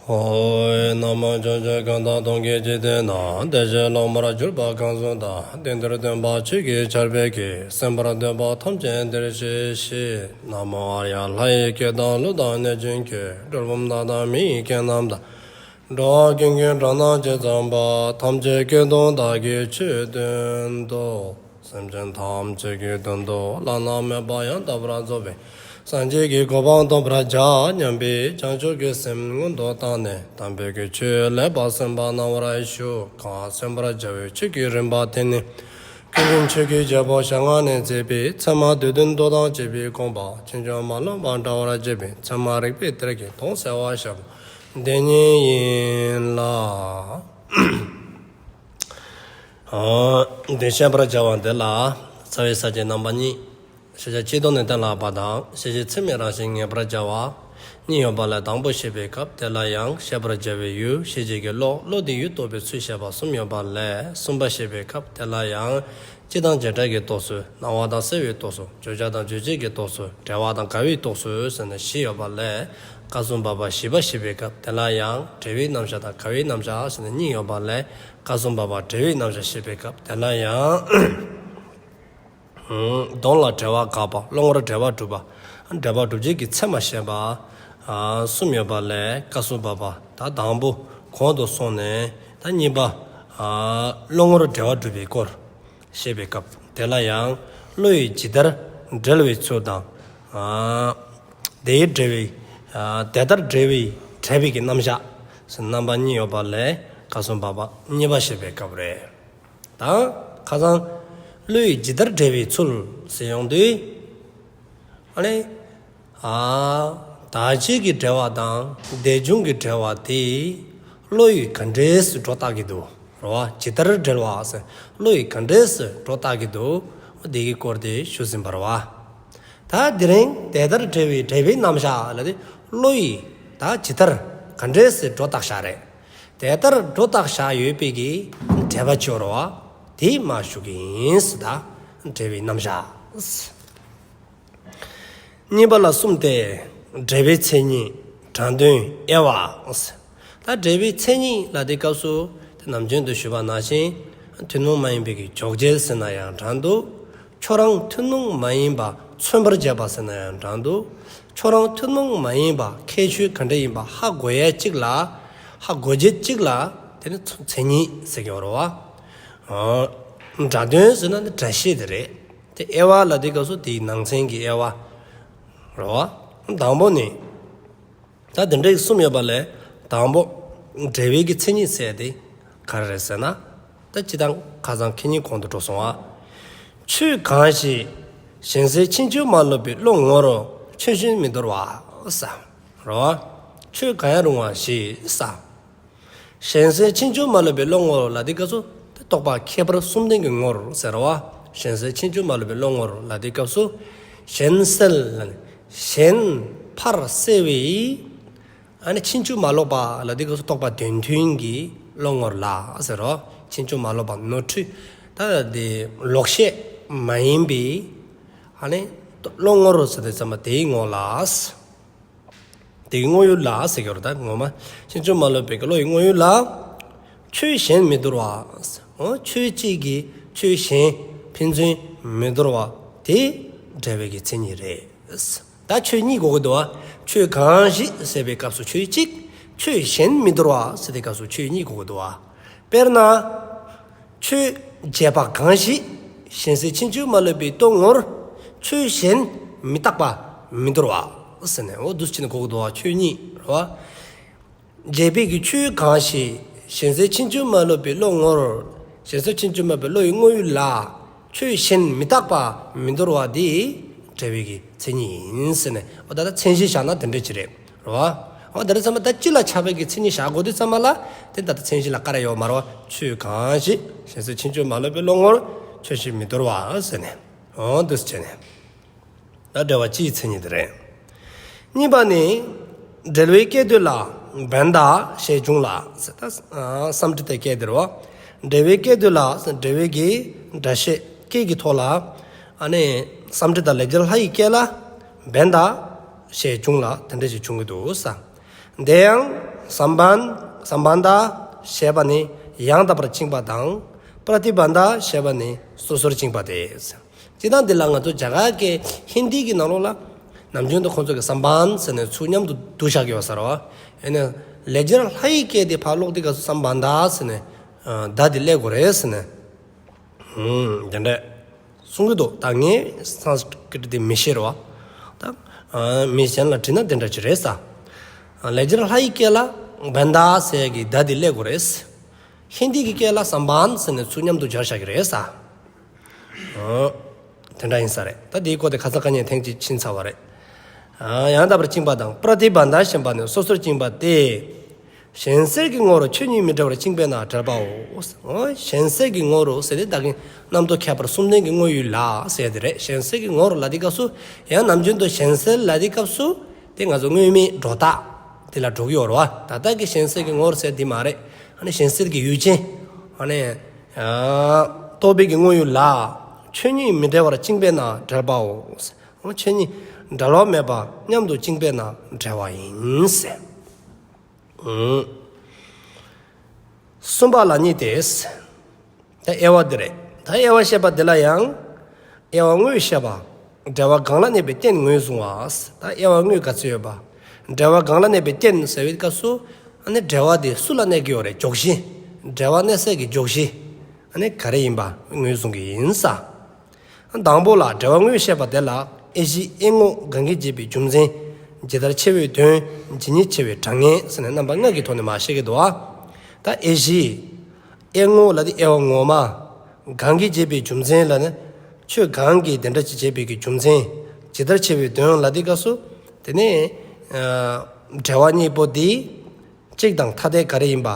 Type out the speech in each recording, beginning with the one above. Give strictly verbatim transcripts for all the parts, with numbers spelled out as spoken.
ཨོ། ན་མོ། ཕྱོགས་བཅུ་གང་དག་སྟོང་གི་འཇིག་རྟེན་ན། བདེ་གཤེགས་སློབ་མར་གྱུར་པ་གང་གསུང་དང་། དེང་འདིར་སྟོན་པ་ཆོས་ཀྱི་ཆར་འབེབས་ཀྱིས། གསན་པར་འདོད་པ་ཐམས་ཅད་འདིར་གཤེགས་ཤིག། ན་མོ་ཨཱརྱ། ལྷ་ཡི་སྐད་དང་ཀླུ་དང་གནོད་སྦྱིན་སྐད། གྲུལ་བུམ་དག་དང་མི་ཡི་སྐད་རྣམས་དང་། འགྲོ་བ་ཀུན་གྱི་སྒྲ་རྣམས་ཇི་ཙམ་པ། ཐམས་ཅད་སྐད་དུ་བདག་གིས་ཆོས་བསྟན་ཏོ། སེམས་ཅན་ཐམས་ཅད་ཀྱི་དོན་དུ་བླ་ན་མེད་པ་ཡང་དག་པར་རྫོགས་པའི་སངས་རྒྱས་ཀྱི་གོ་འཕང་ཐོབ་པར་བྱ་སྙམ་པའི་བྱང་ཆུབ་ཀྱི་སེམས་སྔོན་དུ་བཏང་ནས་དམ་པའི་ཆོས་ལེགས་པར་གསན་པ་གནང་བར་ཞུ། གང་གསན་པར་བྱ་བའི་ཆོས་ཀྱི་རིམ་པ་དེ་ནི། ཀུན་མཁྱེན་ཆོས་ཀྱི་རྒྱལ་པོ་ཞལ་སྔ་ནས་མཛད་པའི་ཚད་མ་སྡེ་བདུན་མདོ་དང་བཅས་པའི་དགོངས་པ་ཕྱིན་ཅི་མ་ལོག་པར་འགྲེལ་བར་བྱེད་པའི་ཚད་མ་རིགས་པའི་གཏེར་གྱི་དོན་གསལ་བར་བཤད་པ་འདི་ཉིད་ཡིན་ལ། འདི་བཤད་པར་བྱ་བ་འདི་ལ་རྩ་བའི་ས་བཅད་རྣམ་པ་གཉིས། ཤེས་བྱ་སྤྱི་ལྡོག་ནས་གཏན་ལ་དབབ་པ་དང་། ཤེས་བྱེད་ཚད་མའི་རང་བཞིན་ངེས་པར་བྱ་བ་གཉིས་ཡོད་པ་ལས། དང་པོ་བཤད་པའི་སྐབས་དེ་ལ་ཡང་བཤད་པར་བྱ་བའི་ཡུལ། ཤེས་བྱེད་ཀྱི་བློ། བློ་དེས་ཡུལ་རྟོགས་པའི་ཚུལ་བཤད་པ་གསུམ་ཡོད་པ་ལས། གསུམ་པ་བཤད་པའི་སྐབས་དེ་ལ་ཡང་སྤྱི་དང་བྱེ་བྲག་གི་རྟོགས་ཚུལ། སྣང་བ་དང་སེལ་བའི་རྟོགས་ཚུལ། བརྗོད་བྱ་དང་རྗོད་བྱེད་ཀྱི་རྟོགས་ཚུལ། འབྲེལ་བ་དང་འགལ་བའི་རྟོགས་ཚུལ་ཟེར་ནས་བཞི་ཡོད་པ་ལས། སྐབས་སུ་བབ་པ་བཞི་པ་བཤད་པའི་སྐབས་དེ་ལ་ཡང་འབྲེལ་བའི་རྣམ་གཞག་དང་འགལ་བའི་རྣམ་གཞག་ཟེར་ནས་གཉིས་ཡོད་པ་ལས། སྐབས་སུ་བབ་པ་འབྲེལ་བའི་རྣམ་གཞག་བཤད་པའི་སྐབས་དེ་ལ་ཡང་དོན་ལ་འབྲེལ་བ་དགག་པ། བློ་ངོར་འབྲེལ་བ་སྒྲུབ་པ། འབྲེལ་བ་སྒྲུབ་བྱེད་ཀྱི་ཚད་མ་བཤད་པ་གསུམ་ཡོད་པ་ལས། སྐབས་སུ་བབ་པ་ད་དང་པོ་གོང་དུ་སོང་ནས། ད་གཉིས་པ་བློ་ངོར་འབྲེལ་བ་སྒྲུབ་པའི་སྐོར་བཤད་པའི་སྐབས་དེ་ལ་ཡང་བློ་ཡིས་ཇི་ལྟར་འབྲེལ་བའི་ཚུལ་དང་། དེའི་འབྲེལ་བའི། དེ་ལྟར་འབྲེལ་བའི་འབྲེལ་བའི་གི་རྣམ་གཞག་ཟེར་རྣམ་པ་གཉིས་ཡོད་པ་ལས། སྐབས་སུ་བབ་པ་གཉིས་པ་བཤད་པའི་སྐབས་རེད། ད་ཁ་སང་བློ་ཡིས་ཇི་ལྟར་འབྲེལ་བའི་ཚུལ་ཟེར་ཡོང་དུས། ཨ་ནི། ཨ། བདག་གཅིག་གི་འབྲེལ་བ་དང་དེ་བྱུང་གི་འབྲེལ་བ་དེ་བློ་ཡིས་ག་འདྲས་སུ་སྒྲོ་བཏགས་ཀྱི་འདུག་རེད་བ། ཇི་ལྟར་འབྲེལ་བ་ཟེར་བློ་ཡིས་ག་འདྲས་སུ་སྒྲོ་བཏགས་ཀྱི་འདུག་འདི་གི་སྐོར་དེ་ཞུ་ཟིན་པ་རེད་བ། ད་དེ་རིང་དེ་ལྟར་འབྲེལ་བའི་འབྲེལ་བའི་རྣམ་གཞག་ལ་དེ་བློ་ཡིས་ད་ཇི་ལྟར་ག་འདྲས་སུ་སྒྲོ་བཏགས་བཞག་རེད། དེ་ལྟར་སྒྲོ་བཏགས་བཞག་ཡོད་པའི་གི་འབྲེལ་བ་ཅིག་ཡོད་རེད་བ། དེ་མར་ཞུ་གི་ཡིན་ཟེར། ད་འབྲེལ་བའི་རྣམ་གཞག་གཉིས་པ་ལ་གསུམ་སྟེ། འབྲེལ་བའི་མཚན་ཉིད། སྒྲ་དོན། དབྱེ་བ། ད་འབྲེལ་བའི་མཚན་ཉིད་ལ་དེ་སྐབས་སུ་དེ་ནམ་རྒྱུན་དུ་ཞུས་པ་ནང་བཞིན་ཐུན་མོང་མ་ཡིན་པའི་གི་འཇོག་བྱེད་ཟེར་ན་ཡང་འདྲ་འདུག་ཁྱོད་རང་ཐུན་མོང་མ་ཡིན་པ་མཚོན་པར་བྱེད་པ་ཟེར་ན་ཡང་འདྲ་འདུག་ཁྱོད་རང་ཐུན་མོང་མ་ཡིན་པ་ཁྱད་ཆོས་ག་འདྲ་ཡིན་པ་ཧ་གོ་ཡས་གཅིག་ལ། ཧ་གོ་བྱེད་གཅིག་ལ་དེ་ནི་མཚན་ཉིད་ཟེར་གྱི་ཡོད་རེད་བ། སྒྲ་དོན་ཟེར་ན་ནི་སྒྲ་བཤད་དེ་རེད། དེ་དབྱེ་བ་ལ་དེ་སྐབས་སུ་དེའི་ནང་ཚན་གྱི་དབྱེ་བ་རེད་བ། དང་པོ་ནི། ད་དེ་འདྲའི་གསུམ་ཡོད་པ་ལས། དང་པོ། འབྲེལ་བའི་གི་མཚན་ཉིད་ཟེར་དེ་ག་རེ་རེད་ཟེར་ན། ད་སྤྱིར་བཏང་ཁ་སང་ཁེ་ཉིན་གོང་དུ་འགྲོ་སོང་བ། ཆོས་གང་ཞིག་གཞན་སེལ་ཕྱིན་ཅི་མ་ལོག་པའི་བློ་ངོར་ཆོས་གཞན་མི་འདོར་བ་ཟེར། རེད་བ། ཆོས་གང་ཡང་རུང་བ་ཞིག་ཟེར། གཞན་སེལ་ཕྱིན་ཅི་མ་ལོག་པའི་བློ་ངོར་ལ་དེ་སྐབས་སུ་རྟོག་པ་ཁྱད་པར་གསུམ་ལྡན་གྱི་ངོར་ཟེར་བ། གཞན་སེལ་ཕྱིན་ཅི་མ་ལོག་པའི་བློ་ངོར་ལ་དེ་སྐབས་སུ་གཞན་སེལ། གཞན་ཕར་སེལ་བའི། ཨ་ནི་ཕྱིན་ཅི་མ་ལོག་པ་ལ་དེ་སྐབས་སུ་རྟོག་པ་དོན་མཐུན་གྱི་བློ་ངོར་ལ་ཟེར་རོ། ཕྱིན་ཅི་མ་ལོག་པ་ནོར་འཁྲུལ། ད་དེ་ལོག་ཤེས་མ་ཡིན་པའི། ཨ་ནི་བློ་ངོར་ཟེར་དུས་ཙམ་པ་དེའི་ངོ་ལ། དེ་གི་དངོས་ཡུལ་ལ་ཟེར་གྱི་རེད། ད་ངོ་མ་ཕྱིན་ཅི་མ་ལོག་པའི་གི་བློ་ཡི་དངོས་ཡུལ་ལ། ཆོས་གཞན་མི་འདོར་བ། འོ་ཆོས་གཅིག་གིས་ཆོས་གཞན་ཕན་ཚུན་མི་འདོར་བ་དེ་འབྲེལ་བའི་གི་མཚན་ཉིད་རེད། ད་ཆོས་གཉིས་གོ་གི་འདུག་བ། ཆོས་གང་ཞིག་ཟེར་བའི་སྐབས་སུ་ཆོས་གཅིག་ཆོས་གཞན་མི་འདོར་བ་ཟེར་བའི་སྐབས་སུ་ཆོས་གཉིས་གོ་གི་འདུག་བ། དཔེར་ན། ཆོས་བྱས་པ་གང་ཞིག་གཞན་སེལ་ཕྱིན་ཅི་མ་ལོག་པའི་བློ་ངོར་ཆོས་གཞན་མི་རྟག་པ་མི་འདོར་བ་ཟེར་ནས། འོ་འདུག་སེ་བྱས་ནས་གོ་གི་འདུག་བ། ཆོས་གཉིས་རེད་བ། བྱས་པའི་གི་ཆོས་གང་ཞིག་གཞན་སེལ་ཕྱིན་ཅི་མ་ལོག་པའི་བློ་ངོར། གཞན་སེལ་ཕྱིན་ཅི་མ་ལོག་པའི་བློ་ཡི་དངོས་ཡུལ་ལ་ཆོས་གཞན་མི་རྟག་པ་མི་འདོར་བ་དེ་འབྲེལ་བའི་གི་མཚན་ཉིད་ཡིན་ཟེར་ནས། འོ་ད་ལྟ་མཚན་གཞི་བཞག་ན་དེ་འདྲ་ཅིག་རེད། རེད་བ། འོ་དེ་རེད་ཙམ་པ་ད་སྤྱི་ལ་ཁྱབ་པའི་གི་མཚན་ཉིད་བཞག་དགོས་དུས་ཙམ་པ་ལ། དེ་ད་ལྟ་མཚན་གཞི་ལ་བཀར་ཡོད་མ་རེད་བ། ཆོས་གང་ཞིག་གཞན་སེལ་ཕྱིན་ཅི་མ་ལོག་པའི་བློ་ངོར་ཆོས་གཞན་མི་འདོར་བ་ཟེར་ནས། འོ་འདུག་སེ་བྱས་ནས། ད་འབྲེལ་བ་སྤྱིའི་མཚན་ཉིད་དེ་རེད། གཉིས་པ་ནི། འབྲེལ་བའི་སྐད་དོད་ལ་བན་དྷ་ཞེས་འབྱུང་ལ་ཟེར། ད་སམ་ཀྲི་ཏའི་སྐད་དེ་རེད་བ། འབྲེལ་བའི་སྐད་དོད་ལ་འབྲེལ་བའི་གི་སྒྲ་བཤད་སྐད་ཀྱི་ཐོག་ལ། ཨ་ནི་སམ་ཀྲི་ཏ་ལེགས་སྦྱར་ལྷ་ཡི་སྐད་ལ་བན་དྷ་ཞེས་འབྱུང་ལ་དེ་འདྲ་ཞིག་འབྱུང་གི་འདུག་ས། དེ་ཡང་ སམ་བྷཱན་སམ་བྷཱན་ཏ་ཞེས་པ་ནི་ཡང་དག་པར་བཅིངས་པ་དང་། པྲ་ཏི་བྷཱན་ཏ་ཞེས་པ་ནི་སོ་སོར་བཅིངས་པ་སྟེ། སྤྱིར་བཏང་འདི་ལ་ང་ཚོ་རྒྱ་གར་གྱི་ཧིན་དི་གི་ནང་ལོགས་ལ་ནམ་རྒྱུན་དུ་ཁོང་ཚོ་གི་སམ་བྷཱན་ཟེར་ནས་ཚུར་མཉམ་དུ་བསྡུ་བཞག་གི་ཡོད་ས་རེད་བ། ཨ་ནི་ལེགས་སྦྱར་ལྷ་ཡི་སྐད་དེ་ཕར་ཀློག་དུས་སྐབས་སུ་སམ་བྷཱན་ཏ་ཟེར་ནས་ཨ་ཏ་འདི་སླེབས་དགོས་རེད་ཟེར་ནས། ཨུམ། དེ་འདྲ་གསུང་གི་འདུག། ད་ངས་སཾ་སྐྲྀ་ཏ་དེ་མི་ཤེས་རེད་བ། ད་ཨ་མི་གཞན་ལ་དྲིས་ན་དེ་འདྲ་ཅིག་རེད་ས། ཨ་ལེགས་སྦྱར་ལྷ་ཡི་སྐད་ལ་བྷཱན་ཏ་ཟེར་གི་ཏ་འདི་སླེབས་དགོས་རེད། ཧིན་དི་གི་སྐད་ལ་སམ་བྷཱན་ཟེར་ནས་ཚུར་མཉམ་དུ་སྦྱར་བཞག་གི་རེད་ས། ཨོ། དེ་འདྲ་ཡིན་ས་རེད། ད་དེའི་སྐོར་དེ་ཁ་སང་ཁ་ཉིན་ཐེངས་གཅིག་ཕྱིན་ཚར་བ་རེད། ཨ་ཡང་དག་པར་བཅིངས་པ་དང་། པྲ་ཏི་བྷཱན་ཏ་ཞེས་པ་ནི་སོ་སོར་བཅིངས་པ་སྟེ། གཞན་སེལ་གྱི་ངོར་ཆོས་ཉིད་མི་འབྲལ་བར་བཅིངས་པས་ན་འབྲེལ་པའོ། ཨོ། གཞན་སེལ་གྱི་ངོར་ཟེར་ཏེ་ད་གིན་རྣམ་རྟོག་ཁྱད་པར་གསུམ་ལྡན་གྱི་དངོས་ཡུལ་ལ་ཟེར་དེ་རེད། གཞན་སེལ་གྱི་ངོར་ལབ་དུས་སྐབས་སུ་ཡང་ནམ་རྒྱུན་དུ་གཞན་སེལ་ལབ་དུས་སྐབས་སུ་དེ་ང་ཚོ་དངོས་མེད་སྒྲོ་བཏགས་དེ་ལ་འགྲོ་གི་ཡོད་རེད་བ། ད་ལྟ་གི་གཞན་སེལ་གྱི་ངོར་ཟེར་འདི་མ་རེད། ཨ་ནི་གཞན་སེལ་གྱི་ཡུལ་ཅན། ཨ་ནི་ཨ་རྟོག་པའི་གི་དངོས་ཡུལ་ལ། ཆོས་ཉིད་མི་འབྲལ་བར་བཅིངས་པས་ན་འབྲེལ་པའོ། ཨོ་ཆོས་ཉིད་འབྲལ་བ་མེད་པ་མཉམ་དུ་བཅིངས་པས་ན་འབྲེལ་བ་ཡིན་ཟེར། ཨུམ། གསུམ་པ་ལ་གཉིས་ཏེ། ད་དབྱེ་བ་འདི་རེད། ད་དབྱེ་བ་བཤད་པ་འདི་ལ་ཡང་། དབྱེ་བ་དངོས་བཤད་པ། འབྲེལ་བ་གང་ལ་གནས་པའི་རྟེན་ངོས་བཟུང་བ། ད་དབྱེ་བ་དངོས་ག་ཚོད་ཡོད་པ། འབྲེལ་བ་གང་ལ་གནས་པའི་རྟེན་ཟེར་བའི་སྐབས་སུ། ཨ་ནི་འབྲེལ་བ་དེ་སུ་ལ་གནས་ཀྱི་ཡོད་རེད། འཇོག་གཞི། འབྲེལ་བ་གནས་སའི་གི་འཇོག་གཞི། ཨ་ནི་ག་རེ་ཡིན་པ་ངོས་བཟུང་གི་ཡིན་ས། དང་པོ་ལ་འབྲེལ་བ་དངོས་བཤད་པ་དེ་ལ་དབྱེ་གཞི་དབྱེ་དངོས་གང་གིས་འབྱེད་པའི་རྒྱུ་མཚན། ཇི་ལྟར་ཕྱེ་བའི་དོན། ཇི་སྙེད་ཕྱེ་བའི་གྲངས་ངེས་ཟེར་ནས་རྣམ་པ་ལྔ་གི་ཐོག་ནས་མར་བཤད་ཀྱི་འདུག་བ། ད་དབྱེ་གཞི། དབྱེ་དངོས་ལ་དེ་དབྱེ་བ་ངོ་མ། གང་གིས་འབྱེད་པའི་རྒྱུ་མཚན་ལ་ནི། ཆོས་གང་གིས་དེ་འདྲ་ཅིག་འབྱེད་པའི་གི་རྒྱུ་མཚན། ཇི་ལྟར་ཕྱེ་བའི་དོན་ལ་དེ་སྐབས་སུ། དེ་ནས་ཨ་འབྲེལ་བ་གཉིས་པོ་དེ་གཅིག་དང་ཐ་དད་ག་རེ་ཡིན་པ།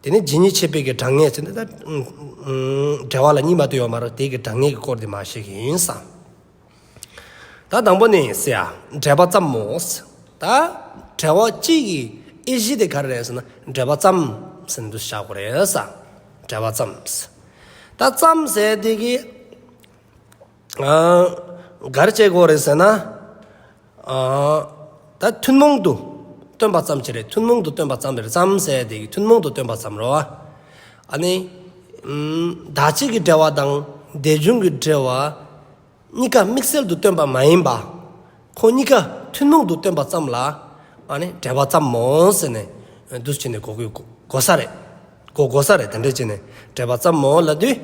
དེ་ནས་ཇི་སྙེད་ཕྱེ་བའི་གི་གྲངས་ངེས་ཟེར་ནས་ད་ཨུམ་ཨུམ་འབྲེལ་བ་ལ་གཉིས་མ་གཏོགས་ཡོད་མ་རེད། དེ་གི་གྲངས་ངེས་ཀྱི་སྐོར་དེ་མར་བཤད་ཀྱི་ཡིན་ས། ད་དང་པོ་ནས་ཟེར་ཡ། འབྲེལ་པ་ཙམ་མོ། ད་འབྲེལ་བ་གཅིག་གི་དབྱེ་གཞི་དེ་ག་རེ་རེད་ཟེར་ན་འབྲེལ་པ་ཙམ་ཟེར་ནས་འདུག་བཞག་དགོས་རེད་ས། འབྲེལ་པ་ཙམ། ད་ཙམ་ཟེར་དེ་གི་ཨ་ག་རེ་བྱེད་དགོས་རེད་ཟེར་ན། ཨ་ད་ཐུན་མོང་དུ་སྟོན་པ་ཙམ་ཅིག་རེད། ཐུན་མོང་དུ་སྟོན་པ་ཙམ་རེད། ཙམ་ཟེར་དེ་གི་ཐུན་མོང་དུ་སྟོན་པ་ཙམ་རེད་བ། ཨ་ནི་ཨུམ་བདག་གཅིག་གི་འབྲེལ་བ་དང་དེ་བྱུང་གི་འབྲེལ་བ་གཉིས་ཀ་དམིགས་བསལ་དུ་སྟོན་པ་མ་ཡིན་པ། ཁོ་གཉིས་ཀ་ཐུན་མོང་དུ་སྟོན་པ་ཙམ་ལ་ཨ་ནི་འབྲེལ་པ་ཙམ་མོ་ཟེར་ནས་འདུག་བྱས་ནས་གོ་དགོས་གོ་ས་རེད། གོ་གོ་ས་རེད། དེ་འདྲ་བྱས་ནས་འབྲེལ་པ་ཙམ་མོ་ལབ་དུས།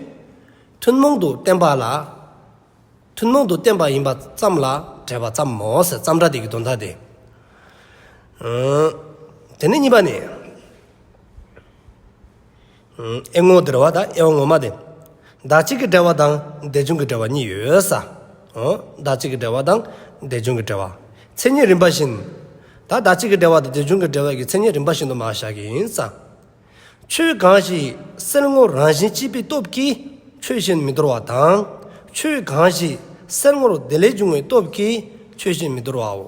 ཐུན་མོང་དུ་བསྟན་པ་ལ། ཐུན་མོང་དུ་བསྟན་པ་ཡིན་པ་ཙམ་ལ་འབྲེལ་པ་ཙམ་མོ་ཟེར། ཙམ་སྒྲ་དེ་གི་དོན་དག་དེ། ཨང་། དེ་ནས་གཉིས་པ་ནི། ཨང་། དབྱེ་དངོས་འབྲེལ་བ་དང་དབྱེ་བ་ངོ་མ་དེ། བདག་གཅིག་གི་འབྲེལ་བ་དང་དེ་བྱུང་གི་འབྲེལ་བ་གཉིས་ཡོད་ས། ཨོ། བདག་གཅིག་གི་འབྲེལ་བ་དང་དེ་བྱུང་གི་འབྲེལ་བ། མཚན་ཉིད་རིམ་པ་བཞིན། ད་བདག་གཅིག་གི་འབྲེལ་བ་དང་དེ་བྱུང་གི་འབྲེལ་བ་གི་མཚན་ཉིད་རིམ་པ་བཞིན་དུ་མར་བཞག་གི་ཡིན་ས། ཆོས་གང་ཞིག་སེལ་ངོར་རང་བཞིན་གཅིག་པའི་སྟོབས་ཀྱིས་ཆོས་གཞན་མི་འདོར་བ་དང་། ཆོས་གང་ཞིག་སེལ་ངོར་དེ་ལས་བྱུང་བའི་སྟོབས་ཀྱིས་ཆོས་གཞན་མི་འདོར་བའོ།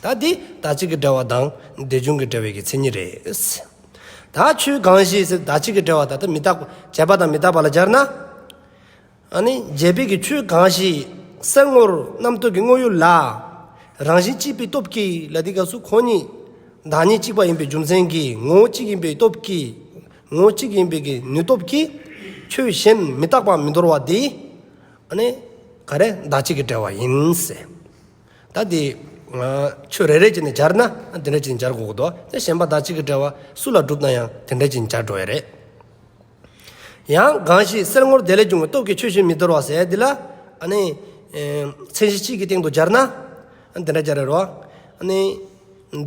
ད་འདི་བདག་གཅིག་གི་འབྲེལ་བ་དང་དེ་བྱུང་གི་འབྲེལ་བའི་གི་མཚན་ཉིད་རེད། ད་ཆོས་གང་ཞིག་ཟེར་བདག་གཅིག་གི་འབྲེལ་བ་ད་ལྟ་མི་རྟག་པ་བྱས་པ་དང་མི་རྟག་པ་ལ་སྦྱར་ན། ཨ་ནི་བྱས་པའི་གི་ཆོས་གང་ཞིག་སེལ་ངོར་རྣམ་རྟོག་གི་དངོས་ཡུལ་ལ། རང་བཞིན་གཅིག་པའི་སྟོབས་ཀྱིས་ལབ་དུས་སྐབས་སུ་ཁོ་གཉིས་བདག་ཉིད་གཅིག་པ་ཡིན་པའི་རྒྱུ་མཚན་གྱིས། ངོ་བོ་གཅིག་ཡིན་པའི་སྟོབས་ཀྱིས། ངོ་བོ་གཅིག་ཡིན་པའི་གི་ནུས་སྟོབས་ཀྱིས་ཆོས་གཞན་མི་རྟག་པ་མི་འདོར་བ་དེ། ཨ་ནི་ག་རེ་བདག་གཅིག་གི་འབྲེལ་བ་ཡིན་ཟེར། ད་དེ་ཆོས་རེ་རེ་བྱས་ནས་སྦྱར་ན་དེ་འདྲ་བྱས་ནས་སྦྱར་དགོས་ཀྱི་འདུག། དེ་གཞན་པ་བདག་གཅིག་གི་འབྲེལ་བ་སུ་ལ་སྒྲུབ་ན་ཡང་དེ་འདྲ་བྱས་ནས་སྦྱར་འགྲོ་ཡ་རེད། ཡང་གང་ཞིག་སེལ་ངོར་དེ་ལས་བྱུང་བའི་སྟོབས་ཀྱིས་ཆོས་གཞན་མི་འདོར་བ་ཟེར་འདི་ལ། ཨ་ནི་ཨེ་མཚན་གཞི་གཅིག་གི་སྟེང་དུ་སྦྱར་ན། ཨ་འདི་འདྲ་སྦྱར་རེད་རོ། ཨ་ནི་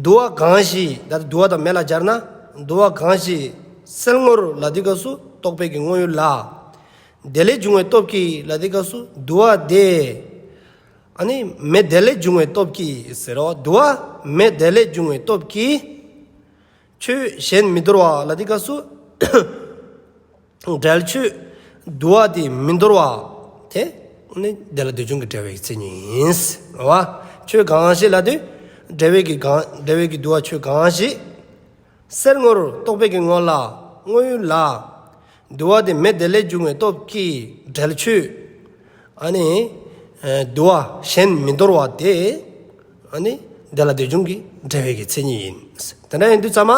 དུ་བ་གང་ཞིག་ད་དུ་བ་དང་མེ་ལ་སྦྱར་ན། དུ་བ་གང་ཞིག་སེལ་ངོར་ལབ་དུས་སྐབས་སུ་རྟོག་པའི་གི་དངོས་ཡུལ་ལ། དེ་ལས་བྱུང་བའི་སྟོབས་ཀྱིས་ལབ་དུས་སྐབས་སུ་དུ་བ་དེ། ཨ་ནི་མེ་དེ་ལས་བྱུང་བའི་སྟོབས་ཀྱིས་ཟེར་རོ། དུ་བ་མེ་དེ་ལས་བྱུང་བའི་སྟོབས་ཀྱིས། ཆོས་གཞན་མི་འདོར་བ་ལབ་དུས་སྐབས་སུ། འབྲེལ་ཆོས་དུ་བ་དེ་མི་འདོར་བ་དེ་ནི་དེ་ལ་དེ་བྱུང་གི་འབྲེལ་བའི་མཚན་ཉིད་ཡིན། རེད་བ། ཆོས་གང་ཞིག་ལབ་དུས་འབྲེལ་བའི་གི་གང་འབྲེལ་བའི་གི་དུ་བ་ཆོས་གང་ཞིག་སེལ་ངོར་རྟོག་པའི་གི་ངོ་ལ་དངོས་ཡུལ་ལ་དུ་བ་དེ་མེ་དེ་ལས་བྱུང་བའི་སྟོབས་ཀྱིས་འབྲེལ་ཆོས་ཨ་ནི་ཨེ་དུ་བ་གཞན་མི་འདོར་བ་དེ། ཨ་ནི་ དེ་ལ་དེ་བྱུང་གི་འབྲེལ་བའི་གི་མཚན་ཉིད་ཡིན། དེ་འདྲ་ཡིན་དུས་ཙམ་མ་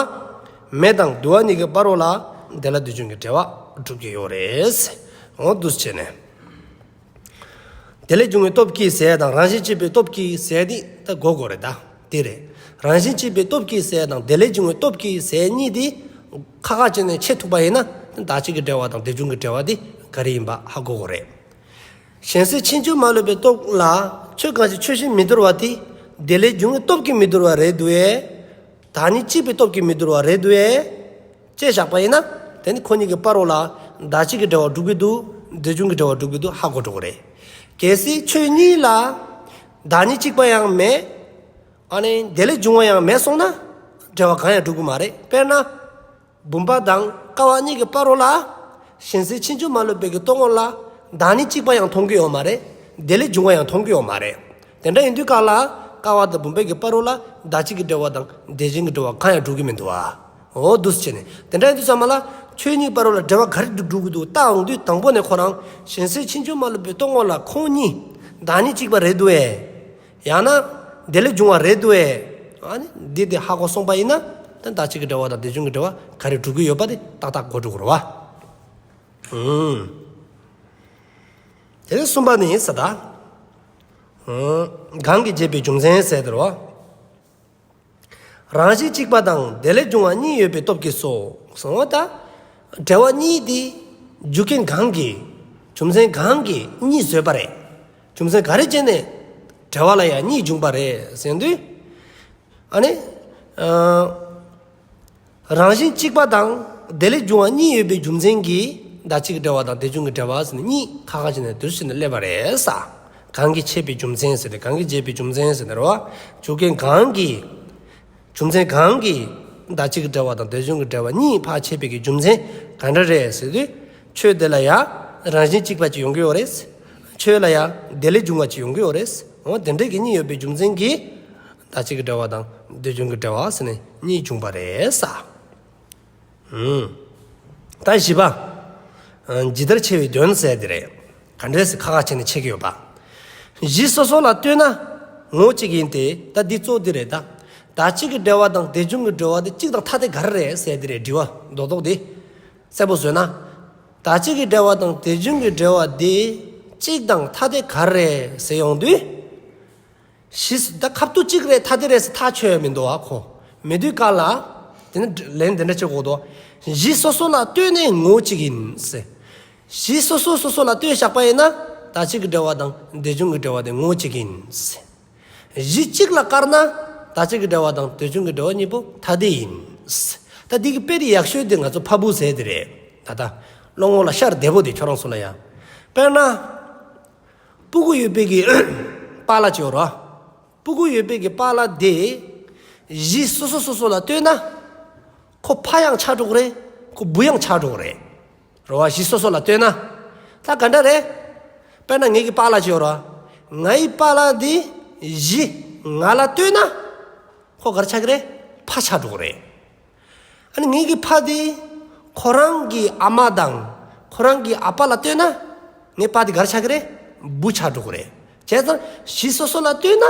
མེ་དང་དུ་བ་གཉིས་ཀྱི་བར་རོ་ལ་དེ་ལ་དེ་བྱུང་གི་འབྲེལ་བ་གྲུབ་ཀྱི་ཡོད་རེད། འོ་འདུག་སེ་བྱས་ནས། དེ་ལས་བྱུང་བའི་སྟོབས་ཀྱིས་ཟེར་དང་རང་བཞིན་གཅིག་པའི་སྟོབས་ཀྱིས་ཟེར་འདི་ད་གོ་དགོས་རེད་ད། དེ་རེད། རང་བཞིན་གཅིག་པའི་སྟོབས་ཀྱིས་ཟེར་དང་དེ་ལས་བྱུང་བའི་སྟོབས་ཀྱིས་ཟེར་གཉིས་འདི་ཁ་ཁ་བྱས་ནས་ཕྱེ་ཐུབ་པ་ཡིན་ན་བདག་གཅིག་གི་འབྲེལ་བ་དང་དེ་བྱུང་གི་འབྲེལ་བ་འདི་ག་རེ་ཡིན་པ་ཧ་གོ་དགོས་རེད། གཞན་སེལ་ཕྱིན་ཅི་མ་ལོག་པའི་སྟོབས་ལ་ཆོས་གང་ཞིག་ཆོས་བཞིན་མི་འདོར་བ་དེ་དེ་ལས་བྱུང་བའི་སྟོབས་ཀྱིས་མི་འདོར་བ་རེད་འདུག་ཨེ། བདག་ཉིད་གཅིག་པའི་སྟོབས་ཀྱིས་མི་འདོར་བ་རེད་འདུག་ཨེ། ཅེས་བཞག་པ་ཡིན་ན། དེ་ནི་ཁོ་གཉིས་ཀྱི་བར་རོ་ལ་བདག་གཅིག་གི་འབྲེལ་བ་འགྲུབ་ཀྱི་འདུག་དེ་བྱུང་གི་འབྲེལ་བ་འགྲུབ་ཀྱི་འདུག་ཧ་གོ་འགྲོ་གི་རེད། གལ་སྲིད་ཆོས་གཉིས་ལ་བདག་ཉིད་གཅིག་པ་ཡང་མེད། ཨ་ནི་དེ་ལས་བྱུང་བ་ཡང་མེད་སོང་ན་འབྲེལ་བ་གང་ཡང་འགྲུབ་ཀྱི་མ་རེད། དཔེར་ན། བུམ་པ་དང་ཀ་བ་གཉིས་ཀྱི་བར་རོ་ལ་གཞན་སེལ་ཕྱིན་ཅི་མ་ལོག་པའི་གི་རྟོག་ངོ་ལ་བདག་ཉིད་གཅིག་པ་ཡང་མཐོང་གི་ཡོད་མ་རེད། དེ་ལས་བྱུང་བ་ཡང་མཐོང་གི་ཡོད་མ་རེད། དེ་འདྲ་ཡིན་དུས་ག་ལ་ཀ་བ་དང་བུམ་པའི་གི་བར་རོ་ལ་བདག་གཅིག་གི་འབྲེལ་བ་དང་དེ་བཞིན་གྱི་འབྲེལ་བ་གང་ཡང་འགྲུབ་ཀྱི་མི་འདུག་ཨ། འོ་འདུག་སེ་བྱས་ནས་དེ་འདྲ་ཡིན་དུས་ཙམ་མ་ལ་ཆོས་གཉིས་བར་རོ་ལ་འབྲེལ་བ་ག་རེ་འགྲུབ་ཀྱི་འདུག་ལྟ་འོང་དུས་དང་པོ་ནས་ཁོ་རང་གཞན་སེལ་ཕྱིན་ཅི་མ་ལོག་པའི་རྟོག་ངོ་ལ་ཁོང་གཉིས་བདག་ཉིད་གཅིག་པ་རེད་འདུག་ཨེ། ཡང་ན་དེ་ལས་བྱུང་བ་རེད་འདུག་ཨེ། ཨ་ནི་འདི་དེ་ཧ་གོ་སོང་པ་ཡིན་ན་ད་བདག་གཅིག་གི་འབྲེལ་བ་དང་དེ་བྱུང་གི་འབྲེལ་བ་ག་རེ་འགྲུབ་ཀྱི་ཡོད་པ་དེ་ཏག་ཏག་གོ་འགྲོ་གི་རེད་བ། ཨུམ། དེ་ནས་གསུམ་པ་ནི་ས་ད། ཨུམ། གང་གིས་བྱས་པའི་རྒྱུ་མཚན་ཟེར་དེ་རེད་བ། རང་བཞིན་གཅིག་པ་དང་དེ་ལས་བྱུང་བ་གཉིས་ཡོད་པའི་སྟོབས་ཀྱིས་སོ། གསུངས་པ་ད། འབྲེལ་བ་གཉིས་དེ་རྒྱུ་རྐྱེན་གང་གིས་རྒྱུ་མཚན་གང་གིས་གཉིས་བཟོས་པ་རེད། རྒྱུ་མཚན་ག་རེ་བྱས་ནས་འབྲེལ་བ་ལ་ཡང་གཉིས་བྱུང་པ་རེད་ཟེར་དུས། ཨ་ནི། ཨ། རང་བཞིན་གཅིག་པ་དང་དེ་ལས་བྱུང་བ་གཉིས་ཡོད་པའི་རྒྱུ་མཚན་གྱིས་བདག་གཅིག་གི་འབྲེལ་བ་དང་དེ་བྱུང་གི་འབྲེལ་བ་ཟེར་ནས་གཉིས་ཁ་ཁ་བྱས་ནས་དུས་ཕྱིན་ནས་སླེབས་པ་རེད་ས། གང་གིས་བྱས་པའི་རྒྱུ་མཚན་ཟེར་ཏེ་གང་གིས་བྱས་པའི་རྒྱུ་མཚན་ཟེར་ནས་རེད་བ། རྒྱུ་རྐྱེན་གང་གིས། རྒྱུ་མཚན་གང་གིས་བདག་གཅིག་གི་འབྲེལ་བ་དང་དེ་བྱུང་གི་འབྲེལ་བ་གཉིས་ཕར་ཕྱེ་བའི་གི་རྒྱུ་མཚན་ག་འདྲ་རེད་ཟེར་དུས། ཆོས་དེ་ལ་ཡང་རང་བཞིན་གཅིག་པ་ཅིག་ཡོང་གི་ཡོད་རེད། ཆོས་ལ་ཡང་དེ་ལས་བྱུང་བ་ཅིག་ཡོང་གི་ཡོད་རེད། འོ་དེ་འདྲའི་གི་གཉིས་ཡོད་པའི་རྒྱུ་མཚན་གྱིས་བདག་གཅིག་གི་འབྲེལ་བ་དང་དེ་བྱུང་གི་འབྲེལ་བ་ཟེར་ནས་གཉིས་བྱུང་པ་རེད་ས། ཨུམ། ད་བཞི་པ། ཨ། ཇི་ལྟར་ཕྱེ་བའི་དོན་ཟེར་དེ་རེད། ག་འདྲས་སེ་ཁ་ཁ་བྱས་ནས་ཕྱེ་གི་ཡོད་པ། གཞི་སོ་སོ་ལ་ལྟོས་ན་ངོ་བོ་གཅིག་ཡིན་ཏེ། ད་འདི་གཙོ་འདི་རེད་ད། བདག་གཅིག་གི་འབྲེལ་བ་དང་དེ་བྱུང་གི་འབྲེལ་བ་དེ་གཅིག་དང་ཐ་དད་ག་རེ་རེད་ཟེར་དེ་རེད། དྲི་བ་རྡོག་རྡོག་དེ་གསལ་པོ་བཟོས་ན། བདག་གཅིག་གི་འབྲེལ་བ་དང་དེ་བྱུང་གི་འབྲེལ་བ་དེ་གཅིག་དང་ཐ་དད་ག་རེ་རེད་ཟེར་ཡོང་དུས། གཞི་ད་ཁ་ཐུག་གཅིག་རེད་ཐ་དད་རེད་ཟེར་ཐག་ཆོད་ཡ་མི་འདུག་ཨ་ཁོ། མི་འདུག་ག་ལ། དེ་ནི་ལན་དེ་འདྲ་བྱེད་དགོས་འདུག་གཞི་སོ་སོ་ལ་ལྟོས་ནས་ངོ་བོ་གཅིག་ཡིན་ཟེར། གཞི་སོ་སོ་སོ་སོ་ལ་ལྟོས་བཞག་པ་ཡིན་ན་བདག་གཅིག་གི་འབྲེལ་བ་དང་དེ་བྱུང་གི་འབྲེལ་བ་དེ་ངོ་བོ་གཅིག་ཡིན་ཟེར། གཞི་གཅིག་ལ་བཀར་ན་བདག་གཅིག་གི་འབྲེལ་བ་དང་དེ་བྱུང་གི་འབྲེལ་བ་གཉིས་པོ་ཐ་དད་ཡིན་ཟེར། ད་འདི་གི་དཔེ་དེ་ཡག་ཤོས་དེ་ང་ཚོ་ཕ་བུ་ཟེར་དེ་རེད། ད་ལྟ་བློ་ངོ་ལ་ཤར་བདེ་པོ་དེ་ཁྱོད་རང་ཚོ་ལ་ཡ། དཔེར་ན། སྤུ་གུ་ཡོད་པའི་གི་པཱ་ལགས་ཅིག་ཡོད་རེད་བ། སྤུ་གུ་ཡོད་པའི་གི་པཱ་ལགས་དེ་གཞི་སོ་སོ་སོ་སོ་ལ་ལྟོས་ན་ཁོ་ཕ་ཡང་ཆགས་འགྲོ་གི་རེད། ཁོ་བུ་ཡང་ཆགས་འགྲོ་གི་རེད། རེད་བ། གཞི་སོ་སོ་ལ་ལྟོས་ན། ད་ག་འདྲ་རེད། དཔེར་ན་ངེད་ཀྱི་པཱ་ལགས་ཅིག་ཡོད་རེད་བ། ངའི་པཱ་ལགས་དེ་གཞི་ང་ལ་ལྟོས་ན་ཁོ་ག་རེ་ཆགས་ཀྱི་རེད། ཕ་ཆགས་འགྲོ་གི་རེད། ཨ་ནི་ངེད་ཀྱི་ཕ་དེ་ཁོ་རང་གི་ཨ་མ་དང་ཁོ་རང་གི་ཨ་ཕ་ལ་ལྟོས་ན་ངའི་ཕ་དེ་ག་རེ་ཆགས་ཀྱི་རེད། བུ་ཆགས་འགྲོ་གི་རེད། བྱས་ཙང་གཞི་སོ་སོ་ལ་ལྟོས་ན་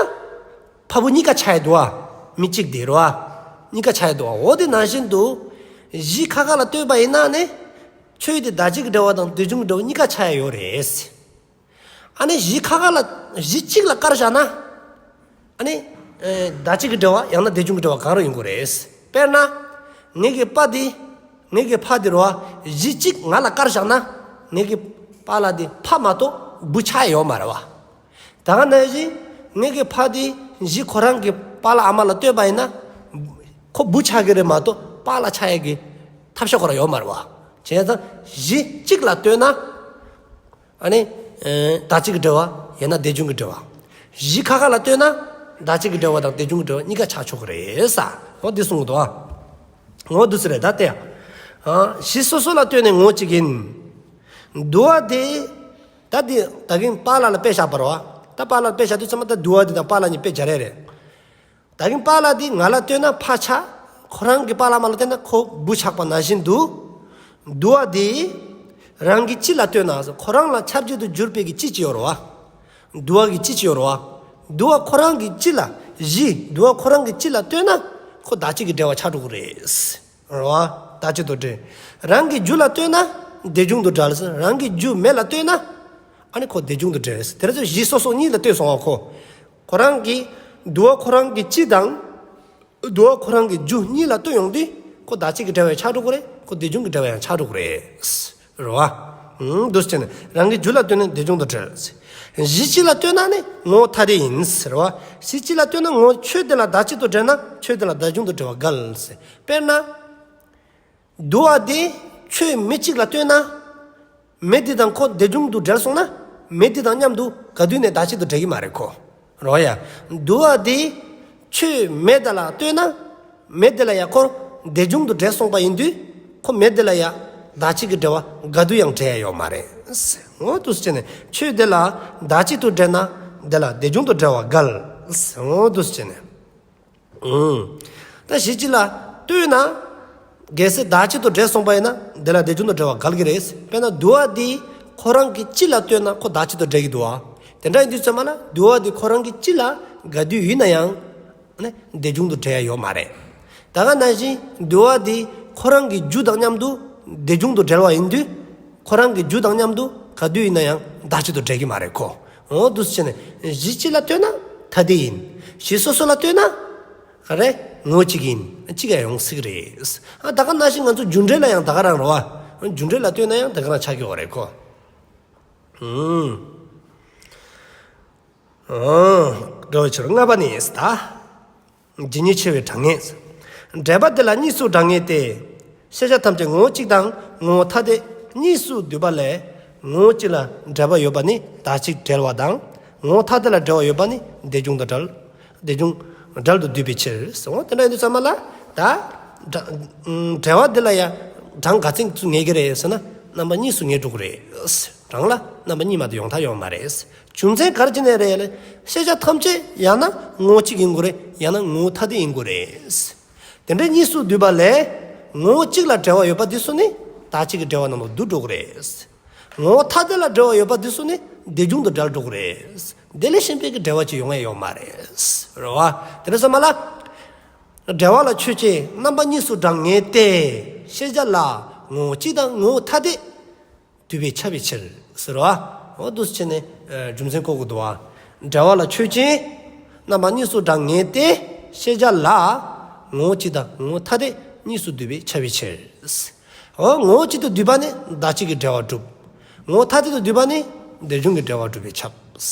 ཕ་བུ་གཉིས་ཀ་ཆགས་ཡ་འདུག་བ། མི་གཅིག་དེ་རེད་བ། གཉིས་ཀ་ཆགས་ཡ་འདུག་བ། འོ་དེ་ནང་བཞིན་དུ་གཞི་ཁ་ཁ་ལ་ལྟོས་པ་ཡིན་ན་ནི་ཆོས་དེ་བདག་གཅིག་གི་འབྲེལ་བ་དང་དེ་བྱུང་གི་འབྲེལ་བ་གཉིས་ཀ་ཆགས་ཡ་ཡོད་རེད། ཨ་ནི་གཞི་ཁ་ཁ་ལ་གཞི་གཅིག་ལ་བཀར་བཞག་ན། ཨ་ནི་ཨེ་བདག་གཅིག་གི་འབྲེལ་བ་ཡང་ན་དེ་བྱུང་གི་འབྲེལ་བ་གང་རུང་ཡིན་དགོས་རེད། དཔེར་ན། ངེད་ཀྱི་པཱ་དེ་ངེད་ཀྱི་ཕ་དེ་རེད་བ། གཞི་གཅིག་ང་ལ་བཀར་བཞག་ན་ངེད་ཀྱི་པཱ་ལགས་དེ་ཕ་མ་གཏོགས་བུ་ཆགས་ཡ་ཡོད་མ་རེད་བ། ད་ག་ནང་བཞིན་ངེད་ཀྱི་ཕ་དེ་གཞི་ཁོ་རང་གི་པཱ་ལགས་ཨ་མ་ལ་ལྟོས་པ་ཡིན་ན་ཁོ་བུ་ཆགས་ཀྱི་རེད་མ་གཏོགས་པཱ་ལགས་ཆགས་ཡ་གི་ཐབས་ཤེས་ཁོ་རང་ཡོད་མ་རེད་བ། བྱས་ཙང་གཞི་གཅིག་ལ་ལྟོས་ན། ཨ་ནི་ཨེ་བདག་གཅིག་གི་འབྲེལ་བ་ཡང་ན་དེ་བྱུང་གི་འབྲེལ་བ། གཞི་ཁ་ཁ་ལ་ལྟོས་ན་བདག་གཅིག་གི་འབྲེལ་བ་དང་དེ་བྱུང་གི་འབྲེལ་བ་གཉིས་ཀ་ཆགས་ཆོག་གི་རེད་ས། འོ་འདི་གསུངས་འདུག་ཨ། འོ་འདུག་སེ་རེད་ད་ལྟ་ཡ། ཨ་གཞི་སོ་སོ་ལ་ལྟོས་ནས་ངོ་བོ་གཅིག་ཡིན། དུ་བ་དེ། ད་འདི་ད་གིན་པཱ་ལགས་ལ་དཔེ་བཞག་པ་རེད་བ། ད་པཱ་ལགས་ལ་དཔེ་བཞག་དུས་ཙམ་པ་ད་དུ་བ་དེ་དང་པཱ་ལགས་གཉིས་དཔེ་སྦྱར་ཡ་རེད། ད་གིན་པཱ་ལགས་འདི་ང་ལ་ལྟོས་ན་ཕ་ཆགས། ཁོ་རང་གི་པཱ་ལགས་མ་ལ་ལྟོས་ན་ཁོ་བུ་ཆགས་པ་ནང་བཞིན་དུ། དུ་བ་འདི་རང་གི་སྤྱི་ལ་ལྟོས་ན་ཁོ་རང་ལ་ཁྱབ་བྱེད་དུ་གྱུར་པའི་གི་སྤྱི་ཅིག་ཡོད་རེད་བ། དུ་བ་གི་སྤྱི་ཅིག་ཡོད་རེད་བ། དུ་བ་ཁོ་རང་གི་སྤྱི་ལ་ གཞི་དུ་བ་ཁོ་རང་གི་སྤྱི་ལ་ལྟོས་ན་ཁོ་ད་ཅི་གི་འབྲེལ་བ་ཆགས་འགྲོ་གི་རེད། རེད་བ། ད་ཅི་དུ་འབྲེལ། རང་གི་རྒྱུ་ལ་ལྟོས་ན་དེ་བྱུང་དུ་འབྲེལ། རང་གི་རྒྱུ་མེ་ལ་ལྟོས་ན་ཨ་ནི་ཁོ་དེ་བྱུང་དུ་འབྲེལ། དེ་རེད་ཚོ་གཞི་སོ་སོ་གཉིས་ལ་ལྟོས་སོང་བ་ཁོ། ཁོ་རང་གི་དུ་བ་ཁོ་རང་གི་སྤྱི་དང་དུ་བ་ཁོ་རང་གི་རྒྱུ་གཉིས་ལ་ལྟོས་ཡོང་དུས་ཁོ་ད་ཅི་གི་འབྲེལ་བ་ཡང་ཆགས་འགྲོ་གི་རེད། ཁོ་དེ་བྱུང་གི་འབྲེལ་བ་ཡང་ཆགས་འགྲོ་གི་རེད། རེད་བ། ཨུམ། འདུག་སེ་བྱས་ནས་རང་གི་རྒྱུ་ལ་ལྟོས་ན་དེ་བྱུང་དུ་འབྲེལ། གཞི་སྤྱི་ལ་ལྟོས་ན་ནི་ངོ་བོ་ཐ་དད་ཡིན་ཟེར་བ། གཞི་སྤྱི་ལ་ལྟོས་ན་ངོ་བོ་ཆོས་དེ་ལ་ད་ཅི་དུ་འབྲེལ་ན་ཆོས་དེ་ལ་དེ་བྱུང་དུ་འབྲེལ་བ་འགལ་ཟེར། དཔེར་ན། དུ་བ་དེ་ཆོས་མེ་གཅིག་ལ་ལྟོས་ན། མེ་དེ་དང་ཁོ་དེ་བྱུང་དུ་འབྲེལ་སོང་ན། མེ་དེ་དང་མཉམ་དུ་ག་དུས་ནས་ད་ཅི་དུ་འབྲེལ་གྱི་མ་རེད་ཁོ། རོ་ཡ། དུ་བ་དེ་ཆོས་མེ་དེ་ལ་ལྟོས་ན། མེ་དེ་ལ་ཡ་ཁོ་དེ་བྱུང་དུ་འབྲེལ་སོང་པ་ཡིན་དུས། ཁོ་མེ་དེ་ལ་ཡ་ད་ཅི་གི་འབྲེལ་བ་ག་དུས་ཡང་འབྲེལ་ཡ་ཡོད་མ་རེད། འོ་འདུག་སེ་བྱས་ནས་ཆོས་དེ་ལ་ད་ཅི་དུ་འབྲེལ་ན་དེ་ལ་དེ་བྱུང་དུ་འབྲེལ་བ་འགལ། འོ་འདུག་སེ་བྱས་ནས། ཨུམ། ད་གཞི་སྤྱི་ལ་ལྟོས་ན། གལ་སྲིད་ད་ཅི་དུ་འབྲེལ་སོང་པ་ཡིན་ན་དེ་ལ་དེ་བྱུང་དུ་འབྲེལ་བ་འགལ་གྱི་རེད། དཔེར་ན་དུ་བ་འདི་ཁོ་རང་གི་སྤྱི་ལ་ལྟོས་ན་ཁོ་ད་ཅི་དུ་འབྲེལ་གྱི་འདུག་བ། དེ་འདྲ་ཡིན་དུས་ཙམ་པ་ལ་དུ་བ་འདི་ཁོ་རང་གི་སྤྱི་ལ་ག་དུས་ཡིན་ན་ཡང་ནི་དེ་བྱུང་དུ་འབྲེལ་ཡ་ཡོད་མ་རེད། ད་ག་ནང་བཞིན་དུ་བ་འདི་ཁོ་རང་གི་རྒྱུ་དང་མཉམ་དུ་དེ་བྱུང་དུ་འབྲེལ་བ་ཡིན་དུས། ཁོ་རང་གི་རྒྱུ་དང་མཉམ་དུ་ག་དུས་ཡིན་ན་ཡང་ད་ཅི་དུ་འབྲེལ་གྱི་མ་རེད་ཁོ། འོ་འདུག་སེ་བྱས་ནས་གཞི་སྤྱི་ལ་ལྟོས་ན་ཐ་དད་ཡིན། གཞི་སོ་སོ་ལ་ལྟོས་ན་ག་རེ་ངོ་བོ་གཅིག་ཡིན། གཅིག་ཡང་ཡོང་སྲིད་ཀྱི་རེད། ཨ་ད་ག་ནང་བཞིན་ང་ཚོ་རྒྱུ་འབྲས་ལ་ཡང་ད་ག་རང་རེད་བ། རྒྱུ་འབྲས་ལ་ལྟོས་ན་ཡང་ད་ག་རང་ཆགས་ཀྱི་ཡོད་རེད་ཁོ། ཨུམ། འོ། འགྲོ་ཕྱིར་ལྔ་པ་ནི་ད། ཇི་སྙེད་ཆེ་བའི་གྲངས་ངེས། འབྲེལ་པ་དེ་ལ་གཉིས་སུ་གྲངས་ངེས་ཏེ། ཤེས་བྱ་ཐམས་ཅད་ངོ་བོ་གཅིག་དང་ངོ་བོ་ཐ་དད་གཉིས་སུ་འདུས་པ་ལས། ངོ་བོ་གཅིག་ལ་འབྲེལ་བ་ཡོད་པ་ནི་ད་གཅིག་འབྲེལ་བ་དང་། ངོ་བོ་ཐ་དད་ལ་འབྲེལ་བ་ཡོད་པ་ནི་དེ་བྱུང་དུ་འབྲེལ། དེ་བྱུང་འབྲེལ་དུ་འདུས་པའི་ཕྱིར། འོ་དེ་འདྲ་ཡིན་དུས་ཙམ་པ་ལ་ད། འབྲེལ་བ་འདི་ལ་ཡང་གྲངས་ག་ཚད་ངེས་ཀྱི་རེད་ཟེར་ན་རྣམ་པ་གཉིས་སུ་ངེས་འགྲོ་གི་རེད། གྲངས་ལ་རྣམ་པ་གཉིས་མ་གཏོགས་ཡོང་ཐབས་ཡོད་མ་རེད། རྒྱུ་མཚན་ག་རེ་བྱས་ནས་རེད་ལ། ཤེས་བྱ་ཐམས་ཅད་ཡང་ན་ངོ་བོ་གཅིག་ཡིན་དགོས་རེད། ཡང་ན་ངོ་བོ་ཐ་དད་ཡིན་དགོས་རེད། དེ་འདྲ་གཉིས་སུ་འདུས་པ་ལས་ངོ་བོ་གཅིག་ལ་འབྲེལ་བ་ཡོད་པ་དེ་ཚོ་ནི་ད་གཅིག་གི་འབྲེལ་བ་རྣམས་ལ་འདུ་འགྲོ་གི་རེད། ངོ་བོ་ཐ་དད་ལ་འབྲེལ་བ་ཡོད་པ་དེ་ཚོ་ནི་དེ་བྱུང་དུ་འབྲེལ་འགྲོ་གི་རེད། དེ་ལས་གཞན་པའི་གི་འབྲེལ་བ་ཅིག་ཡོང་ཡ་ཡོད་མ་རེད། རེད་བ། དེ་འདྲ་སོང་ཙམ་པ་ལ། འབྲེལ་བ་ལ་ཆོས་ཅན། རྣམ་པ་གཉིས་སུ་གྲངས་ངེས་ཏེ། ཤེས་བྱ་ལ་ངོ་བོ་གཅིག་དང་ངོ་བོ་ཐ་དད་འདུས་པས་ཁྱབ་པའི་ཕྱིར་ཟེར་བ། འོ་འདུག་སེ་བྱས་ནས་རྒྱུ་མཚན་བཀོད་དགོས་འདུག་བ། འབྲེལ་བ་ལ་ཆོས་ཅན། རྣམ་པ་གཉིས་སུ་གྲངས་ངེས་ཏེ། ཤེས་བྱ་ལ་ངོ་བོ་གཅིག་དང་ངོ་བོ་ཐ་དད་གཉིས་སུ་འདུས་པས་ཁྱབ་པའི་ཕྱིར། འོ་ངོ་བོ་གཅིག་ཏུ་འདུས་པ་ནི་ད་གཅིག་གི་འབྲེལ་བ་གྲུབ། ངོ་བོ་ཐ་དད་དུ་འདུས་པ་ནི་དེ་བྱུང་གི་འབྲེལ་བ་གྲུབ་པས་ཁྱབ།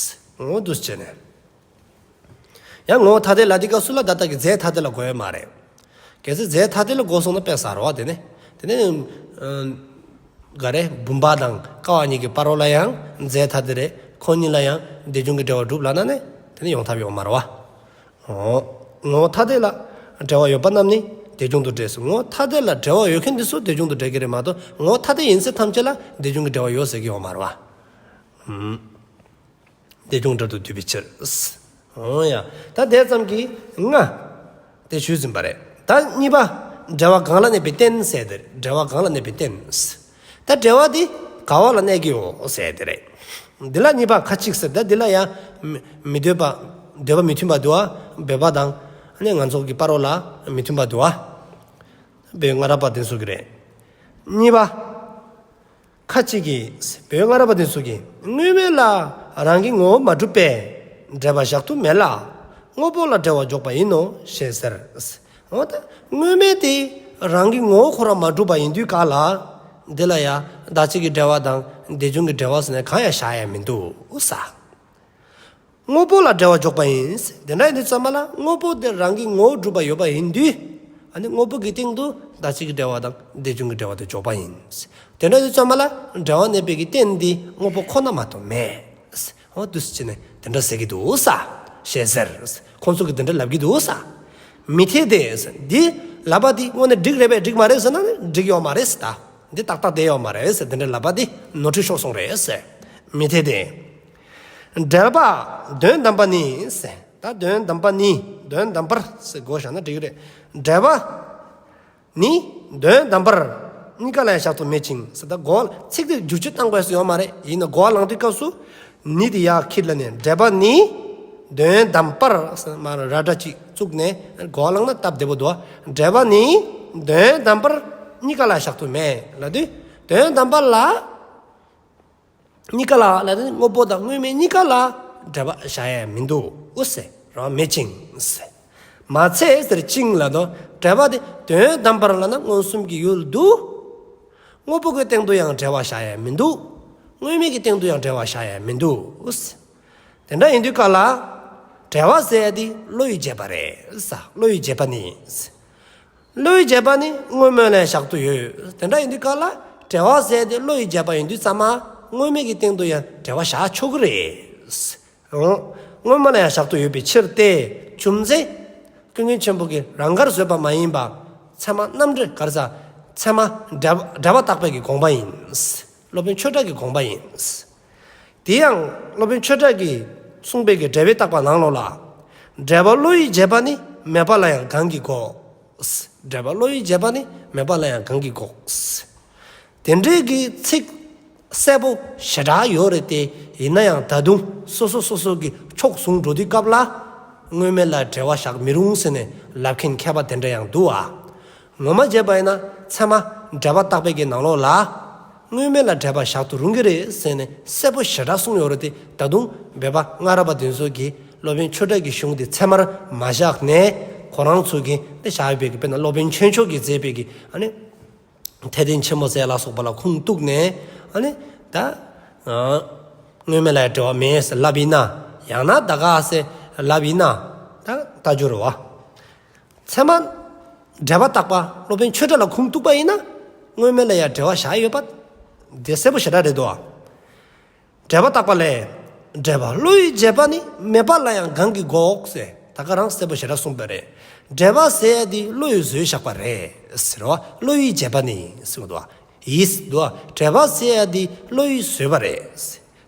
འོ་འདུག་སེ་བྱས་ནས། ཡང་ངོ་བོ་ཐ་དད་ལ་དེ་སྐབས་སུ་ལ་ད་ལྟ་གི་རྫས་ཐ་དད་ལ་གོ་ཡ་མ་རེད། གལ་སྲིད་རྫས་ཐ་དད་ལ་གོ་སོང་ན་དཔེ་ཟ་རོ་བ་དེ་ནི། དེ་ནི། ག་རེ་བུམ་པ་དང་ཀ་བ་གཉིས་ཀྱི་བར་རོ་ལ་ཡང་རྫས་ཐ་དད་རེད། ཁོ་གཉིས་ལ་ཡང་དེ་བྱུང་གི་འབྲེལ་བ་གྲུབ་ལབ་ན་ནི་དེ་ནི་ཡོང་ཐབས་ཡོད་མ་རེད་བ། འོ། ངོ་བོ་ཐ་དད་ལ་འབྲེལ་བ་ཡོད་པ་རྣམས་ནི་དེ་བྱུང་དུ་འབྲེལ་སོ། ངོ་བོ་ཐ་དད་ལ་འབྲེལ་བ་ཡོད་མཁན་འདི་ཚོ་དེ་བྱུང་དུ་འབྲེལ་གྱི་རེད་མ་གཏོགས་ངོ་བོ་ཐ་དད་ཡིན་ཚད་ཐམས་ཅད་ལ་དེ་བྱུང་གི་འབྲེལ་བ་ཡོད་ཟེར་གྱི་ཡོད་མ་རེད་བ། དེ་བྱུང་འབྲེལ་དུ་འདུས་པའི་ཕྱིར། འོ་ཡ། ད་དེ་ཙམ་གྱིས་ལྔ། དེ་ཞུས་ཟིན་པ་རེད། ད་གཉིས་པ། འབྲེལ་བ་གང་ལ་གནས་པའི་རྟེན་ཟེར་དེ་རེད། འབྲེལ་བ་གང་ལ་གནས་པའི་རྟེན། ད་འབྲེལ་བ་འདི་ག་བ་ལ་གནས་ཀྱི་ཡོད་ཟེར་དེ་རེད། འདི་ལ་གཉིས་པ་ཁ་ཅིག་ཟེར། ད་འདི་ལ་ཡང་མི་མི་འདོད་པ། འདོད་པ་མི་མཐུན་པ་འདུག་བ། འདོད་པ་དང་ནི་ང་ཚོ་གི་བར་རོ་ལ་མི་མཐུན་པ་འདུག་བ། བོད་སྔ་རབས་པ་དེ་ཚོ་གི་རེད། གཉིས་པ། ཁ་ཅིག་གིས། བོད་སྔ་རབས་པ་དེ་ཚོ་གིས། དངོས་མེད་ལ་རང་གི་ངོ་བོ་མ་གྲུབ་པས་འབྲེལ་པ་བཞག་ཏུ་མེད་ལ། དངོས་པོ་ལ་འབྲེལ་བ་འཇོག་པ་ཡིན་ནོ་ཞེས་ཟེར། འོ་ད་དངོས་མེད་དེ་རང་གི་ངོ་བོ་ཁོ་རང་མ་གྲུབ་པ་ཡིན་དུས་ག་ལ། འདི་ལ་ཡང་ད་གཅིག་གི་འབྲེལ་བ་དང་དེ་བྱུང་གི་འབྲེལ་བ་ཟེར་ནས་གང་ཡང་བཞག་ཡ་མི་འདུག་ས། དངོས་པོ་ལ་འབྲེལ་བ་འཇོག་པ་ཡིན། དེ་འདྲ་ཡིན་དུས་ཙམ་པ་ལ་དངོས་པོ་དེ་རང་གི་ངོ་བོ་གྲུབ་པ་ཡོད་པ་ཡིན་དུས། ཨ་ནི་དངོས་པོ་གི་སྟེང་དུ་ད་གཅིག་གི་འབྲེལ་བ་དང་དེ་བྱུང་གི་འབྲེལ་བ་དེ་འཇོག་པ་ཡིན། དེ་འདྲ་ཡིན་དུས་ཙམ་པ་ལ་འབྲེལ་བ་གནས་པའི་གི་རྟེན་འདི་དངོས་པོ་ཁོ་ན་མ་གཏོགས་མེད། འོ་འདུག་སེ་བྱས་ནས་དེ་འདྲ་ཟེར་གྱི་འདུག་ས། ཞེས་ཟེར། ཁོང་ཚོ་གིས་དེ་འདྲ་ལབ་ཀྱི་འདུག་ས། མི་འཐད་དེ། འདི་ལབ་པ་འདི་དངོས་གནས་འགྲིག་རེད་པས། འགྲིག་མ་རེད་ཟེར་ན་འགྲིག་ཡོད་མ་རེད་ད། འདི་ཏག་ཏག་བསྡད་ཡོད་མ་རེད་ཟེར། དེ་འདྲ་ལབ་པ་འདི་ནོར་འཁྲུལ་ཤོར་སོང་རེད་ཟེར། མི་འཐད་དེ། འབྲེལ་པ་དོན་དམ་པར་ནི་ཟེར། ད་དོན་དམ་པར་ནི། དོན་དམ་པར་ཟེར་གོ་བཞག་ན་འགྲིག་གི་རེད། འབྲེལ་པ་ནི་དོན་དམ་པར་གཉིས་ཀ་ལ་ཡང་བཞག་ཏུ་མེད་ཅིང་ཟེར། ད་གོ་ཚིག་དེ་བསྒྱུར་བཅོས་བཏང་དགོས་སུ་ཡོད་མ་རེད། ཡིན་ན་གོ་བ་ལེན་དུས་སྐབས་སུ་ནི་དེ་ཡར་ཁྱེར་ལ་ནས། འབྲེལ་པ་ནི་ དོན་དམ་པར་མར་ར་སྒྲ་ཅིག་བཙུགས་ནས་གོ་བ་བླངས་ན་སྟབས་བདེ་པོ་འདུག། འབྲེལ་བ་ནི་དོན་དམ་པར་གཉིས་ཀ་ལ་བཞག་ཏུ་མེད་ལབ་དུས། དོན་དམ་པར་ལ་གཉིས་ཀ་ལ་ལབ་དུས་དངོས་པོ་དང་དངོས་མེད་གཉིས་ཀ་ལ་འབྲེལ་བ་བཞག་ཡ་མི་འདུག་ཟེར་རོ། མེད་ཅིང་ཟེར། མ་ཚད་ཟེར་ཅིང་ལབ་དུས་འབྲེལ་བ་དེ་དོན་དམ་པར་ལབ་ན་མངོན་སུམ་གྱི་ཡུལ་དུ་དངོས་པོ་གི་སྟེང་དུ་ཡང་འབྲེལ་བ་བཞག་ཡ་མི་འདུག། དངོས་མེད་ཀྱི་སྟེང་དུ་ཡང་འབྲེལ་བ་བཞག་ཡ་མི་འདུག། དེ་འདྲ་ཡིན་དུས་ག་ལ་འབྲེལ་བ་ཟེར་ཡ་དེ་བློ་ཡི་བྱེད་པ་རེད་ས། བློ་ཡི་བྱེད་པ་ནི། བློ་ཡི་བྱེད་པ་ནི་དངོས་མེད་ལ་ཡང་བཞག་ཏུ་ཡོད། དེ་འདྲ་ཡིན་དུས་ག་ལ་འབྲེལ་བ་ཟེར་ཡ་དེ་བློ་ཡི་བྱེད་པ་ཡིན་དུས་ཙམ་མ་དངོས་མེད་ཀྱི་སྟེང་དུ་ཡང་འབྲེལ་བ་བཞག་ཆོག་གི་རེད། འོ། དངོས་མེད་ལ་ཡང་བཞག་ཏུ་ཡོད་པའི་ཕྱིར་ཏེ། རྒྱུ་མཚན། ཀུན་མཁྱེན་ཆེན་པོ་གིས་རང་དགར་བཟོས་པ་མ་ཡིན་པ། ཚད་མ་རྣམ་འགྲེལ་ག་རེ་ཟ། ཚད་མ་འབྲེལ་འབྲེལ་བ་བརྟག་པའི་གི་དགོངས་པ་ཡིན། སློབ་དཔོན་ཆོས་གྲགས་ཀྱི་དགོངས་པ་ཡིན། དེ་ཡང་སློབ་དཔོན་ཆོས་གྲགས་ཀྱིས་གསུངས་པའི་གི་འབྲེལ་བའི་བརྟག་པ་ནང་ལོགས་ལ། འབྲེལ་པ་བློ་ཡི་བྱེད་པ་ནི་མེད་པ་ལ་ཡང་གང་གིས་འགོག། འབྲེལ་པ་བློ་ཡི་བྱེད་པ་ནི་མེད་པ་ལ་ཡང་གང་གིས་འགོག། དེ་འདྲའི་གི་ཚིག་གསལ་པོ་ཞེ་དྲག་ཡོད་རེད་དེ། ཡིན་ན་ཡང་ད་དུང་སོ་སོ་སོ་སོ་གི་ཕྱོགས་བཟུང་འགྲོ་དུས་སྐབས་ལ་དངོས་མེད་ལ་འབྲེལ་བ་བཞག་མི་རུང་ཟེར་ནས་ལབ་མཁན་མཁས་པ་དེ་འདྲ་ཡང་འདུག་ཨ། ངོ་མ་བྱས་པ་ཡིན་ན་ཚད་མ་འབྲེལ་བ་བརྟག་པའི་གི་ནང་ལོགས་ལ་དངོས་མེད་ལ་འབྲེལ་བ་བཞག་ཏུ་རུང་གི་རེད་ཟེར་ནས་གསལ་པོ་ཞེ་དྲག་གསུངས་ཡོད་རེད་དེ། ད་དུང་བོད་པ་སྔ་རབས་པ་དེ་ཚོ་གིས་སློབ་དཔོན་ཆོས་གྲགས་ཀྱི་གཞུང་དེ་ཚད་མར་མ་བཞག་ནས་ཁོ་རང་ཚོ་གིས་དེ་བཞག་ཡོད་པའི་གི། དཔེར་ན་སློབ་དཔོན་ཆོས་མཆོག་གིས་མཛད་པའི་གི་ཨ་ནི། ཐེག་ཆེན་ཆེན་མོ་ཟེར་ལ་སོགས་པ་ལ་ཁུངས་གཏུགས་ནས་ཨ་ནི་ད་ཨ་དངོས་མེད་ལ་ཡང་འབྲེལ་བ་མེད་ཟེར་ལབ་ཡིན་ན། ཡང་ན་ད་ག་ཟེར་ལབ་ཡིན་ན། ད་ལྟ་རྒྱུ་རེད་བ། ཚད་མ་འབྲེལ་བ་བརྟག་པ་སློབ་དཔོན་ཆོས་གྲགས་ལ་ཁུངས་གཏུགས་པ་ཡིན་ན། དངོས་མེད་ལ་ཡང་འབྲེལ་བ་བཞག་ཡོད་པ་དེ་གསལ་པོ་ཞེ་དྲག་རེད་དོ། འབྲེལ་བ་བརྟག་པ་ལས། འབྲེལ་པ་བློ་ཡི་བྱེད་པ་ནི་མེད་པ་ལ་ཡང་གང་གིས་འགོག་ཟེར། ད་ག་རང་གསལ་པོ་ཞེ་དྲག་གསུངས་པ་རེད། འབྲེལ་པ་ཟེར་ཡ་དེ་བློ་ཡིས་བཟོས་བཞག་པ་རེད་ཟེར་བ། བློ་ཡི་བྱེད་པ་ནི་ཟེར་བ་འདུག་བ། ཡིས་འདུག་བ། འབྲེལ་པ་ཟེར་ཡ་དེ་བློ་ཡིས་བཟོས་པ་རེད།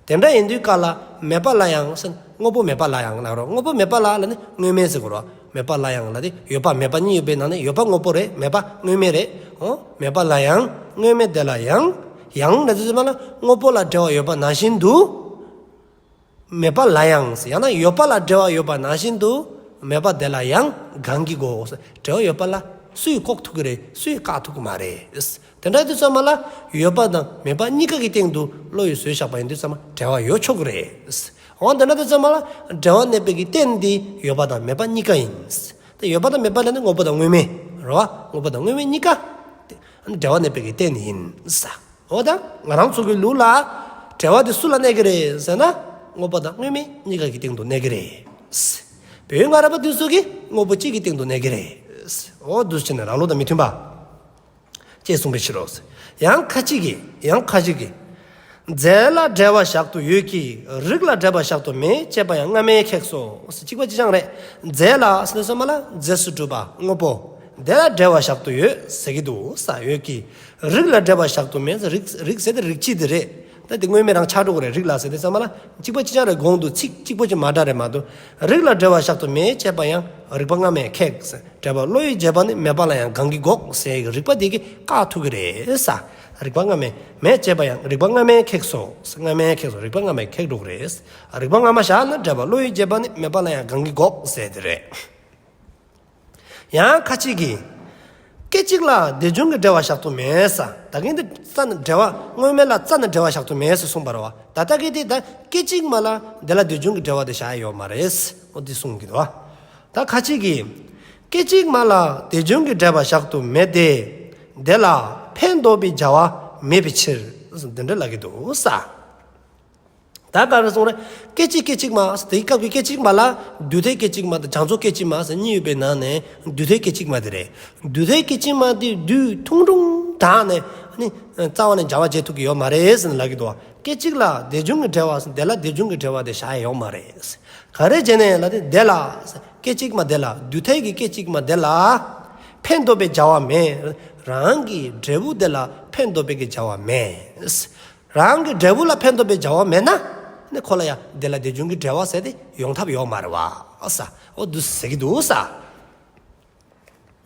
དེ་འདྲ་ཡིན་དུས་ག་ལ་མེད་པ་ལ་ཡང་ཟེར། དངོས་པོ་མེད་པ་ལ་ཡང་ལབ་རོ། དངོས་པོ་མེད་པ་ལ་ལབ་ནི་དངོས་མེད་ཟེར་དགོས་རོ། མེད་པ་ལ་ཡང་ལབ་དེ་ཡོད་པ་མེད་པ་གཉིས་ཡོད་པའི་ནང་ནས་ཡོད་པ་དངོས་པོ་རེད། མེད་པ་དངོས་མེད་རེད། འོ། མེད་པ་ལ་ཡང་། དངོས་མེད་དེ་ལ་ཡང་། ཡང་ལབ་དུས་ཙམ་པ་ལ་དངོས་པོ་ལ་འབྲེལ་བ་ཡོད་པ་ནང་བཞིན་དུ། མེད་པ་ལ་ཡང་ཟེར། ཡང་ན་ཡོད་པ་ལ་འབྲེལ་བ་ཡོད་པ་ནང་བཞིན་དུ། མེད་པ་དེ་ལ་ཡང་གང་གིས་འགོག་ཟེར། འབྲེལ་བ་ཡོད་པ་ལ་སུས་འགོག་ཐུབ་ཀྱི་རེད། སུས་བཀག་ཐུབ་ཀྱི་མ་རེད། དེ་འདྲ་དུས་ཙམ་པ་ལ་ཡོད་པ་དང་མེད་པ་གཉིས་ཀ་གི་སྟེང་དུ་བློ་ཡིས་བཟོས་བཞག་པ་ཡིན་དུས་ཙམ་པ་འབྲེལ་བ་ཡོད་ཆོག་གི་རེད། འོ་དེ་འདྲ་དུས་ཙམ་པ་ལ་འབྲེལ་བ་གནས་པའི་གི་རྟེན་འདི་ཡོད་པ་དང་མེད་པ་གཉིས་ཀ་ཡིན། དེ་ཡོད་པ་དང་མེད་པ་ལ་ནི་དངོས་པོ་དང་དངོས་མེད་རེད་བ། དངོས་པོ་དང་དངོས་མེད་གཉིས་ཀ་དེ་འབྲེལ་བ་གནས་པའི་གི་རྟེན་ཡིན་ས། འོ་ད་ང་རང་ཚོ་གི་ལུགས་ལ་འབྲེལ་བ་དེ་སུ་ལ་གནས་ཀྱི་རེད་ཟེར་ན། དངོས་པོ་དང་དངོས་མེད་གཉིས་ཀ་གི་སྟེང་དུ་གནས་ཀྱི་རེད། བོད་སྔ་རབས་པ་དེ་ཚོ་གིས་དངོས་པོ་གཅིག་གི་སྟེང་དུ་གནས་ཀྱི་རེད། འོ་འདུག་སེ་བྱས་ནས་རང་ལུགས་དང་མི་མཐུན་པ། ཅེས་གསུངས་པའི་ཕྱིར་རོ། ཡང་ཁ་ཅིག་གིས། ཡང་ཁ་ཅིག་གིས། རྫས་ལ་འབྲེལ་བ་བཞག་ཏུ་ཡོད་ཀྱི་རིགས་ལ་འབྲེལ་བ་བཞག་ཏུ་མེད་ཅེས་པ་ཡང་སྔ་མས་ཁེགས་སོ། གཅིག་པ་གཅིག་རྐྱང་རེད། རྫས་ལ་ཟེར་དུས་ཙམ་པ་ལ་རྫས་སུ་གྲུབ་པ་དངོས་པོ། དེ་ལ་འབྲེལ་བ་བཞག་ཏུ་ཡོད་ཟེར་གྱི་འདུག་ས། ཡོད་ཀྱི། རིགས་ལ་འབྲེལ་བ་བཞག་ཏུ་མེད། རིགས་རིགས་ཟེར་དེ་རིགས་སྤྱི་དེ་རེད། ད་དེ་དངོས་མེད་རང་ཆགས་འགྲོ་གི་རེད། རིགས་ལ་ཟེར་དུས་ཙམ་པ་ལ་གཅིག་པ་གཅིག་རྐྱང་རེད། གོང་དུ་ཚིག་གཅིག་པོ་གཅིག་མ་འདྲ་རེད་མ་གཏོགས། རིགས་ལ་འབྲེལ་བ་བཞག་ཏུ་མེད་ཅེས་པ་ཡང་རིགས་པ་སྔ་མས་ཁེགས། འབྲེལ་པ་བློ་ཡི་བྱེད་པ་ནི་མེད་པ་ལ་ཡང་གང་གིས་འགོག་ཟེར་གྱི་རིགས་པ་དེ་གིས་བཀག་ཐུབ་ཀྱི་རེད་ས། རིགས་པ་སྔ་མས་མེད་ཅེས་པ་ཡང་རིགས་པ་སྔ་མས་ཁེགས་སོ། སྔ་མས་ཁེགས་སོ། རིགས་པ་སྔ་མས་ཁེགས་འགྲོ་གི་རེད། རིགས་པ་སྔ་མ་བཞག་ན་འབྲེལ་པ་བློ་ཡི་བྱེད་པ་ནི་མེད་པ་ལ་ཡང་གང་གིས་འགོག་ཟེར་དེ་རེད། ཡང་ཁ་ཅིག་གིས། སྐད་ཅིག་ལ་དེ་བྱུང་གི་འབྲེལ་བ་བཞག་ཏུ་མེད་ས། ད་གིན་དེ་རྩ་ནས་འབྲེལ་བ་དངོས་མེད་ལ་རྩ་ནས་འབྲེལ་བ་བཞག་ཏུ་མེད་ཟེར་གསུངས་པ་རེད་བ། ད་ལྟ་གི་དེ་ད་སྐད་ཅིག་མ་ལ་དེ་ལ་དེ་བྱུང་གི་འབྲེལ་བ་དེ་བཞག་ཡོད་མ་རེད། འོ་དེ་གསུངས་ཀྱི་འདུག་བ། ད་ཁ་ཅིག་གིས། སྐད་ཅིག་མ་ལ་དེ་བྱུང་གི་འབྲེལ་བ་བཞག་ཏུ་མེད་དེ། དེ་ལ་ཕན་འདོགས་པའི་བྱ་བ་མེད་པའི་ཕྱིར། དེ་འདྲ་ལབ་ཀྱི་འདུག་ས། ད་ག་རེ་གསུངས་རེད། སྐད་ཅིག་སྐད་ཅིག་མ་ཟེར་དེའི་སྐབས་ཀྱི་སྐད་ཅིག་མ་ལ་དུས་མཐའི་སྐད་ཅིག་མ་དང་བྱང་ཕྱོགས་སྐད་ཅིག་མ་ཟེར་གཉིས་ཡོད་པའི་ནང་ནས་དུས་མཐའི་སྐད་ཅིག་མ་དེ་རེད། དུས་མཐའི་སྐད་ཅིག་མ་དེ་དུས་ཐུང་ཐུང་དྲགས་ནས་ནི་རྩ་བ་ནས་བྱ་བ་བྱེད་ཐུབ་ཀྱི་ཡོད་མ་རེད་ཟེར་ནས་ལབ་ཀྱི་འདུག་བ། སྐད་ཅིག་ལ་དེ་བྱུང་གི་འབྲེལ་བ་ཟེར་དེ་ལ་དེ་བྱུང་གི་འབྲེལ་བ་དེ་བཞག་ཡ་ཡོད་མ་རེད། ག་རེ་བྱས་ནས་ལབ་དེ་དེ་ལ་སྐད་ཅིག་མ་དེ་ལ་དུས་མཐའི་གི་སྐད་ཅིག་མ་དེ་ལ་ཕན་འདོགས་པའི་བྱ་བ་མེད། རང་གི་འབྲས་བུ་དེ་ལ་ཕན་འདོགས་པའི་གི་བྱ་བ་མེད། རང་གི་འབྲས་བུ་ལ་ཕན་འདོགས་པའི་བྱ་བ་མེད་ན། ནི་ཁོ་ལ་ཡང་དེ་ལ་དེ་བྱུང་གི་འབྲེལ་བ་ཟེར་དེ་ཡོང་ཐབས་ཡོད་མ་རེད་བ། ས། འོ་འདུག་ཟེར་གྱི་འདུག་ས།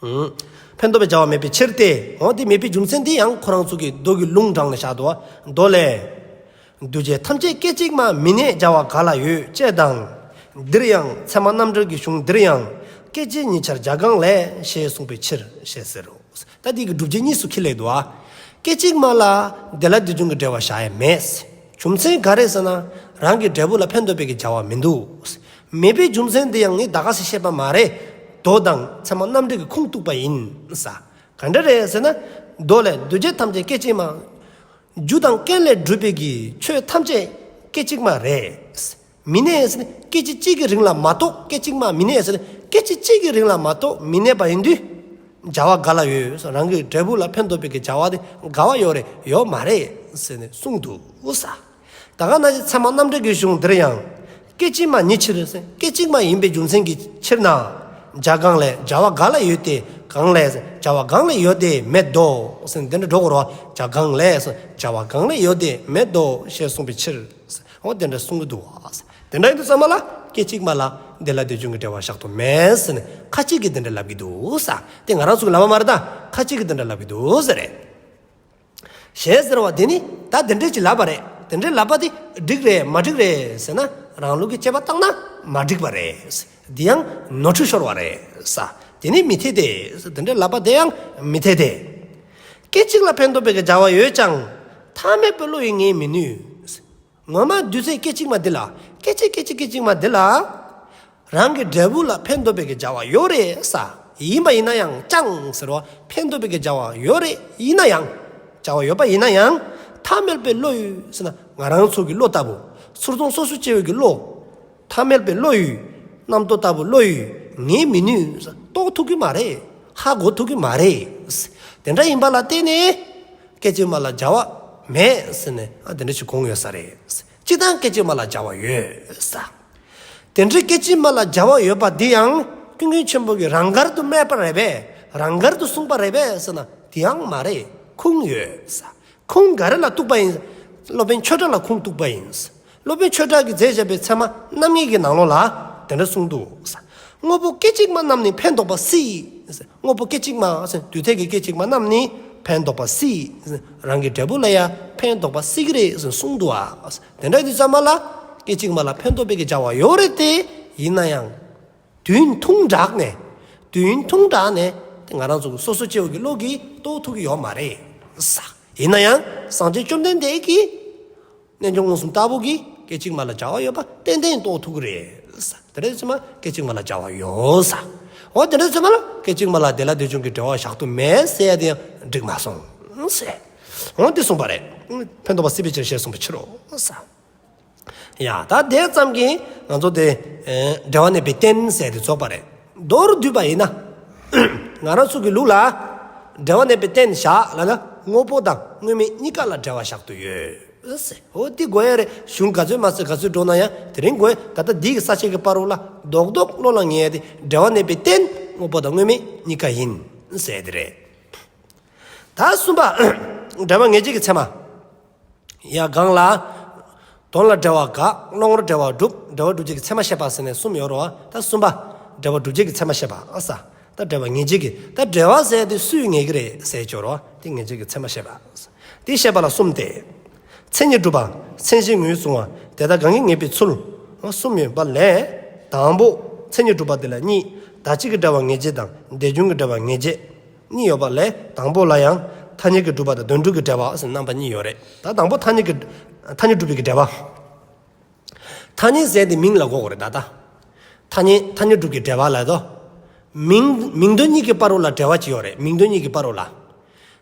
ཨུམ། ཕན་འདོགས་པའི་བྱ་བ་མེད་པའི་ཕྱིར་ཏེ། འོ་དེ་མེད་པའི་རྒྱུ་མཚན་དེ་ཡང་ཁོ་རང་ཚོ་གི་མདོ་གི་ལུང་དྲངས་ནས་བཞག་འདུག་བ། མདོ་ལས། འདུ་བྱེད་ཐམས་ཅད་སྐད་ཅིག་མ་མི་གནས་བྱ་བ་ག་ལ་ཡོད་ཅེས་དང་། འདིར་ཡང་ཚད་མ་རྣམ་འགྲེལ་གྱི་གཞུང་འདིར་ཡང་སྐད་ཅིག་ཉིད་ཕྱིར་རྒྱ་སྒང་ལས་ཞེས་གསུངས་པའི་ཕྱིར་ཞེས་ཟེར་རོ། ད་འདི་གི་སྒྲུབ་བྱེད་གཉིས་སུ་ཁྱེར་ལེ་འདུག་ཨ། སྐད་ཅིག་མ་ལ་དེ་ལ་དེ་བྱུང་གི་འབྲེལ་བ་བཞག་ཡ་མེད། རྒྱུ་མཚན་ག་རེ་ཟེར་ན། རང་གི་འབྲས་བུ་ལ་ཕན་འདོགས་པའི་གི་བྱ་བ་མི་འདུག། མེད་པའི་རྒྱུ་མཚན་དེ་ཡང་ངས་ད་ག་ཟེ་བཤད་པ་མ་རེད། མདོ་དང་ཚད་མ་རྣམ་འགྲེལ་གྱི་ཁུངས་གཏུགས་པ་ཡིན་ས། ག་འདྲ་རེད་ཟེར་ན། མདོ་ལས་འདུ་བྱེད་ཐམས་ཅད་སྐད་ཅིག་མ། རྒྱུ་དང་རྐྱེན་ལས་གྲུབ་པའི་གི་ཆོས་ཐམས་ཅད་སྐད་ཅིག་མ་རེད། མི་གནས་ཟེར་ན་སྐད་ཅིག་གཅིག་གི་རིང་ལ་མ་གཏོགས། སྐད་ཅིག་མ་མི་གནས་ཟེར་ན་སྐད་ཅིག་གཅིག་གི་རིང་ལ་མ་གཏོགས་མི་གནས་པ་ཡིན་དུས། བྱ་བ་ག་ལ་ཡོད་ཟེར། རང་གི་འབྲས་བུ་ལ་ཕན་འདོགས་པའི་གི་བྱ་བ་དེ་ག་བ་ཡོད་རེད། ཡོད་མ་རེད་ཟེར་ནས་གསུངས་འདུག་ས། ད་ག་ནང་བཞིན་ཚད་མ་རྣམ་འགྲེལ་གྱི་གཞུང་འདིར་ཡང་། སྐད་ཅིག་མ་ཉིད་ཕྱིར་ཟེར། སྐད་ཅིག་མ་ཡིན་པའི་རྒྱུ་མཚན་གྱི་ཕྱིར་ན། རྒྱ་སྒང་ལས། བྱ་བ་ག་ལ་ཡོད་དེ། སྒང་ལས་ཟེར། བྱ་བ་སྒང་ལ་ཡོད་དེ་མེད་དོ་ཟེར། དེ་འདྲ་འགྲོ་དགོས་རེད་བ། རྒྱ་སྒང་ལས་ཟེར། བྱ་བ་སྒང་ལ་ཡོད་དེ་མེད་དོ་ཞེས་གསུངས་པའི་ཕྱིར། འོ་དེ་འདྲ་གསུང་གི་འདུག་བ། དེ་འདྲ་ཡིན་དུས་ཙམ་པ་ལ་སྐད་ཅིག་མ་ལ་དེ་ལ་དེ་བྱུང་གི་འབྲེལ་བ་བཞག་ཏུ་མེད་ཟེར་ནས་ཁ་ཅིག་གིས་དེ་འདྲ་ལབ་ཀྱི་འདུག་ས། དེ་ང་རང་ཚོ་གི་ལབ་པ་མ་རེད་ད། ཁ་ཅིག་གིས་དེ་འདྲ་ལབ་ཀྱི་འདུག་ཟེར་རེད། ཞེས་ཟེར་བ་དེ་ནི་ད་དེ་འདྲས་ཅིག་ལབ་པ་རེད། དེ་འདྲས་ལབ་པ་དེ་འགྲིག་རེད་མ་འགྲིག་རེད་ཟེར་ན། རང་ལུགས་ཀྱི་དཔྱད་པ་བཏང་ན་མ་འགྲིག་པ་རེད། དེ་ཡང་ནོར་འཁྲུལ་ཤོར་བ་རེད་ས། དེ་ནི་མི་འཐད་དེ། དེ་འདྲས་ལབ་པ་དེ་ཡང་མི་འཐད་དེ། སྐད་ཅིག་ལ་ཕན་འདོགས་པའི་གི་བྱ་བ་ཡོད་ཀྱང་ཐ་མལ་པའི་བློ་ཡིས་ངེས་མི་ནུས། ངོ་མ་དུས་ཚོད་སྐད་ཅིག་མ་འདི་ལ། སྐད་ཅིག་སྐད་ཅིག་སྐད་ཅིག་མ་འདི་ལ། རང་གི་འབྲས་བུ་ལ་ཕན་འདོགས་པའི་གི་བྱ་བ་ཡོད་རེད་ས། ཡིན་པ་ཡིན་ན་ཡང་ཀྱང་ཟེར་བ་ཕན་འདོགས་པའི་གི་བྱ་བ་ཡོད་རེད། ཡིན་ན་ཡང་། བྱ་བ་ཡོད་པ་ཡིན་ན་ཡང་། ཐ་མལ་པའི་བློ་ཡིས་ཟེར་ན་ང་རང་ཚོ་གི་བློ་ལྟ་བུ། ཚུར་མཐོང་སོ་སོ་སྐྱེ་བོའི་གི་བློ། ཐ་མལ་པའི་བློ་ཡིས། རྣམ་རྟོག་ལྟ་བུ་བློ་ཡིས་ངེས་མི་ནུས། རྟོགས་ཐུབ་ཀྱི་མ་རེད། ཧ་གོ་ཐུབ་ཀྱི་མ་རེད། དེ་འདྲ་ཡིན་པ་ལ་བརྟེན་ནས། སྐད་ཅིག་མ་ལ་བྱ་བ་མེད་ཟེར་ནས་ཨ་དེ་འདྲ་ཞིག་དགོངས་ཡོད་ས་རེད། སྤྱིར་བཏང་སྐད་ཅིག་མ་ལ་བྱ་བ་ཡོད་ས། དེ་འདྲའི་སྐད་ཅིག་མ་ལ་བྱ་བ་ཡོད་པ་འདི་ཡང་ཀུན་མཁྱེན་ཆེན་པོ་གིས་རང་དགར་དུ་སྨྲས་པ་རེད་པས། རང་དགར་དུ་གསུངས་པ་རེད་པས་ཟེར་ན་དེ་ཡང་མ་རེད། ཁུངས་ཡོད་ས། ཁུངས་ག་རེ་ལ་གཏུགས་པ་ཡིན། སློབ་དཔོན་ཆོས་གྲགས་ལ་ཁུངས་གཏུགས་པ་ཡིན། སློབ་དཔོན་ཆོས་གྲགས་ཀྱིས་མཛད་བཞག་པའི་ཚད་མ་རྣམ་ངེས་ཀྱི་ནང་ལོགས་ལ་དེ་འདྲ་གསུངས་འདུག། དངོས་པོ་སྐད་ཅིག་མ་རྣམས་ནི་ཕན་འདོགས་པ་སྲིད། དངོས་པོ་སྐད་ཅིག་མ་ཟེར་དུས་མཐའི་གི་སྐད་ཅིག་མ་རྣམས་ནི་ཕན་འདོགས་པ་སྲིད། རང་གི་འབྲས་བུ་ལ་ཡང་ཕན་འདོགས་པ་སྲིད་ཀྱི་རེད་ཟེར་གསུངས་འདུག་ཨ། དེ་འདྲ་ཡིན་དུས་ཙམ་པ་ལ་སྐད་ཅིག་མ་ལ་ཕན་འདོགས་པའི་གི་བྱ་བ་ཡོད་རེད་དེ། ཡིན་ན་ཡང་། དུས་ཡུན་ཐུང་དྲགས་ནས། དུས་ཡུན་ཐུང་དྲགས་ནས་དེ་ང་རང་ཚོ་གི་སོ་སོ་སྐྱེ་བོ་གི་བློ་གིས་རྟོགས་ཐུབ་ཀྱི་ཡོད་མ་རེད་ས། ཡིན་ན་ཡང་སངས་རྒྱས་བཅོམ་ལྡན་འདས་ཀྱིས་རྣལ་འབྱོར་མངོན་སུམ་ལྟ་བུ་གིས་སྐད་ཅིག་མ་ལ་བྱ་བ་ཡོད་པ་ཏན་ཏན་རྟོགས་ཐུབ་ཀྱི་རེད་ས། དེ་འདྲ་ཡིན་དུས་ཙམ་པ་སྐད་ཅིག་མ་ལ་བྱ་བ་ཡོད་ས། འོ་དེ་འདྲ་ཡིན་དུས་ཙམ་པ་ལ་སྐད་ཅིག་མ་ལ་དེ་ལ་དེ་བྱུང་གི་འབྲེལ་བ་བཞག་ཏུ་མེད་ཟེར་ཡ་དེ་ཡང་འགྲིག་མ་སོང་ཟེར། འོ་དེ་གསུངས་པ་རེད། ཕན་འདོགས་པ་སྲིད་པའི་ཕྱིར་ཞེས་གསུངས་པའི་ཕྱིར་རོ་ས། ཡ་ད་དེ་ཙམ་གྱིས་ང་ཚོ་དེ་ཨེ་འབྲེལ་བ་གནས་པའི་རྟེན་ཟེར་དེ་རྫོགས་པ་རེད། མདོར་བསྡུས་པ་ཡིན་ན། ང་རང་ཚོ་གི་ལུགས་ལ་འབྲེལ་བ་གནས་པའི་རྟེན་བཞག་ལབ་ན་དངོས་པོ་དང་དངོས་མེད་གཉིས་ཀ་ལ་འབྲེལ་བ་བཞག་ཏུ་ཡོད་ཟེར། འོ་དེ་དགོས་ཡ་རེད། གཞུང་ག་ཚོད་མ་ཚོད་ག་ཚོད་འགྲོ་ན་ཡང་དེ་རིང་དགོས་ཡ། ད་ལྟ་འདི་གི་ས་བཅད་ཀྱི་བར་རོ་ལ་རྡོག་རྡོག་བློ་ལ་ངེས་ཡ་དེ་འབྲེལ་བ་གནས་པའི་རྟེན་དངོས་པོ་དང་དངོས་མེད་གཉིས་ཀ་ཡིན་ཟེར་དེ་རེད། ད་གསུམ་པ། འབྲེལ་བ་ངེས་བྱེད་ཀྱི་ཚད་མ། ཡ་གང་ལ། དོན་ལ་འབྲེལ་བ་དགག། བླང་དོར་འབྲེལ་བ་སྒྲུབ། འབྲེལ་བ་སྒྲུབ་བྱེད་ཀྱི་ཚད་མ་བཤད་པ་ཟེར་ནས་གསུམ་ཡོད་རེད་བ། ད་གསུམ་པ། འབྲེལ་བ་སྒྲུབ་བྱེད་ཀྱི་ཚད་མ་བཤད་པ་ཨ་ས། ད་འབྲེལ་བ་ངེས་བྱེད་ཀྱི་ད་འབྲེལ་བ་ཟེར་དེ་སུས་ངེས་ཀྱི་རེད་ཟེར་ཅོག་རེད་བ། དེ་ངེས་བྱེད་ཀྱི་ཚད་མ་བཤད་པ། དེ་བཤད་པ་ལ་གསུམ་སྟེ། མཚན་ཉིད་གྲུབ་པ། མཚན་གཞི་ངོས་བཟུང་བ། དེ་དག་གང་གིས་ངེས་པའི་ཚུལ། གསུམ་ཡོད་པ་ལས། དང་པོ། མཚན་ཉིད་གྲུབ་པ་དེ་ལ་གཉིས། བདག་གཅིག་གི་འབྲེལ་བ་ངེས་བྱེད་དང་དེ་བྱུང་གི་འབྲེལ་བ་ངེས་བྱེད། གཉིས་ཡོད་པ་ལས་དང་པོ་ལ་ཡང་ཐ་སྙད་ཀྱིས་གྲུབ་པ་དང་དོན་གྲུབ་ཀྱི་འབྲེལ་བ་ཟེར་རྣམ་པ་གཉིས་ཡོད་རེད། ད་དང་པོ་ཐ་སྙད་ཀྱི་ཐ་སྙད་གྲུབ་པའི་གི་འབྲེལ་བ། ཐ་སྙད་ཟེར་དེ་མིང་ལ་གོ་དགོས་རེད་ད་ལྟ། ཐ་སྙད་ཐ་སྙད་གྲུབ་ཀྱི་འབྲེལ་བ་ལ་དོ། མིང་མིང་དོན་གཉིས་ཀྱི་བར་རོ་ལ་འབྲེལ་བ་ཅིག་ཡོད་རེད། མིང་དོན་གཉིས་ཀྱི་བར་རོ་ལ།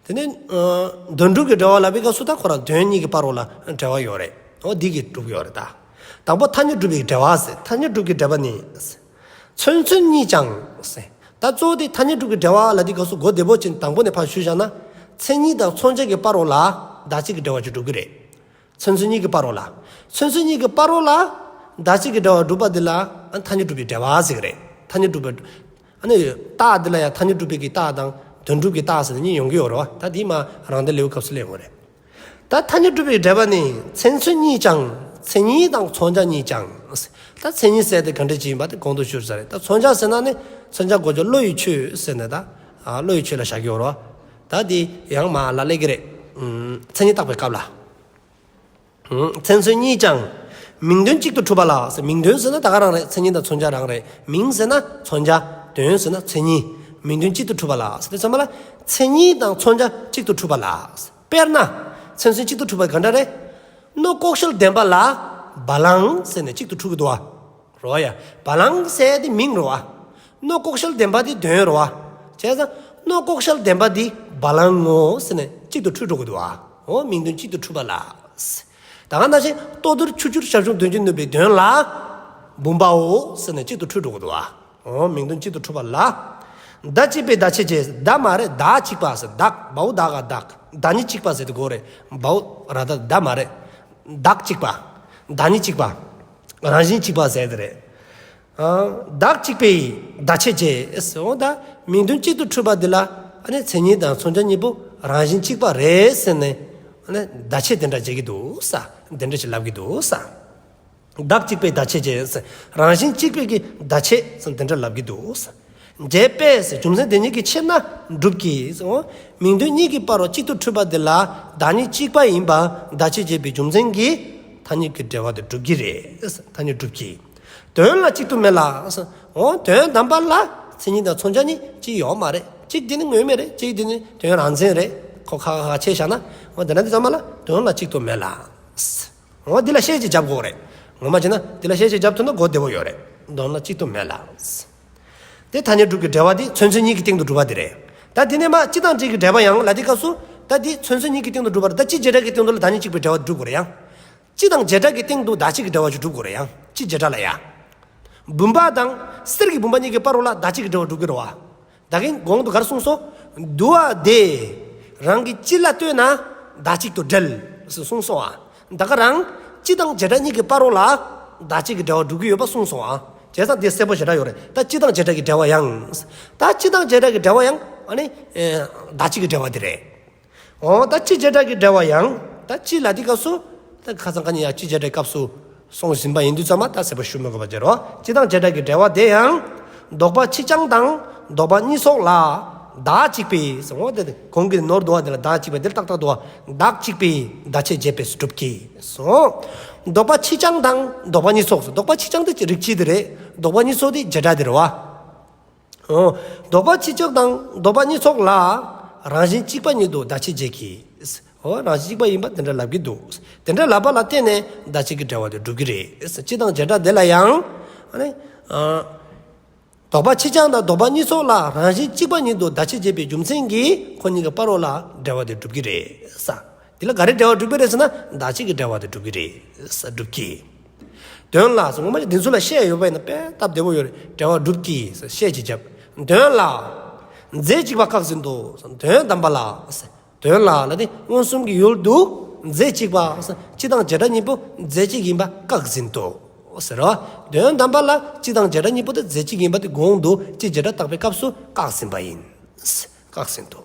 དེ་ནས་ཨ་དོན་གྲུབ་ཀྱི་འབྲེལ་བ་ལ་བའི་སྐབས་སུ་ད་ཁོ་རང་དོན་གཉིས་ཀྱི་བར་རོ་ལ་འབྲེལ་བ་ཡོད་རེད། འོ་འདི་གིས་གྲུབ་ཡོད་རེད་ད། དང་པོ་ཐ་སྙད་གྲུབ་པའི་འབྲེལ་བ་ཟེར། ཐ་སྙད་གྲུབ་ཀྱི་འབྲེལ་བ་ནི། མཚན་མཚོན་གཉིས་ཀྱང་ཟེར། ད་གཙོ་བོ་དེ་ཐ་སྙད་གྲུབ་ཀྱི་འབྲེལ་བ་ལ་འདི་སྐབས་སུ་གོ་བདེ་པོ་ཅིག་དང་པོ་ནས་ཕར་ཞུས་བཞག་ན། མཚན་ཉིད་དང་མཚོན་བྱ་གི་བར་རོ་ལ་བདག་གཅིག་གི་འབྲེལ་བ་ཅིག་གྲུབ་ཀྱི་རེད། མཚན་མཚོན་གཉིས་ཀྱི་བར་རོ་ལ། མཚན་མཚོན་གཉིས་ཀྱི་བར་རོ་ལ། བདག་གཅིག་གི་འབྲེལ་བ་གྲུབ་པ་འདི་ལ་ཨ་ཐ་སྙད་གྲུབ་པའི་འབྲེལ་བ་ཟེར་གྱི་རེད། ཐ་སྙད་གྲུབ་པའི། ཨ་ནི་རྟགས་འདི་ལ་ཡང་ཐ་སྙད་གྲུབ་པའི་གི་རྟགས་དང་དོན་གྲུབ་ཀྱི་རྟགས་ཟེར་ནས་གཉིས་ཡོང་གི་ཡོད་རེད་བ། ད་འདི་མ་རང་དོན་ལེའུ་སྐབས་སུ་སླེབས་ཡོང་གི་རེད། ད་ཐ་སྙད་གྲུབ་པའི་འབྲེལ་བ་ནི་མཚན་མཚོན་གཉིས་ཀྱང་། མཚན་ཉིད་དང་མཚོན་བྱ་གཉིས་ཀྱང་། ད་མཚན་ཉིད་ཟེར་དེ་ག་འདྲ་ཅིག་ཡིན་པ་དེ་གོང་དུ་ཞུས་ཚར་རེད། ད་མཚོན་བྱ་ཟེར་ན་ནི་མཚོན་བྱ་གོ་ཆོད་བློ་ཡི་ཆོས་ཟེར་ནས་ད། ཨ་བློ་ཡི་ཆོས་ལ་བཞག་གི་ཡོད་རེད་བ། ད་འདི་ཡང་མ་ལ་ལས་ཀྱི་རེད། ཨུམ་མཚན་ཉིད་བརྟག་པའི་སྐབས་ལ། མཚན་མཚོན་གཉིས་ཀྱང་ མིང་དོན་གཅིག་ཏུ་འཁྲུལ་པ་ལ། མིང་དོན་ཟེར་ན་ད་ག་རང་རེད། མཚན་ཉིད་དང་མཚོན་བྱ་རང་རེད། མིང་ཟེར་ན་མཚོན་བྱ། དོན་ཟེར་ན་མཚན་ཉིད། མིང་དོན་གཅིག་ཏུ་འཁྲུལ་པ་ལ། དེ་ཚང་མ་ལ་མཚན་ཉིད་དང་མཚོན་བྱ་གཅིག་ཏུ་འཁྲུལ་པ་ལ། དཔེར་ན། མཚན་མཚོན་གཅིག་ཏུ་འཁྲུལ་པ་ག་འདྲ་རེད། ནོག་ལྐོག་ཤལ་ལྡན་པ་ལ་བ་ལང་ཟེར་ནས་གཅིག་ཏུ་འཁྲུལ་གྱི་འདུག་བ། རེད་བ་ཡ། བ་ལང་ཟེར་དེ་མིང་རེད་བ། ནོག་ལྐོག་ཤལ་ལྡན་པ་དེ་དོན་རེད་བ། བྱས་ཙང་ནོག་ལྐོག་ཤལ་ལྡན་པ་དེ་བ་ལང་ངོ་ཟེར་ནས་གཅིག་ཏུ་འཁྲུལ་འགྲོ་གི་འདུག་བ། འོ་མིང་དོན་གཅིག་ཏུ་འཁྲུལ་པ་ལ། ད་ག་ནང་བཞིན་ལྟོ་ལྡིར་ཆུ་སྐྱོར་ཞབས་ཞུམ་དོན་གཅིག་ནུས་པའི་དོན་ལ། བུམ་པའོ་ཟེར་ནས་གཅིག་ཏུ་འཁྲུལ་འགྲོ་གི་འདུག་བ། འོ་མིང་དོན་གཅིག་ཏུ་འཁྲུལ་པ་ལ། བརྡ་གཅིག་པའི་བརྡ་ཆད་བྱེད། བརྡ་མ་རེད། བརྡ་གཅིག་པ་ཟེར། བརྡ་བའོ་བརྡ་ག་བརྡ། བརྡ་ཉིད་གཅིག་པ་ཟེར་དེ་གོ་རེད། བའོ་ར་ད་བརྡ་མ་རེད། བརྡ་གཅིག་པ། བརྡ་ཉིད་གཅིག་པ། རང་བཞིན་གཅིག་པ་ཟེར་དེ་རེད། ཨ། བརྡ་གཅིག་པའི་བརྡ་ཆད་བྱེད་ཟེར། འོ་ད་མིང་དོན་གཅིག་ཏུ་འཁྲུལ་པ་འདི་ལ་ཨ་ནི་མཚན་ཉིད་དང་མཚོན་བྱ་གཉིས་པོ་རང་བཞིན་གཅིག་པ་རེད་ཟེར་ནས་ཨ་ནི་བརྡ་ཆད་དེ་འདྲ་བྱེད་ཀྱི་འདུག་ས། དེ་འདྲ་ཞིག་ལབ་ཀྱི་འདུག་ས། བརྡ་གཅིག་པའི་བརྡ་ཆད་བྱེད་ཟེར། རང་བཞིན་གཅིག་པའི་གི་བརྡ་ཆད་ཟེར་དེ་འདྲ་ལབ་ཀྱི་འདུག་ས། བྱེད་པས་ཟེར། རྒྱུ་མཚན་དེ་ཉིད་ཀྱི་ཕྱིར་ན་འགྲུབ་ཀྱི་ཟེར། འོ། མིང་དོན་གཉིས་ཀྱི་བར་རོ་གཅིག་ཏུ་འཁྲུལ་པ་འདི་ལ་བརྡ་ཉིད་གཅིག་པ་ཡིན་པ་བརྡ་ཆད་བྱེད་པའི་རྒྱུ་མཚན་གྱིས་ཐ་སྙད་ཀྱི་འབྲེལ་བ་དེ་འགྲུབ་ཀྱི་རེད། ཐ་སྙད་འགྲུབ་ཀྱི། དོན་ལ་གཅིག་ཏུ་མེད་ལ། འོ་དོན་དམ་པ་ལ་མཚན་ཉིད་དང་མཚོན་བྱ་གཉིས་གཅིག་ཡོད་མ་རེད། གཅིག་དེ་ནི་དངོས་མེད་རེད། གཅིག་དེ་ནི་དོན་རང་མཚན་རེད། ཁོ་ཁ་ཁ་ཁ་ཕྱེ་བཞག་ན། འོ་དེ་འདྲ་དེ་ཚང་མ་ལ་དོན་ལ་གཅིག་ཏུ་མེད་ལ། འོ་འདི་ལ་ཤད་ཅིག་རྒྱབ་དགོས་རེད། ངོ་མ་བྱས་ན་འདི་ལ་ཤད་ཅིག་རྒྱབ་ཐུབ་ན་གོ་བདེ་པོ་ཡོད་རེད། དོན་ལ་གཅིག་ཏུ་མེད་ལ། དེ་ཐ་སྙད་སྒྲུབ་ཀྱི་འབྲེལ་བ་དེ་མཚན་མཚོན་གཉིས་ཀྱི་སྟེང་དུ་སྒྲུབ་པ་དེ་རེད། ད་དེ་ནས་མ་སྤྱི་དང་སྒྲ་གི་འབྲེལ་བ་ཡང་ལ་དེ་སྐབས་སུ། ད་དེ་མཚན་མཚོན་གཉིས་ཀྱི་སྟེང་དུ་སྒྲུབ་པ་རེད། ད་སྤྱི་བྱེ་བྲག་གི་སྟེང་དུ་ལ་བརྡ་ཉིད་གཅིག་པའི་འབྲེལ་བ་སྒྲུབ་དགོས་རེད་ཡང་། སྤྱི་དང་བྱེ་བྲག་གི་སྟེང་དུ་བརྡ་གཅིག་གི་འབྲེལ་བ་ཞིག་སྒྲུབ་དགོས་རེད་ཡང་། སྤྱི་བྱེ་བྲག་ལ་ཡ། བུམ་པ་དང་གསེར་གྱི་བུམ་པ་གཉིས་ཀྱི་བར་རོ་ལ་བརྡ་གཅིག་གི་འབྲེལ་བ་སྒྲུབ་ཀྱི་རེད་བ། ད་གིན་གོང་དུ་ག་རེ་གསུངས་སོང་། དུ་བ་དེ་རང་གི་སྤྱི་ལ་ལྟོས་ན་བརྡ་གཅིག་ཏུ་འབྲེལ་ཟེར་གསུངས་སོང་ཨ། ད་ག་རང་སྤྱི་དང་བྱེ་བྲག་གཉིས་ཀྱི་བར་རོ་ལ་བརྡ་གཅིག་གི་འབྲེལ་བ་སྒྲུབ་ཀྱི་ཡོད་པ་གསུངས་སོང་ཨ། བྱས་ཙང་དེ་གསལ་པོ་ཞེ་དྲག་ཡོད་རེད། ད་སྤྱི་དང་བྱེ་བྲག་གི་འབྲེལ་བ་ཡང་། ད་སྤྱི་དང་བྱེ་བྲག་གི་འབྲེལ་བ་ཡང་ཨ་ནི་ཨེ་བརྡ་གཅིག་གི་འབྲེལ་བ་དེ་རེད། འོ་ད་སྤྱི་བྱེ་བྲག་གི་འབྲེལ་བ་ཡང་། ད་སྤྱི་ལ་དེ་སྐབས་སུ། ད་ཁ་སང་ཁ་ཉིན་ཡང་སྤྱི་བྱེ་བྲག་གི་སྐབས་སུ་སོང་ཟིན་པ་ཡིན་དུས་ཙམ་མ་ད་གསལ་པོ་ཞུ་མི་དགོས་པ་བྱེད་རོགས། སྤྱི་དང་བྱེ་བྲག་གི་འབྲེལ་བ་དེ་ཡང་། ལྡོག་པ་ཕྱིས་འགྱངས་དང་ལྡོག་པ་གཉིས་ཚོགས་ལ་བརྡ་གཅིག་པའི་ཟེར། འོ་དེ་གོང་གི་ནོར་འདུག་བ། དེ་ལ་བརྡ་གཅིག་པའི་དེ་ཏག་ཏག་འདུག་བ། བརྡ་གཅིག་པའི་བརྡ་ཆད་བྱེད་པས་སྒྲུབ་ཀྱི་སོ། ལྡོག་པ་ཕྱིས་འགྱངས་དང་ལྡོག་པ་གཉིས་ཚོགས་སོ། ལྡོག་པ་ཕྱིས་འགྱངས་དེ་རིགས་གཅིག་དེ་རེད། ལྡོག་པ་གཉིས་ཚོགས་དེ་བྱེ་བྲག་དེ་རེད་བ། འོ། ལྡོག་པ་ཕྱིས་འགྱངས་དང་ལྡོག་པ་གཉིས་ཚོགས་ལ། རང་བཞིན་གཅིག་པ་ཉིད་དུ་བརྡ་ཆད་བྱེད་ཀྱི། འོ་རང་བཞིན་གཅིག་པ་ཡིན་པ་དེ་འདྲ་ལབ་ཀྱི་འདུག། དེ་འདྲ་ལབ་པ་ལ་བརྟེན་ནས་བརྡ་ཆད་ཀྱི་འབྲེལ་བ་དེ་སྒྲུབ་ཀྱི་རེད། སྤྱི་དང་བྱེ་བྲག་དེ་ལ་ཡང་། ཨ་ནི། ཨ། ལྡོག་པ་ཕྱིས་འགྱངས་དང་ལྡོག་པ་གཉིས་ཚོགས་ལ་རང་བཞིན་གཅིག་པ་ཉིད་དུ་བརྡ་ཆད་བྱེད་པའི་རྒྱུ་མཚན་གྱིས་ཁོ་གཉིས་ཀྱི་བར་རོ་ལ་འབྲེལ་བ་དེ་སྒྲུབ་ཀྱི་རེད་ས། དེ་ལ་ག་རེ་འབྲེལ་བ་སྒྲུབ་ཀྱི་རེད་ཟེར་ན་བརྡ་ཆད་ཀྱི་འབྲེལ་བ་དེ་སྒྲུབ་ཀྱི་རེད་ས། སྒྲུབ་ཀྱི། དོན་ལ་ཟེར་ངོ་མ་འདི་ཚོ་ལ་ཤད་ཡོད་པ་ཡིན་ན་དཔེ་སྟབས་བདེ་པོ་ཡོད་རེད། འབྲེལ་བ་སྒྲུབ་ཀྱི་ཟེར་ཤད་ཅིག་བརྒྱབ། དོན་ལ། རྫས་གཅིག་པ་བཀག་ཟིན་ཏོ། དོན་དམ་པ་ལ། དོན་ལ་ལ་དེ་མངོན་སུམ་གྱི་ཡུལ་དུ་རྫས་གཅིག་པ། སྤྱི་དང་བྱེ་བྲག་གཉིས་པོ་རྫས་གཅིག་ཡིན་པ་བཀག་ཟིན་ཏོ། ཟེར་རོ། དོན་དམ་པ་ལ་སྤྱི་དང་བྱེ་བྲག་གཉིས་པོ་དེ་རྫས་གཅིག་ཡིན་པ་དེ་གོང་དུ་སྤྱི་བྱེ་བྲག་བརྟག་པའི་སྐབས་སུ་བཀག་ཟིན་པ་ཡིན། བཀག་ཟིན་ཏོ།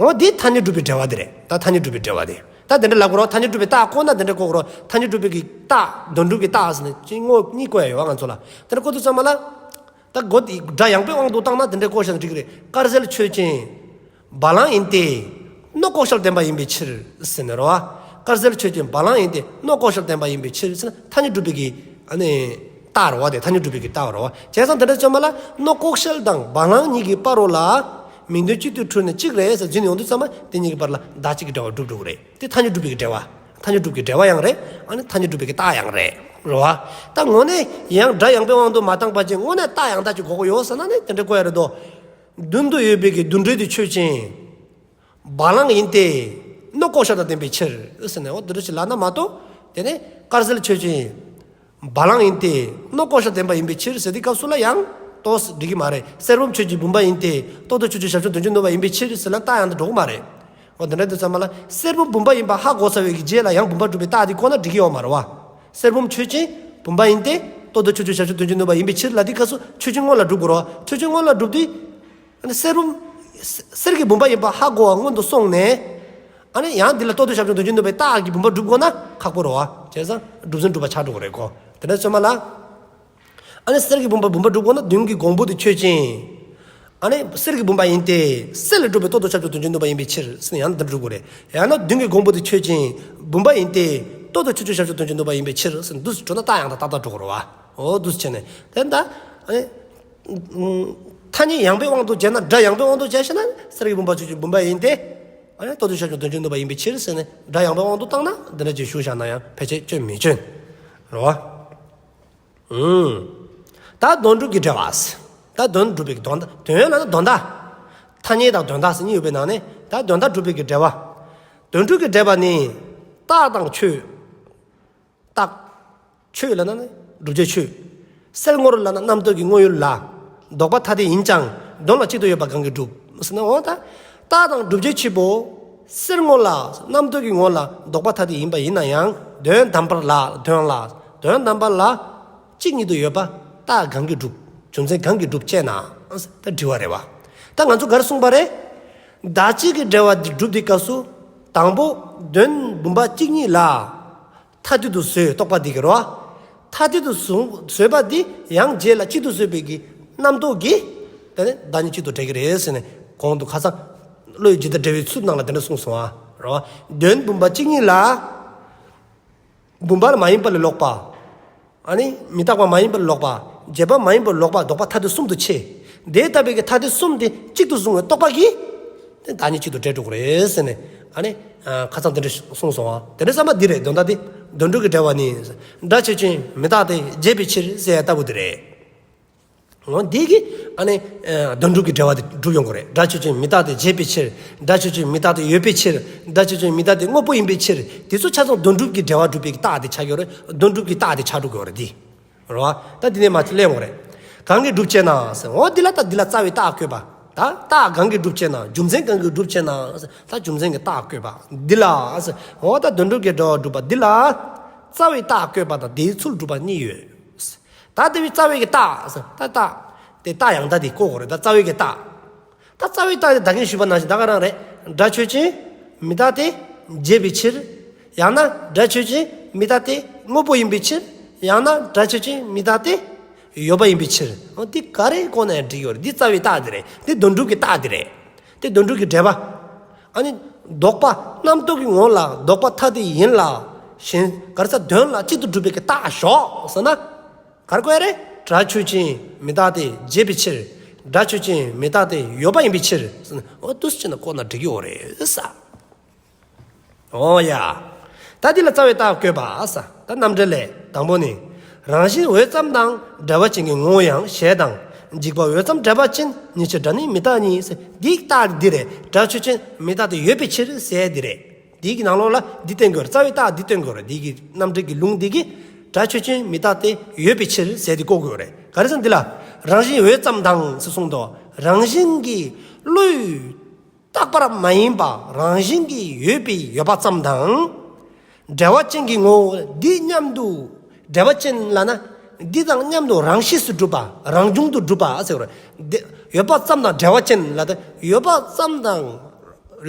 འོ་འདི་ཐ་སྙད་སྒྲུབ་པའི་འབྲེལ་བ་དེ་རེད། ད་ཐ་སྙད་སྒྲུབ་པའི་འབྲེལ་བ་དེ། ད་དེ་འདྲ་ལབ་དགོས་རོ། ཐ་སྙད་སྒྲུབ་པའི་རྟགས་བཀོད་ན་དེ་འདྲ་བཀོད་དགོས་རོ། ཐ་སྙད་སྒྲུབ་པའི་གི་རྟགས། དོན་སྒྲུབ་ཀྱི་རྟགས་ཟེར་ནས་ཅི་ངོ་གཉིས་བཀོད་ཡ་ཡོད་བ་ང་ཚོ་ལ། དེ་འདྲ་བཀོད་དུས་ཙམ་མ་ལ། ད་གོ་དེ་སྒྲ་ཡངས་པའི་དབང་དུ་བཏང་ན་དེ་འདྲ་བཀོད་བཞག་ན་འགྲིག་གི་རེད། དཀར་ཟལ་ཆོས་ཅན། བ་ལང་ཡིན་ཏེ། ནོག་ལྐོག་ཤལ་ལྡན་པ་ཡིན་པའི་ཕྱིར་ཟེར་ནས་རོ་བ། དཀར་ཟལ་ཆོས་ཅན། བ་ལང་ཡིན་ཏེ། ནོག་ལྐོག་ཤལ་ལྡན་པ་ཡིན་པའི་ཕྱིར་ཟེར་ན་ཐ་སྙད་སྒྲུབ་པའི་གི་ཨ་ནི་རྟགས་རོ་བ། དེ་ཐ་སྙད་སྒྲུབ་པའི་གི་རྟགས་རོ་བ། བྱས་ཙང་དེ་འདྲ་ཚོ་མ་ལ་ནོག་ལྐོག་ཤལ་དང་བ་ལང་གཉིས་ཀྱི་བར་རོ་ལ་མིང་དོན་གཅིག་ཏུ་འཁྲུལ་ནས་གཅིག་རེད་ཟེར་འཛིན་ཡོང་དུས་ཙམ་མ་དེ་གཉིས་ཀྱི་བར་ལ་བརྡ་གཅིག་གི་འབྲེལ་བ་སྒྲུབ་འགྲོ་གི་རེད། དེ་ཐ་སྙད་སྒྲུབ་པའི་གི་འབྲེལ་བ། ཐ་སྙད་སྒྲུབ་ཀྱི་འབྲེལ་བ་ཡང་རེད། ཨ་ནི་ཐ་སྙད་སྒྲུབ་པའི་གི་རྟགས་ཡང་རེད། རེད་བ། ད་དངོས་གནས་ཡང་སྒྲ་ཡངས་པའི་དབང་དུ་མ་བཏང་པ་ཅིག་དངོས་གནས་རྟགས་ཡང་དག་ཅིག་དགོས་ཀྱི་ཡོད་ཟེར་ན་ནི་དེ་འདྲ་བཀོད་ཡ་རེད་དོ། མདུན་དུ་ཡོད་པའི་གི་མདུན་གྲལ་དེ་ཆོས་ཅན། བ་ལང་ཡིན་ཏེ། ནོག་ལྐོག་ཤལ་དང་ལྡན་པའི་ཕྱིར་ཟེར་ནས་འོ་དེ་འདྲ་ཞིག་ལབ་ན་མ་གཏོགས། དེ་ནས་དཀར་ཟལ་ཆོས་ཅན། བ་ལང་ཡིན་ཏེ། ནོག་ལྐོག་ཤལ་ལྡན་པ་ཡིན་པའི་ཕྱིར་ཟེར་དུས་སྐབས་སུ་ལ་ཡང་ཏོག་ཙམ་འགྲིག་གི་མ་རེད། གསེར་བུམ་ཆོས་ཅན་བུམ་པ་ཡིན་ཏེ། ལྟོ་ལྡིར་ཆུ་སྐྱོར་ཞབས་ཞུམ་དོན་གཅིག་ནུས་པ་ཡིན་པའི་ཕྱིར་ཟེར་ན་རྟགས་ཡང་དག་འགྲོ་གི་མ་རེད། འོ་དེ་འདྲ་དུས་ཙམ་མ་ལ་གསེར་བུམ་བུམ་པ་ཡིན་པ་ཧ་གོ་ཚར་བའི་གི་རྗེས་ལ་ཡང་བུམ་པ་སྒྲུབ་པའི་རྟགས་དེ་བཀོད་ན་འགྲིག་གི་ཡོད་མ་རེད་བ། གསེར་བུམ་ཆོས་ཅན་བུམ་པ་ཡིན་ཏེ། ལྟོ་ལྡིར་ཆུ་སྐྱོར་ཞབས་ཞུམ་དོན་གཅིག་ནུས་པ་ཡིན་པའི་ཕྱིར་ལ་དེ་སྐབས་སུ་ཆོས་ཅན་སྔོན་ལ་སྒྲུབ་དགོས་རེད་བ། ཆོས་ཅན་སྔོན་ལ་སྒྲུབ་དུས། ཨ་ནི་གསེར་བུམ། གསེར་གྱི་བུམ་པ་ཡིན་པ་ཧ་གོ་བ་སྔོན་དུ་སོང་ནས། ཨ་ནི་ཡང་འདི་ལ་ལྟོ་ལྡིར་ཞབས་ཞུམ་དོན་གཅིག་ནུས་པའི་རྟགས་ཀྱི་བུམ་པ་སྒྲུབ་དགོས་ན་ཁག་པོ་རེད་བ། བྱས་ཙང་སྒྲུབ་ཚུལ་འགྲུབ་པ་ཆགས་འགྲོ་གི་རེད་གོ། དེ་འདྲ་ཚོ་མ་ལ། ཨ་ནི་གསེར་གྱི་བུམ་པ་བུམ་པ་སྒྲུབ་དགོས་ན་མདུན་གྱི་གོང་བུ་དེ་ཆོས་ཅན། ཨ་ནི་གསེར་གྱི་བུམ་པ་ཡིན་ཏེ། གསེར་ལས་གྲུབ་པའི་ལྟོ་ལྡིར་ཞབས་ཞུམ་དོན་གཅིག་ནུས་པ་ཡིན་པའི་ཕྱིར་ཟེར་ནས་ཡང་འདི་འདྲ་སྒྲུབ་དགོས་རེད། ཡང་ན་མདུན་གྱི་གོང་བུ་དེ་ཆོས་ཅན། བུམ་པ་ཡིན་ཏེ། ལྟོ་ལྡིར་ཆོས་ཅན་ཞབས་ཞུམ་དོན་བྱེད་ནུས་པ་ཡིན་པའི་ཕྱིར་ཟེར་འདུག་སེ་འགྲོ་ན་རྟགས་ཡང་དག་རྟག་མཐའ་འགྲོ་དགོས་རེད་བ། འོ་འདུག་སེ་བྱས་ནས་དེ་ད་ཨ་ནི་ཐ་སྙད་ཡང་པའི་དབང་དུ་བྱས་ན། སྒྲ་ཡང་པའི་དབང་དུ་བྱས་ཤེ་ན་སེལ་གྱི་བུམ་པ་ཆོས་ཅན་བུམ་པ་ཡིན་ཏེ། ཨ་ནི་ལྟོ་ལྡིར་ཞབས་ཞུམ་དོན་བྱེད་ནུས་པ་ཡིན་པའི་ཕྱིར་ཟེར་ནས་སྒྲ་ཡང་པའི་དབང་དུ་བཏང་ན་འདི་འདྲ་ཅིག་ཞུ་བཞག་ན་ཡང་ཕལ་ཆེར་སྐྱོན་མི་སྐྱོན་རེད་བ། ཨུམ། ད་དོན་སྒྲུབ་ཀྱི་འབྲེལ་བ། ད་དོན་སྒྲུབ་པའི་དོན་དོན་ལ་ན་དོན་དག་ཐ་སྙད་དང་དོན་དག་ཟེར་གཉིས་ཡོད་པའི་ནང་ནས་ད་དོན་དག་སྒྲུབ་པའི་གི་འབྲེལ་བ། དོན་སྒྲུབ་ཀྱི་འབྲེལ་བ་ནི། རྟགས་དང་ཆོས། རྟགས། ཆོས་ལ་ན་ནི་བསྒྲུབ་བྱའི་ཆོས། སེལ་ངོར་ལ་ན་རྣམ་རྟོག་གི་དངོས་ཡུལ་ལ། ལྡོག་པ་ཐ་དད་ཡིན་ཀྱང་དོན་ལ་གཅིག་ཏུ་ཡོད་པ་གང་གིས་སྒྲུབ། ཟེར་ན་འོ་ད། རྟགས་དང་བསྒྲུབ་བྱའི་ཆོས་པོ། སེལ་ངོ་ལ་རྣམ་རྟོག་གི་ངོ་ལ་ལྡོག་པ་ཐ་དད་ཡིན་པ་ཡིན་ན་ཡང་དོན་དམ་པར་ལ་དོན་ལ་དོན་དམ་པར་ལ། གཅིག་ཉིད་དུ་ཡོད་པ་རྟགས་གང་གིས་སྒྲུབ། རྒྱུ་མཚན་གང་གིས་སྒྲུབ་ཅེ་ན། ད་དྲི་བ་རེད་བ། ད་ང་ཚོ་ག་རེ་གསུངས་པ་རེད། བདག་གཅིག་གི་འབྲེལ་བ་འདི་སྒྲུབ་དུས་སྐབས་སུ། དང་པོ་དོན་བུམ་པ་གཅིག་ཉིད་ལ། ཐ་དད་དུ་བཟོས་རྟོག་པ་འདི་གི་རོ། ཐ་དད་དུ་བཟུང་བཟོས་པ་འདི་ཡང་རྗེས་ལ་གཅིག་ཏུ་བཟོས་པའི་གི་རྣམ་རྟོག་གིས་དེ་ནི་བདག་ཉིད་གཅིག་ཏུ་འབྲེལ་གྱི་རེད་ཟེར་ནས་གོང་དུ་ཁ་སང་བློ་ཡི་ཇི་ལྟར་འབྲེལ་བའི་ཚུལ་ནང་ལ་དེ་འདྲ་གསུངས་སོང་བ་རོ། དོན་བུམ་པ་གཅིག་ཉིད་ལ། བུམ་པ་མ་ཡིན་པ་ལས་ལོག་པ། ཨ་ནི་མི་རྟག་པ་མ་ཡིན་པ་ལས་ལོག་པ། བྱས་པ་མ་ཡིན་པ་ལས་ལོག་པ། ལྡོག་པ་ཐ་དད་གསུམ་དུ་ཕྱེ། དེ་ལྟ་བུའི་གི་ཐ་དད་གསུམ་དེ་གཅིག་ཏུ་བཟུང་བའི་རྟོག་པ་གིས་དེ་བདག་ཉིད་གཅིག་ཏུ་འབྲེལ་འགྲོ་གི་རེད་ཟེར་ནས་ཨ་ནི་ཁ་སང་དེ་འདྲ་གསུངས་སོང་བ། དེ་འདྲ་བསམ་པ་འདི་རེད། དོན་དག་འདི་དོན་སྒྲུབ་ཀྱི་འབྲེལ་བ་ནི། སྒྲ་ཆོས་ཅན་མི་རྟག་སྟེ་བྱས་པའི་ཕྱིར་ཟེར་ཡ་ལྟ་བུ་འདི་རེད། འོ་འདི་གིས་ཨ་ནི་ཨ་དོན་སྒྲུབ་ཀྱི་འབྲེལ་བ་དེ་འགྲུབ་ཡོང་གི་རེད། སྒྲ་ཆོས་ཅན་མི་རྟག་སྟེ་བྱས་པའི་ཕྱིར། སྒྲ་ཆོས་ཅན་མི་རྟག་སྟེ་ཡོད་པའི་ཕྱིར། སྒྲ་ཆོས་ཅན་མི་རྟག་སྟེ་དངོས་པོ་ཡིན་པའི་ཕྱིར། དེ་ཚོ་ཆ་ཚང་དོན་སྒྲུབ་ཀྱི་འབྲེལ་བ་སྒྲུབ་པའི་རྟགས་དེ་ཆགས་ཡོད་རེད། དོན་སྒྲུབ་ཀྱི་རྟགས་དེ་ཆགས་འགྲོ་གི་ཡོད་རེད་འདི། རེད་བ། ད་འདི་ནས་མར་གླེང་དགོས་རེད། གང་གིས་སྒྲུབ་ཅེ་ན་ཟེར། འོ་འདི་ལ་ད་འདི་ལ་རྩ་བའི་རྟགས་བཀོད་པ། ད་རྟགས་གང་གིས་སྒྲུབ་ཅེ་ན། རྒྱུ་མཚན་གང་གིས་སྒྲུབ་ཅེ་ན་ཟེར། ད་རྒྱུ་མཚན་གྱི་རྟགས་བཀོད་པ་འདི་ལ་ཟེར། འོ་ད་དོན་སྒྲུབ་ཀྱི་འབྲེལ་བ་སྒྲུབ་པ་འདི་ལ། རྩ་བའི་རྟགས་བཀོད་པ་དང་དེའི་ཚུལ་སྒྲུབ་པ་གཉིས་ཡོད། ད་དེ་བའི་རྩ་བའི་གི་རྟགས་ཟེར། ད་རྟགས་དེ་རྟགས་ཡང་དག་དེ་བཀོད་དགོས་རེད། ད་རྩ་བའི་གི་རྟགས། ད་རྩ་བའི་རྟགས་དེ་ད་གིན་ཞུས་པ་ནང་བཞིན་ད་ག་རང་རེད། སྒྲ་ཆོས་ཅན་མི་རྟག་སྟེ་བྱས་པའི་ཕྱིར། ཡང་ན་སྒྲ་ཆོས་ཅན་མི་རྟག་སྟེ་དངོས་པོ་ཡིན་པའི་ཕྱིར། ཡང་ན་སྒྲ་ཆོས་ཅན་མི་རྟག་སྟེ་ཡོད་པ་ཡིན་པའི་ཕྱིར། འོ་འདི་ག་རེ་བཀོད་ན་ཡང་འགྲིག་ཡོད་རེད། འདི་རྩ་བའི་རྟགས་དེ་རེད། འདི་དོན་སྒྲུབ་ཀྱི་རྟགས་དེ་རེད། དེ་དོན་སྒྲུབ་ཀྱི་འབྲེལ་བ། ཨ་ནི་ལྡོག་པ་རྣམ་རྟོག་གི་ངོ་ལ་ལྡོག་པ་ཐ་དད་ཡིན་ལ། གཞན་ག་རེ་ཟེར། དོན་ལ་གཅིག་ཏུ་སྒྲུབ་པའི་གི་རྟགས་ཞོག་ཟེར་ན། ག་རེ་བཀོད་ཡ་རེད། སྒྲ་ཆོས་ཅན་མི་རྟག་སྟེ་བྱས་པའི་ཕྱིར། སྒྲ་ཆོས་ཅན་མི་རྟག་སྟེ་ཡོད་པ་ཡིན་པའི་ཕྱིར་ཟེར་ན། འོ་འདུག་སེ་བྱས་ན་བཀོད་ན་འགྲིག་གི་ཡོད་རེད་ས། འོ་ཡ། ད་འདི་ལ་རྩ་བའི་རྟགས་བཀོད་པ་ས། ད་རྣམ་འགྲེལ་ལས། དང་པོ་ནི། རང་བཞིན་འོད་ཙམ་དང་འབྲེལ་བ་ཅན་གྱི་ངོ་བོ་ཡང་ཞེས་དང་། འཇིག་པ་འོད་ཙམ་འབྲེལ་པ་ཅན། ཉིད་ཕྱིར་སྒྲ་ནི་མི་རྟག་ཉིད་ཟེར། འདིའི་རྟགས་འདི་རེད། སྒྲ་ཆོས་ཅན་མི་རྟག་སྟེ་ཡོད་པའི་ཕྱིར་ཟེར་འདི་རེད། འདི་གི་ནང་ལོགས་ལ་འདི་བསྟན་དགོས་རེད། རྩ་བའི་རྟགས་འདི་བསྟན་དགོས་རེད། འདི་གི་རྣམ་འགྲེལ་གྱི་ལུང་འདི་གིས་སྒྲ་ཆོས་ཅན་མི་རྟག་སྟེ་ཡོད་པའི་ཕྱིར་ཟེར་འདི་བཀོད་དགོས་རེད། ག་རེ་ཟེར་ན་འདི་ལ་རང་བཞིན་འོད་ཙམ་དང་ཟེར་གསུངས་འདུག། རང་བཞིན་གྱི་བློས་བཏགས་པ་མ་ཡིན་པ་རང་བཞིན་གྱིས་ཡོད་པའི་ཡོད་པ་ཙམ་དང་། འབྲེལ་བ་ཅན་གྱི་ངོ་བོ་འདི་མཉམ་དུ། འབྲེལ་བ་ཅན་ལབ་ན་འདི་དང་མཉམ་དུ་རང་གཤིས་སུ་གྲུབ་པ། རང་བྱུང་དུ་གྲུབ་པ་ཟེར་བ་རེད། འདི་ཡོད་པ་ཙམ་དང་འབྲེལ་བ་ཅན་ལབ་ན་ཡོད་པ་ཙམ་དང་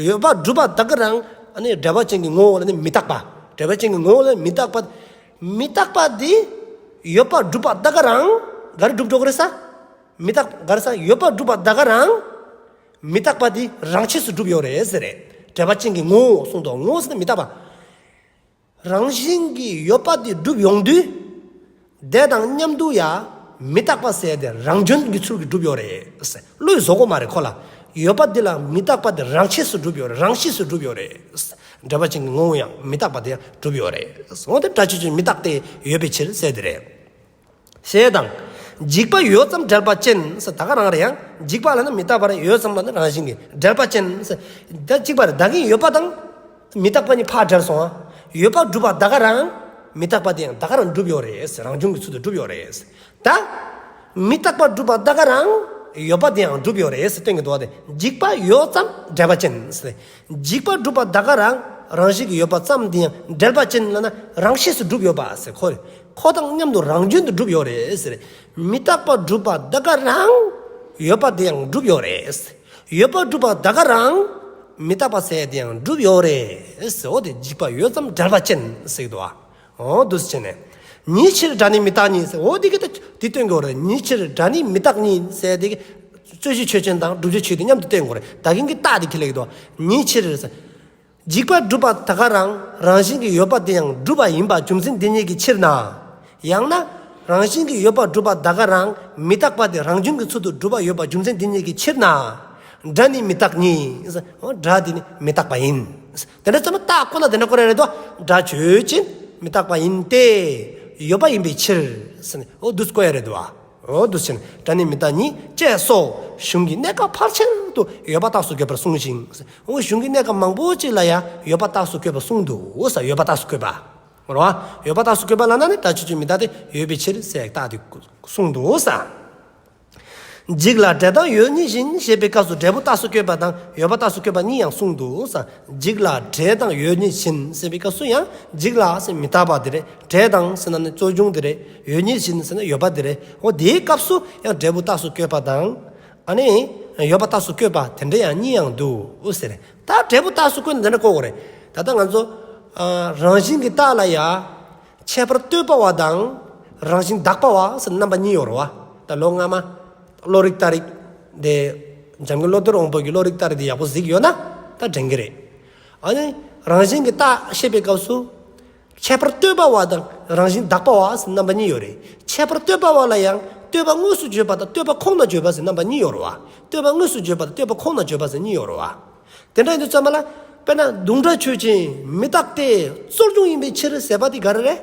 ཡོད་པ་གྲུབ་པ་ད་ག་རང་། ཨ་ནི་འབྲེལ་བ་ཅན་གྱི་ངོ་བོ་ལ་ནི་མི་རྟག་པ། འབྲེལ་བ་ཅན་གྱི་ངོ་བོ་ལ་མི་རྟག་པ། མི་རྟག་པ་འདི་ཡོད་པ་གྲུབ་པ་ད་ག་རང་ག་རེ་གྲུབ་འགྲོ་གི་རེད་ས། མི་རྟག་ག་རེ་ས་ཡོད་པ་གྲུབ་པ་ད་ག་རང་། མི་རྟག་པ་འདི་རང་གཤིས་སུ་གྲུབ་ཡོད་རེད་ཟེར་རེད། འབྲེལ་བ་ཅན་གྱི་ངོ་བོ་གསུངས་འདུག། ངོ་བོ་ཟེར་ན་མི་རྟག་པ། རང་བཞིན་གྱིས་ཡོད་པ་འདི་གྲུབ་ཡོང་དུས། དེ་དང་མཉམ་དུ་ཡང་མི་རྟག་པ་ཟེར་དེ་རང་བྱུང་གི་ཚུལ་གྱིས་གྲུབ་ཡོད་རེད། བློས་བཟོ་དགོས་མ་རེད་ཁོ་ལ། ཡོད་པ་འདི་ལ་མི་རྟག་པ་འདི་རང་གཤིས་སུ་གྲུབ་ཡོད་རེད། རང་གཤིས་སུ་གྲུབ་ཡོད་རེད། འབྲེལ་བ་ཅན་གྱི་ངོ་བོ་ཡང་མི་རྟག་པ་འདི་ཡང་གྲུབ་ཡོད་རེད། འོ་དེ་སྒྲ་ཆོས་ཅན་མི་རྟག་སྟེ་ཡོད་པའི་ཕྱིར་ཟེར་དེ་རེད། ཞེས་དང་། འཇིག་པ་འོད་ཙམ་འབྲེལ་པ་ཅན་ཟེར་ད་ག་རང་རེད་ཡང་། འཇིག་པ་ལབ་ན་མི་རྟག་པ་རེད། འོད་ཙམ་ལབ་ན་རང་བཞིན་གྱིས་འབྲེལ་པ་ཅན་ཟེར། ད་གཅིག་པ་རེད། ད་གིན་ཡོད་པ་དང་མི་རྟག་པ་གཉིས་ཕར་འབྲེལ་སོང་ཨ། ཡོད་པ་གྲུབ་པ་ད་ག་རང་། མི་རྟག་པ་དེ་ཡང་ད་ག་རང་གྲུབ་ཡོད་རེད་ཟེར། རང་བྱུང་གི་ཚུལ་དུ་གྲུབ་ཡོད་རེད་ཟེར། ད་མི་རྟག་པ་གྲུབ་པ་ད་ག་རང་ཡོད་པ་དེ་ཡང་གྲུབ་ཡོད་རེད་ཟེར་སྟོན་གྱི་འདུག་བ། དེ་འཇིག་པ་འོད་ཙམ་འབྲེལ་པ་ཅན་ཟེར། འཇིག་པ་གྲུབ་པ་ད་ག་རང་རང་བཞིན་གྱིས་ཡོད་པ་ཙམ་དེ་ཡང་འབྲེལ་པ་ཅན་ལབ་ན་རང་གཤིས་སུ་གྲུབ་ཡོད་པ་ཟེར། ཁོ་ཁོ་དང་མཉམ་དུ་རང་བྱོན་དུ་གྲུབ་ཡོད་རེད་ཟེར། མི་རྟག་པ་གྲུབ་པ་ད་ག་རང་ཡོད་པ་དེ་ཡང་གྲུབ་ཡོད་རེད་ཟེར། ཡོད་པ་གྲུབ་པ་ད་ག་རང་མི་རྟག་པ་ཟེར་དེ་ཡང་གྲུབ་ཡོད་རེད་ཟེར། འོ་དེ་འཇིག་པ་འོད་ཙམ་འབྲེལ་པ་ཅན་ཟེར་གྱི་འདུག་བ། འོ་འདུག་སེ་བྱས་ནས། ཉིད་ཕྱིར་སྒྲ་ནི་མི་རྟག་ཉིད་ཟེར། འོ་འདི་གི་ད་དེ་སྟོན་གྱི་ཡོད་རེད། ཉིད་ཕྱིར་སྒྲ་ནི་མི་རྟག་ཉིད་ཟེར་དེ་གི་རྩོད་གཞི་ཆོས་ཅན་དང་བསྒྲུབ་བྱའི་ཆོས་དེ་མཉམ་དུ་སྟོན་གྱི་ཡོད་རེད། ད་གིན་གྱི་རྟགས་དེ་ཁས་ལེན་གྱི་འདུག། ཉིད་ཕྱིར་ཟེར། འཇིག་པར་གྲུབ་པ་ད་ག་རང་རང་བཞིན་གྱིས་ཡོད་པ་དེ་ཡང་གྲུབ་པ་ཡིན་པ་རྒྱུ་མཚན་དེ་ཉིད་ཀྱི་ཕྱིར་ན། ཡང་ན་རང་བཞིན་གྱིས་ཡོད་པར་གྲུབ་པ་ད་ག་རང་མི་རྟག་པ་དེ་རང་བྱུང་གི་ཚུལ་དུ་གྲུབ་པ་ཡོད་པ་རྒྱུ་མཚན་དེ་ཉིད་ཀྱི་ཕྱིར་ན། སྒྲ་ནི་མི་རྟག་ཉིད། འོ་སྒྲ་དེ་ནི་མི་རྟག་པ་ཡིན། དེ་འདྲ་ཙམ་རྟགས་ཁོ་ན་དེ་འདྲ་ཁོ་རེ་རེ་དོ། སྒྲ་ཆོས་ཅན། མི་རྟག་པ་ཡིན་ཏེ། ཡོད་པ་ཡིན་པའི་ཕྱིར། འོ་འདུག་སེ་བཀོད་ཡ་རེད་དོ། འོ་འདུག་སེ་བྱས་ནས་སྒྲ་ནི་མི་རྟག་ཉིད་ཅེས་སོགས་གཞུང་གི་གནས་སྐབས་ཕལ་ཆེར་དུ་ཡོད་པ་རྟགས་སུ་བཀོད་པར་གསུངས་ཤིང་། འོ་གཞུང་གི་གནས་སྐབས་མང་པོ་ཅིག་ལ་ཡང་ཡོད་པ་རྟགས་སུ་བཀོད་པ་གསུངས་འདུག་ས། ཡོད་པ་རྟགས་སུ་བཀོད་པ། རོ། ཡོད་པ་རྟགས་སུ་བཀོད་པ་ལབ་ན་ནི་སྒྲ་ཆོས་ཅན་མི་རྟག་སྟེ་ཡོད་པའི་ཕྱིར་ཟེར་རྟགས་དེ་གསུངས་འདུག་ས། འཇིག་ལ་འབྲས་དང་ཡོད་ཉིད་བཞིན་ཞེས་པའི་སྐབས་སུ་འབྲས་བུ་རྟགས་སུ་བཀོད་པ་དང་ཡོད་པ་རྟགས་སུ་བཀོད་པ་གཉིས་ཡང་གསུངས་འདུག་ས། འཇིག་ལ་འབྲས་དང་ཡོད་ཉིད་བཞིན་ཟེར་བའི་སྐབས་སུ་ཡང་འཇིག་ལ་ཟེར་མི་རྟག་པ་དེ་རེད། འབྲས་དང་ཟེར་ན་ནི་རྩོལ་བྱུང་དེ་རེད། ཡོད་ཉིད་བཞིན་ཟེར་ན་ཡོད་པ་དེ་རེད། འོ་དེའི་སྐབས་སུ་ཡང་འབྲས་བུ་རྟགས་སུ་བཀོད་པ་དང་། ཨ་ནི་ཡོད་པ་རྟགས་སུ་བཀོད་པ་དེ་འདྲ་ཡང་གཉིས་ཡང་འདུག་ཟེར། ད་འབྲས་བུ་རྟགས་སུ་བཀོད་ན་དེ་འདྲ་བཀོད་དགོས་རེད། ད་ལྟ་ང་ཚོ་ཨ་རང་བཞིན་གྱི་རྟགས་ལ་ཡ། ཁྱད་པར་ལྟོས་པ་བ་དང་རང་བཞིན་དག་པ་བ་ཟེར་རྣམ་པ་གཉིས་ཡོད་རེད་བ། ད་ལོ་སྔ་མ་བློ་རིག་རྟགས་རིགས་དེ་འཇམ་མགོན་བློ་གཏེར་དབང་པོ་གི་བློ་རིག་རྟགས་རིགས་དེ་ཡག་པོ་གཟིགས་ཡོད་ན་ད་དྲན་གྱི་རེད། ཨ་ནི་རང་བཞིན་གྱི་རྟགས་བཤད་པའི་སྐབས་སུ་ཁྱད་པར་ལྟོས་པ་བ་དང་རང་བཞིན་དག་པ་བ་ཟེར་རྣམ་པ་གཉིས་ཡོད་རེད། ཁྱད་པར་ལྟོས་པ་བ་ལ་ཡང་ལྟོས་པ་དངོས་སུ་བརྗོད་པ་དང་ལྟོས་པ་ཁོང་ན་བརྗོད་པ་ཟེར་རྣམ་པ་གཉིས་ཡོད་རེད་བ། ལྟོས་པ་དངོས་སུ་བརྗོད་པ་དང་ལྟོས་པ་ཁོང་ན་བརྗོད་པ་ཟེར་གཉིས་ཡོད་རེད་བ། དེ་འདྲ་ཡིན་དུས་ཙམ་པ་ལ། དཔེར་ན་དུང་སྒྲ་ཆོས་ཅན་མི་རྟག་སྟེ་རྩོལ་བྱུང་ཡིན་པའི་ཕྱིར་ཟེར་བ་དེ་ག་རེ་རེད།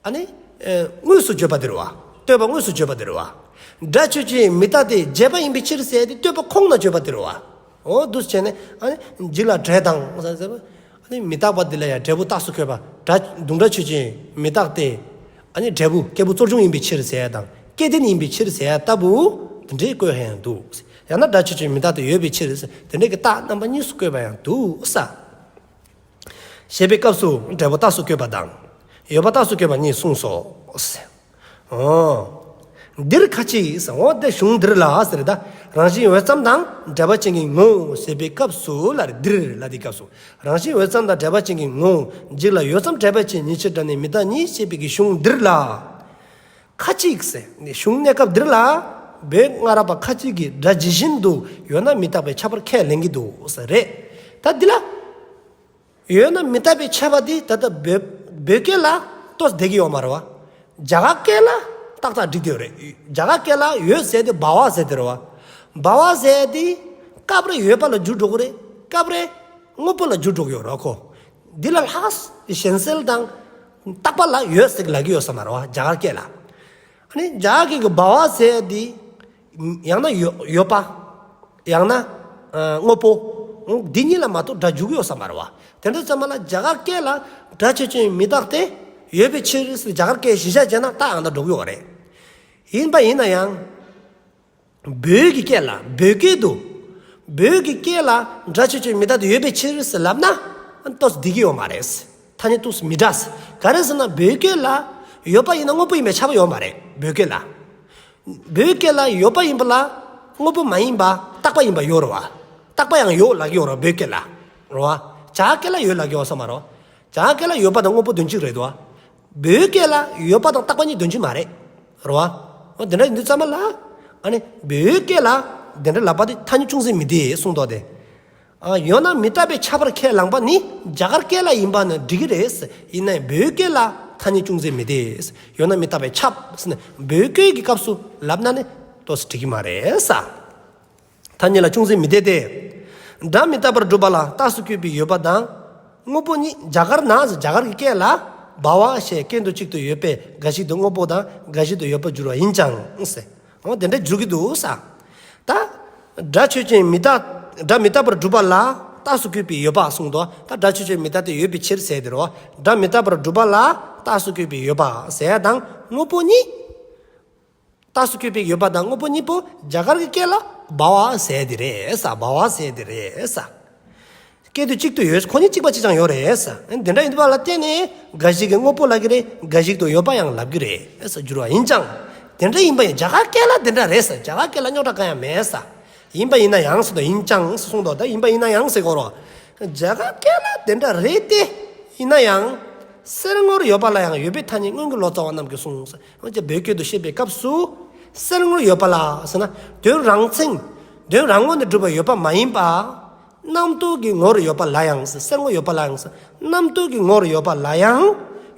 ཨ་ནི། ཨེ། དངོས་སུ་བརྗོད་པ་དེ་རེད་བ། ལྟོས་པ་དངོས་སུ་བརྗོད་པ་དེ་རེད་བ། སྒྲ་ཆོས་ཅན་མི་རྟག་སྟེ་བྱས་པ་ཡིན་པའི་ཕྱིར་ཟེར་དེ་ལྟོས་པ་ཁོང་ན་བརྗོད་པ་དེ་རེད་བ། འོ་འདུག་སེ་བྱས་ནས་ཨ་ནི་འཇིག་ལ་འབྲས་དང་ཟེར་ཟེར་བ། ཨ་ནི་མི་རྟག་པ་འདི་ལ་ཡང་འབྲས་བུ་རྟགས་སུ་བཀོད་པ། སྒྲ་དུང་སྒྲ་ཆོས་ཅན་མི་རྟག་སྟེ། ཨ་ནི་འབྲས་བུ་སྐྱེས་བུ་རྩོལ་བྱུང་ཡིན་པའི་ཕྱིར་ཟེར་ཡ་དང་སྐྱེ་ལྡན་ཡིན་པའི་ཕྱིར་ཟེར་ཡ་ལྟ་བུ་དེ་འདྲའི་བཀོད་ཡ་ཡང་འདུག། ཡང་ན་སྒྲ་ཆོས་ཅན་མི་རྟག་སྟེ་ཡོད་པའི་ཕྱིར་ཟེར་དེ་འདྲའི་གི་རྟགས་རྣམ་པ་གཉིས་སུ་བཀོད་པ་ཡང་འདུག་ས། ཞེས་པའི་སྐབས་སུ་འབྲས་བུ་རྟགས་སུ་བཀོད་པ་དང་ཡོད་པ་རྟགས་སུ་བཀོད་པ་གཉིས་གསུངས་སོ། འོ། འདིར་ཁ་ཅིག་ཟེར། འོ་དེ་གཞུང་འདིར་ལ་ཟེར་ད། རང་བཞིན་འོད་ཙམ་དང་འབྲེལ་བ་ཅན་གྱི་ངོ་བོ་ཟེར་བའི་སྐབས་སུ་ལ་རེད། འདིར་ལ་དེའི་སྐབས་སུ་རང་བཞིན་འོད་ཙམ་དང་འབྲེལ་བ་ཅན་གྱི་ངོ་བོ་འཇིག་ལ་འོད་ཙམ་འབྲེལ་བ་ཅན་ཉིད་ཕྱིར་སྒྲ་ནི་མི་རྟག་ཉིད་ཅེས་པའི་གི་གཞུང་འདིར་ལ། ཁ་ཅིག་ཟེར། གཞུང་གནས་སྐབས་འདིར་ལ་བོད་སྔ་རབས་པ་ཁ་ཅིག་གིས་སྒྲ་ཇི་བཞིན་དུ་ཡོད་ན་མི་རྟག་པའི་ཁྱབ་པར་ཁས་ལེན་གྱི་འདུག་ཟེར་རེད། ད་འདི་ལ། ཡོད་ན་མི་རྟག་པའི་ཁྱབ་པ་འདི་ད་ལྟ་བོད་བོད་སྐད་ལ་ཏོག་ཙམ་བསྡད་ཀྱི་ཡོད་མ་རེད་བ། རྒྱ་གར་སྐད་ལ་ཏག་ཏག་འགྲིག་བསྡད་ཡོད་རེད། རྒྱ་གར་སྐད་ལ་ཡོད་ཟེར་དེ་བྷ་ཝ་ཟེར་དེ་རེད་བ། བྷ་ཝ་ཟེར་དེ་སྐབས་རེ་ཡོད་པ་ལ་འགྱུར་འགྲོ་གི་རེད། སྐབས་རེ་དངོས་པོ་ལ་འགྱུར་འགྲོ་གི་ཡོད་རེད་ཁོ། འདི་ལ་ལྷག་གཞན་སེལ་དང་རྟག་པ་ལ་ཡོད་ཟེར་གྱི་ལབ་ཀྱི་ཡོད་ས་མ་རེད་བ་རྒྱ་གར་སྐད་ལ། ཨ་ནི་རྒྱ་གར་སྐད་ཀྱི་བྷ་ཝ་ཟེར་དེ་ཡང་ན་ཡོད་ཡོད་པ། ཡང་ན་ཨ་དངོས་པོ། འདི་གཉིས་ལ་མ་གཏོགས་སྒྲ་འཇུག་གི་ཡོད་ས་མ་རེད་བ། དེ་འདྲ་ཙམ་པ་ལ་རྒྱ་གར་སྐད་ལ་སྒྲ་ཆོས་ཅན་མི་རྟག་སྟེ་ཡོད་པའི་ཕྱིར་ཟེར་རྒྱ་གར་སྐད་གཞི་བཞག་བྱས་ན་ད་ཨ་ནི་འགྲོ་གི་ཡོད་རེད། ཡིན་པ་ཡིན་ན་ཡང་། བོད་ཀྱི་སྐད་ལ་བོད་སྐད་དུ། བོད་ཀྱི་སྐད་ལ་སྒྲ་ཆོས་ཅན་མི་རྟག་སྟེ་ཡོད་པའི་ཕྱིར་ཟེར་ལབ་ན། ཏོག་ཙམ་འགྲིག་གི་ཡོད་མ་རེད། ཐ་སྙད་ཏོག་ཙམ་མི་འདྲ། ག་རེ་ཟེར་ན་བོད་སྐད་ལ་ཡོད་པ་ཡིན་ན་དངོས་པོ་ཡིན་པའི་ཁྱབ་པ་ཡོད་མ་རེད་བོད་སྐད་ལ། བོད་སྐད་ལ་ཡོད་པ་ཡིན་པ་ལ་དངོས་པོ་མ་ཡིན་པ་རྟག་པ་ཡིན་པ་ཡོད་རེད་བ། རྟག་པ་ཡང་ཡོད་ལབ་ཀྱི་ཡོད་རེད་བོད་སྐད་ལ། རེད་བ། རྒྱ་སྐད་ལ་ཡོད་ལབ་ཀྱི་ཡོད་ས་མ་རེད། རྒྱ་སྐད་ལ་ཡོད་པ་དང་དངོས་པོ་དོན་གཅིག་རེད་དོ། བོད་སྐད་ལ་ཡོད་པ་དང་རྟག་པ་གཉིས་དོན་གཅིག་མ་རེད། རེད་བ། འོ་དེ་འདྲ་ཡིན་དུས་ཙམ་པ་ལ། ཨ་ནི་བོད་སྐད་ལ་དེ་འདྲ་ལབ་པ་དེ་ཐ་སྙད་ཅུང་ཟད་མི་བདེ་གསུངས་འདུག་སྟེ། ཨ་ཡོད་ན་མི་རྟག་པའི་ཁྱབ་པར་ཁས་བླངས་པ་ནི་རྒྱ་གར་སྐད་ལ་ཡིན་པ་ན་འགྲིག་གི་རེད། ཡིན་ནའི་བོད་སྐད་ལ་ཐ་སྙད་ཅུང་ཟད་མི་བདེ། ཡོད་ན་མི་རྟག་པའི་ཁྱབ་ཟེར་ནས་བོད་སྐད་ཀྱི་སྐབས་སུ་ལབ་ན་ནི་ཏོག་ཙམ་འགྲིག་གི་མ་རེད་ས། ཐ་སྙད་ལ་ཅུང་ཟད་མི་བདེ་སྟེ། སྒྲ་མི་རྟག་པར་སྒྲུབ་པ་ལ་རྟགས་སུ་བཀོད་པའི་ཡོད་པ་དང་། དངོས་པོ་གཉིས་རྒྱ་གར་ན་རྒྱ་གར་གྱི་སྐད་ལ་བྷ་ཝ་ཞེས་སྐད་དོད་གཅིག་ཏུ་ཡོད་པས་འགའ་ཞིག་ཏུ་དངོས་པོ་དང་འགའ་ཞིག་ཏུ་ཡོད་པར་འགྱུར་བ་ཡིན་ཀྱང་ཟེར། འོ་དེ་འདྲ་འགྱུར་གྱི་འདུག་ས། ད། སྒྲ་ཆོས་ཅན་མི་རྟག་སྒྲ་མི་རྟག་པར་སྒྲུབ་པ་ལ་རྟགས་སུ་བཀོད་པའི་ཡོད་པ་གསུངས་འདུག་ད་སྒྲ་ཆོས་ཅན་མི་རྟག་སྟེ་ཡོད་པའི་ཕྱིར་ཟེར་དེ་རོ། སྒྲ་མི་རྟག་པར་སྒྲུབ་པ་ལ་རྟགས་སུ་བཀོད་པའི་ཡོད་པ་ཟེར་དང་དངོས་པོ་གཉིས། རྟགས་སུ་བཀོད་པའི་ཡོད་པ་དང་དངོས་པོ་གཉིས་པོ་རྒྱ་གར་གྱི་སྐད་ལ་བྷ་ཝ་ཟེར་དེ་རེད་ས། བྷ་ཝ་ཟེར་དེ་རེད་ས། སྐད་དོད་གཅིག་ཏུ་ཡོད། ཁོ་གཉིས་གཅིག་པ་གཅིག་རྐྱང་ཡོད་རེད་ས། དེ་འདྲ་ཡིན་པ་ལ་བརྟེན་ནས་འགའ་ཞིག་གིས་དངོས་པོ་ལབ་ཀྱི་རེད། འགའ་ཞིག་ཏུ་ཡོད་པ་ཡང་ལབ་ཀྱི་རེད་ས། འགྱུར་བ་ཡིན་ཀྱང་། དེ་འདྲ་ཡིན་པ་ཡིན་རྒྱ་གར་སྐད་ལ་དེ་འདྲ་རེད་ས། རྒྱ་གར་སྐད་ལ་རྙོག་དྲ་གང་ཡང་མེད་ས། ཡིན་པ་ཡིན་ན་ཡང་ཟེར་དོ། ཡིན་ཀྱང་ཟེར་གསུངས་དོ། ད་ཡིན་པ་ཡིན་ན་ཡང་ཟེར་དགོས་རོ། རྒྱ་གར་སྐད་ལ་དེ་འདྲ་རེད་དེ། ཡིན་ན་ཡང་། གསེར་དངུལ་ཡོད་པ་ལ་ཡང་ཡོད་པའི་ཐ་སྙད་སྔོན་གྱི་ལོ་ཙཱ་བ་རྣམས་ཀྱིས་གསུངས། འོན་ཀྱང་བོད་སྐད་དུ་བཤད་པའི་སྐབས་སུ། གསེར་དངུལ་ཡོད་པ་ལ་ཟེར་ན། དོན་རང་མཚན། དོན་རང་ངོས་ནས་གྲུབ་པ་ཡོད་པ་མ་ཡིན་པ། རྣམ་རྟོག་གི་ངོར་ཡོད་པ་ལ་ཡང་ཟེར། སེལ་ངོར་ཡོད་པ་ལ་ཡང་ཟེར། རྣམ་རྟོག་གི་ངོར་ཡོད་པ་ལ་ཡང་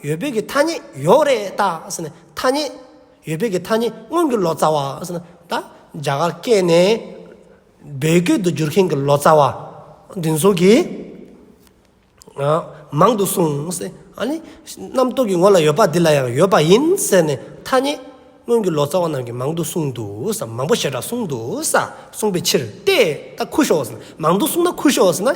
ཡོད་པའི་གི་ཐ་སྙད་ཡོད་རེད་ད་ཟེར་ནས། ཐ་སྙད་ཡོད་པའི་གི་ཐ་སྙད་སྔོན་གྱི་ལོ་ཙཱ་བ་ཟེར་ན། ད་རྒྱ་གར་སྐད་ནས་བོད་སྐད་དུ་བསྒྱུར་མཁན་གྱི་ལོ་ཙཱ་བ་འདི་ཚོ་གིས་ཨ་མང་དུ་གསུངས་ཟེར། ཨ་ནི་རྣམ་རྟོག་གི་ངོ་ལ་ཡོད་པ་འདི་ལ་ཡང་ཡོད་པ་ཡིན་ཟེར་ནས་ཐ་སྙད་སྔོན་གྱི་ལོ་ཙཱ་བ་རྣམས་ཀྱིས་མང་དུ་གསུངས་འདུག་ཟེར། མང་པོ་ཞེ་དྲག་གསུངས་འདུག་ཟེར། གསུངས་པའི་ཕྱིར་ཏེ། ད་ཁུ་ཤོག་ཟེར། མང་དུ་གསུངས་ན་ཁུ་ཤོག་ཟེར་ན་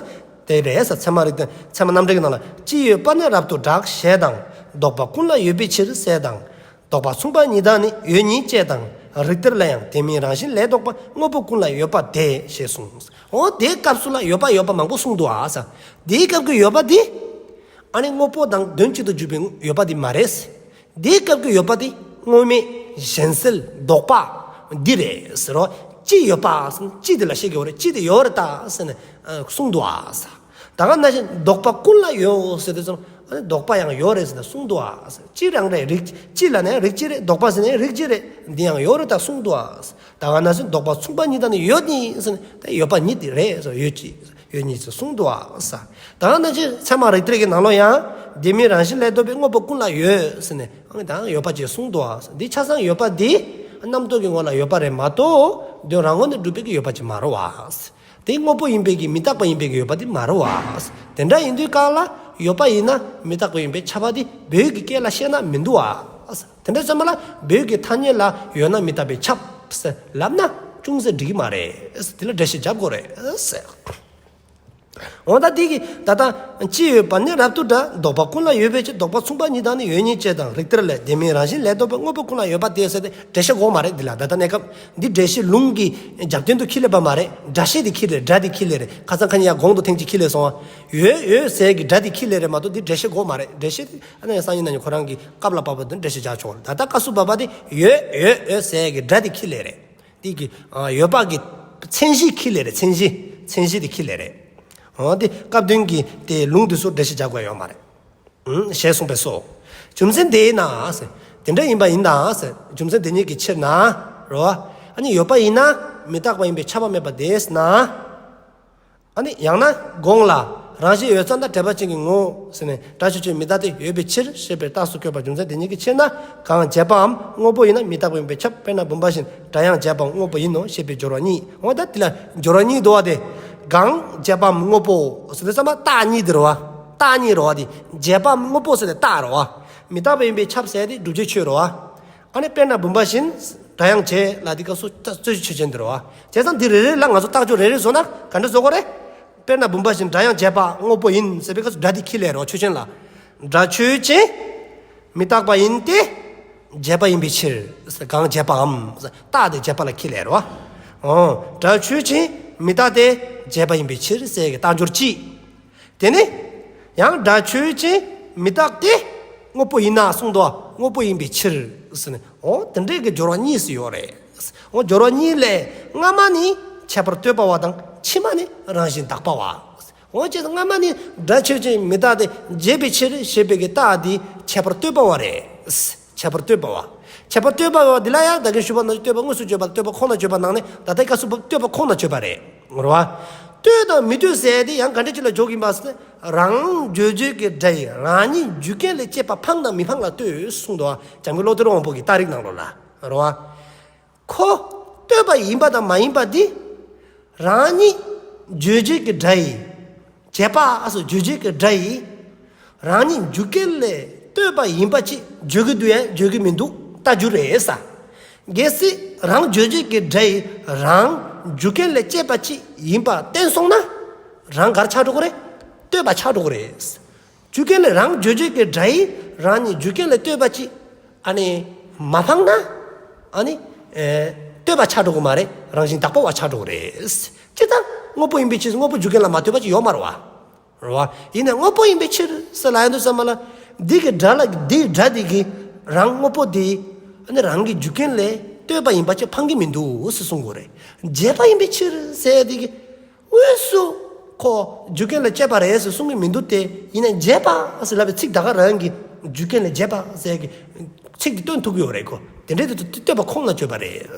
དེ་རེད་ཟེར། ཚད་མ་རིགས་ཚད་མ་རྣམ་འགྲེལ་གྱི་ནང་ལ། སྤྱི་ཡོད་པ་ནི་རབ་ཏུ་གྲགས་ཞེས་དང་། ལྡོག་པ་ཀུན་ལ་ཡོད་པའི་ཕྱིར་ཟེར་དང་། ལྡོག་པ་མཚུངས་པ་ཉིད་དང་ནི་ཡོད་ཉིད་ཅེས་དང་། རིགས་གཏེར་ལ་ཡང་དེ་མིན་རང་བཞིན་ལས་ལྡོག་པ་དངོས་པོ་ཀུན་ལ་ཡོད་པ་དེ་ཞེས་གསུངས། འོ་དེའི་སྐབས་སུ་ལ་ཡོད་པ་ཡོད་པ་མང་པོ་གསུངས་འདུག་ཨ་ཟེར། དེའི་སྐབས་ཀྱི་ཡོད་པ་འདི་ཨ་ནི་དངོས་པོ་དང་དོན་གཅིག་ཏུ་གྱུར་པའི་ཡོད་པ་འདི་མ་རེད། དེའི་སྐབས་ཀྱི་ཡོད་པ་འདི་དངོས་མེད་གཞན་སེལ་ལྡོག་པ་འདི་རེད་ཟེར་རོ། སྤྱི་ཡོད་པ་ཟེར་ན་སྤྱི་དེ་ལ་བཤད་ཀྱི་ཡོད་རེད། སྤྱི་དེ་ཡོད་རེད་ད་ཟེར་ནས་གསུངས་འདུག་ཨ་ཟེར། ད་ག་ནང་བཞིན་ལྡོག་པ་ཀུན་ལ་ཡོད་ཟེར་དུས་ཙམ་ཨ་ནི་ལྡོག་པ་ཡང་ཡོད་རེད་ཟེར་ནས་གསུངས་འདུག་ཨ་ཟེར། སྤྱི་རང་རེད། རིགས་སྤྱི་ལ་ནས་རིགས་སྤྱི་རེད། ལྡོག་པ་ཟེར་ནས་རིགས་སྤྱི་རེད། འདི་ཡང་ཡོད་རེད་ད་གསུངས་འདུག་ཨ་ཟེར། ད་ག་ནང་བཞིན་ལྡོག་པ་མཚུངས་པ་ཉིད་དང་ནི་ཡོད་ཉིད་ཟེར་ནས་ད་ཡོད་པ་ཉིད་དེ་རེད་ཟེར། ཡོད་ཅི་ཡོད་ཉིད་ཟེར་གསུངས་འདུག་ཨ་ཟེར། ད་ག་ནང་བཞིན་ཚད་མ་རིགས་གཏེར་གྱི་ནང་ལོགས་ཡང་དེ་མིན་རང་བཞིན་ལས་ལྡོག་པའི་དངོས་པོ་ཀུན་ལ་ཡོད་ཟེར་ནས་ཨ་ནི་ད་ཡོད་པ་ཅིག་གསུངས་འདུག་ཨ་ཟེར། འདི་ཆ་ཚང་ཡོད་པ་འདི་རྣམ་རྟོག་གི་ངོ་ལ་ཡོད་པ་རེད་མ་གཏོགས་དོན་རང་ངོས་ནས་གྲུབ་པའི་གི་ཡོད་པ་ཅིག་མ་རེད་བ་ཟེར། དེ་དངོས་པོ་ཡིན་པའི་གི་མི་རྟག་པ་ཡིན་པའི་གི་ཡོད་པ་དེ་མ་རེད་བ། དེ་འདྲ་ཡིན་དུས་གང་ལ་ཡོད་པ་ཡིན་ན་མི་རྟག་པ་ཡིན་པས་ཁྱབ་པ་དེ་བོད་ཀྱི་སྐད་ལ་བཤད་ན་མི་འདུག་བ། དེ་འདྲ་ཙམ་ལ་བོད་ཀྱི་ཐ་སྙད་ལ་ཡོད་ན་མི་རྟག་པས་ཁྱབ་ཟེར་ལབ་ན་ཅུང་ཟད་འགྲིག་གི་མ་རེད། དེ་ལ་འགྲེལ་བཤད་རྒྱབ་དགོས་རེད་ཟེར། འོ་ད་དེ་གི་ད་ལྟ་སྤྱི་ཡོད་པ་ནི་རབ་ཏུ་གྲགས། ལྡོག་པ་ཀུན་ལ་ཡོད་པའི་ཕྱིར། ལྡོག་པ་མཚུངས་པ་ཉིད་དང་ནི་ཡོད་ཉིད་ཅེས་དང་། རིགས་གཏེར་ལས་དེ་མིན་རང་བཞིན་ལས་ལྡོག་པའི་དངོས་པོ་ཀུན་ལ་ཡོད་པ་དེ་ཟེར་ཏེ་འགྲེལ་བཤད་དགོས་མ་རེད། འདི་ལ་ད་ལྟ་གནས་སྐབས་འདི་འགྲེལ་བཤད་ལུང་གི་རྒྱབ་རྟེན་དུ་ཁྱེར་ལེ་བ་མ་རེད། སྒྲ་བཤད་དེ་ཁྱེར་ལེ་རེད། སྒྲ་དེ་ཁྱེར་ལེ་རེད། ཁ་སང་ཁ་ཉིན་ཡང་གོང་དུ་ཐེངས་གཅིག་ཁྱེར་ལེ་སོང་བ། ཡོད་ཡོད་ཟེར་གི་སྒྲ་དེ་ཁྱེར་ལེ་རེད་མ་གཏོགས་འདི་འགྲེལ་བཤད་དགོས་མ་རེད། འགྲེལ་བཤད་དེ་ཨ་ནི་སང་ཉིན་གནངས་ཉིན་ཁོ་རང་གི་སྐབས་ལ་བབ་པ་དེ་འགྲེལ་བཤད་རྒྱག་ཆོག་རེད། ད་ལྟ་སྐབས་སུ་བབ་པ་དེ་ཡོད་ཡོད་ཡོད་ཟེར་གི་སྒྲ་དེ་ཁྱེར་ལེ་རེད། དེ་གི་ཨ་ཡོད་པ་གི་མཚན་གཞི་ཁྱེར་ལེ་རེད། མཚན་གཞི་མཚན་གཞི་དེ་ཁྱེར་ལེ་རེད། འོ་དེ་སྐབས་དོན་གྱི་དེ་ལུང་དེ་ཚོ་འགྲེལ་བཤད་རྒྱག་དགོས་ཡོད་མ་རེད། ཨུམ་ཞེས་གསུངས་པས་སོ། རྒྱུ་མཚན་དེས་ན་ཟེར། དེ་འདྲ་ཡིན་པ་ཡིན་ན་ཟེར། རྒྱུ་མཚན་དེ་ཉིད་ཀྱི་ཕྱིར་ན་རོ། ཨ་ནི་ཡོད་པ་ཡིན་ན་མི་རྟག་པ་ཡིན་པས་ཁྱབ་པ་མེད་པ་དེས་ན། ཨ་ནི་ཡང་ན་གོང་ལ་རང་བཞིན་ཡོད་ཙམ་དང་འབྲེལ་པ་ཅན་གྱི་ངོ་བོ་ཟེར་ནས་སྒྲ་ཆོས་ཅན་མི་རྟག་སྟེ་ཡོད་པའི་ཕྱིར་ཞེས་པའི་རྟགས་སུ་བཀོད་པ་རྒྱུ་མཚན་དེ་ཉིད་ཀྱི་ཕྱིར་ན་གང་བྱས་པའམ་དངོས་པོ་ཡིན་ན་མི་རྟག་པ་ཡིན་པས་ཁྱབ། དཔེར་ན་བུམ་པ་བཞིན་སྒྲ་ཡང་བྱས་པའམ་དངོས་པོ་ཡིན་ནོ་ཞེས་པའི་སྦྱོར་བ་གཉིས། འོ་ད་དེ་ལ་སྦྱོར་བ་གཉིས་འདུག་བ། དེ་གང་བྱས་པའམ་དངོས་པོ་ཟེར་དུས་ཙམ་པ་རྟགས་གཉིས་དེ་རེད་བ། རྟགས་གཉིས་རེད་བ། དེ་བྱས་པའམ་དངོས་པོ་ཟེར་ཏེ་རྟགས་རེད་བ། མི་རྟག་པ་ཡིན་པས་ཁྱབ་ཟེར་དེ་བསྒྲུབ་བྱའི་ཆོས་རེད་བ། ཨ་ནི་དཔེར་ན་བུམ་པ་བཞིན་སྒྲ་ཡང་བྱས་ལ་དེ་སྐབས་སུ་རྩོད་གཞི་ཆོས་ཅན་དེ་རེད་བ། བྱས་ཙང་འདི་རེ་རེ་ལ་ང་ཚོ་རྟགས་སྦྱོར་རེ་རེ་བཟོ་ན་ག་འདྲ་བཟོ་དགོས་རེད། དཔེར་ན་བུམ་པ་བཞིན་སྒྲ་ཡང་བྱས་པ་དངོས་པོ་ཡིན་ཟེར་བའི་སྐབས་སུ་སྒྲ་དེ་ཁྱེར་ལེ་རོ། ཆོས་ཅན་ལ། སྒྲ་ཆོས་ཅན། མི་རྟག་པ་ཡིན་ཏེ། བྱས་པ་ཡིན་པའི་ཕྱིར། གང་བྱས་པའམ། རྟགས་དེ་བྱས་པ་ལ་ཁྱེར་ལེ་རོ། འོ། སྒྲ་ཆོས་ཅན། མི་རྟག་སྟེ། བྱས་པ་ཡིན་པའི་ཕྱིར་ཟེར་གི་རྟགས་སྦྱོར་གཅིག། དེ་ནས་ཡང་སྒྲ་ཆོས་ཅན་མི་རྟག་སྟེ། དངོས་པོ་ཡིན་ན་གསུངས་འདུག། དངོས་པོ་ཡིན་པའི་ཕྱིར་ཟེར་ནས། འོ་དེ་འདྲའི་གི་སྦྱོར་བ་གཉིས་སུ་ཡོད་རེད། འོ་སྦྱོར་བ་གཉིས་ལས་སྔ་མ་ནི་ཁྱད་པར་ལྟོས་པ་བ་དང་ཕྱི་མ་ནི་རང་བཞིན་དག་པ་བ། འོ་ཅེས་སྔ་མ་ནི་སྒྲ་ཆོས་ཅན་མི་རྟག་སྟེ་བྱས་པའི་ཕྱིར་ཞེས་པའི་གི་རྟགས་འདི་ཁྱད་པར་ལྟོས་པ་བ་རེད། ཁྱད་པར་ལྟོས་པ་བ། ཁྱད་པར་ལྟོས་པ་བ་འདི་ལ་ཡང་ད་གིན་ཞུས་པ་ནང་བཞིན་ལྟོས་པ་དངོས་སུ་བརྗོད་པ་ལྟོས་པ་ཁོང་ན་བརྗོད་པ་ནང་ནས་ད་ལྟའི་སྐབས་སུ་བབ་ལྟོས་པ་ཁོང་ན་བརྗོད་པ་རེད། རེད་བ། ལྟོས་དང་མི་ལྟོས་ཟེར་དེ་ཡང་ག་འདྲ་ཅིག་ལ་འཇོག་གིན་པ་ཟེར་ན། རང་རྗོད་བྱེད་ཀྱི་སྒྲ་ཡིས་རང་ཉིད་རྒྱུ་རྐྱེན་ལས་སྐྱེས་པ་འཕངས་དང་མི་འཕངས་ལ་ལྟོས་གསུངས་འདུག་བ། འཇམ་མགོན་བློ་གཏེར་དབང་པོ་གི་རྟགས་རིགས་ནང་ལོགས་ལ། རེད་བ། ཁོ་ལྟོས་པ་ཡིན་པ་དང་མ་ཡིན་པ་འདི། རང་ཉིད་རྗོད་བྱེད་ཀྱི་སྒྲ་ཡིས། བྱས་པ་ཨ་སོ་རྗོད་བྱེད་ཀྱི་སྒྲ་ཡིས། རང་ཉིད་རྒྱུ་རྐྱེན་ལས་ལྟོས་པ་ཡིན་པ་ཅིག་བརྗོད་ཀྱི་འདུག་ཡང་བརྗོད་ཀྱི་མི་འདུག་ལྟ་རྒྱུ་རེད་ས། གལ་སྲིད་རང་རྗོད་བྱེད་ཀྱི་སྒྲ་ཡིས་རང་རྒྱུ་རྐྱེན་ལས་སྐྱེས་པ་ཅིག་ཡིན་པ་བསྟན་སོང་ན། རང་གར་ཆགས་འགྲོ་གི་རེད། ལྟོས་པ་ཆགས་འགྲོ་གི་རེད། རྒྱུ་རྐྱེན་ལས་རང་རྗོད་བྱེད་ཀྱི་སྒྲ་ཡིས་རང་ཉིད་རྒྱུ་རྐྱེན་ལས་ལྟོས་པ་ཅིག་ཨ་ནི་མ་འཕངས་ན། ཨ་ནི་ཨེ་ལྟོས་པ་ཆགས་འགྲོ་གི་མ་རེད། རང་བཞིན་དག་པ་བ་ཆགས་འགྲོ་གི་རེད། སྤྱིར་བཏང་དངོས་པོ་ཡིན་པའི་ཕྱིར་དངོས་པོ་རྒྱུ་རྐྱེན་ལ་མ་ལྟོས་པ་ཅིག་ཡོད་མ་རེད་བ། རེད་བ། ཡིན་ནའི་དངོས་པོ་ཡིན་པའི་ཕྱིར་ཟེར་ལབ་ཡོང་དུས་ཙམ་པ་ལ། འདི་གི་སྒྲ་ལ་འདིའི་སྒྲ་འདི་གིས་རང་དངོས་པོ་འདི་ཨ་ནི་རང་གི་རྒྱུ་རྐྱེན་ལས་ལྟོས་པ་ཡིན་པ་ཅིག་འཕང་གི་མི་འདུག་ཟེར་གསུང་དགོས་རེད། བྱས་པ་ཡིན་པའི་ཕྱིར་ཟེར་འདི་གིས། དངོས་སུ་ཁོ་རྒྱུ་རྐྱེན་ལས་སྐྱེས་པ་རེད་ཟེར་གསུང་གི་མི་འདུག་སྟེ། ཡིན་ནའི་བྱས་པ་ཟེར་ལབ་པའི་ཚིག་ད་ག་རང་གི་རྒྱུ་རྐྱེན་ལས་བྱས་པ་ཟེར་གི་ཚིག་འདི་སྟོན་ཐུབ་ཀྱི་ཡོད་རེད་ཁོ། དེ་འདྲའི་དུས་སུ་ལྟོས་པ་ཁོང་ལ་བརྗོད་པ་རེད།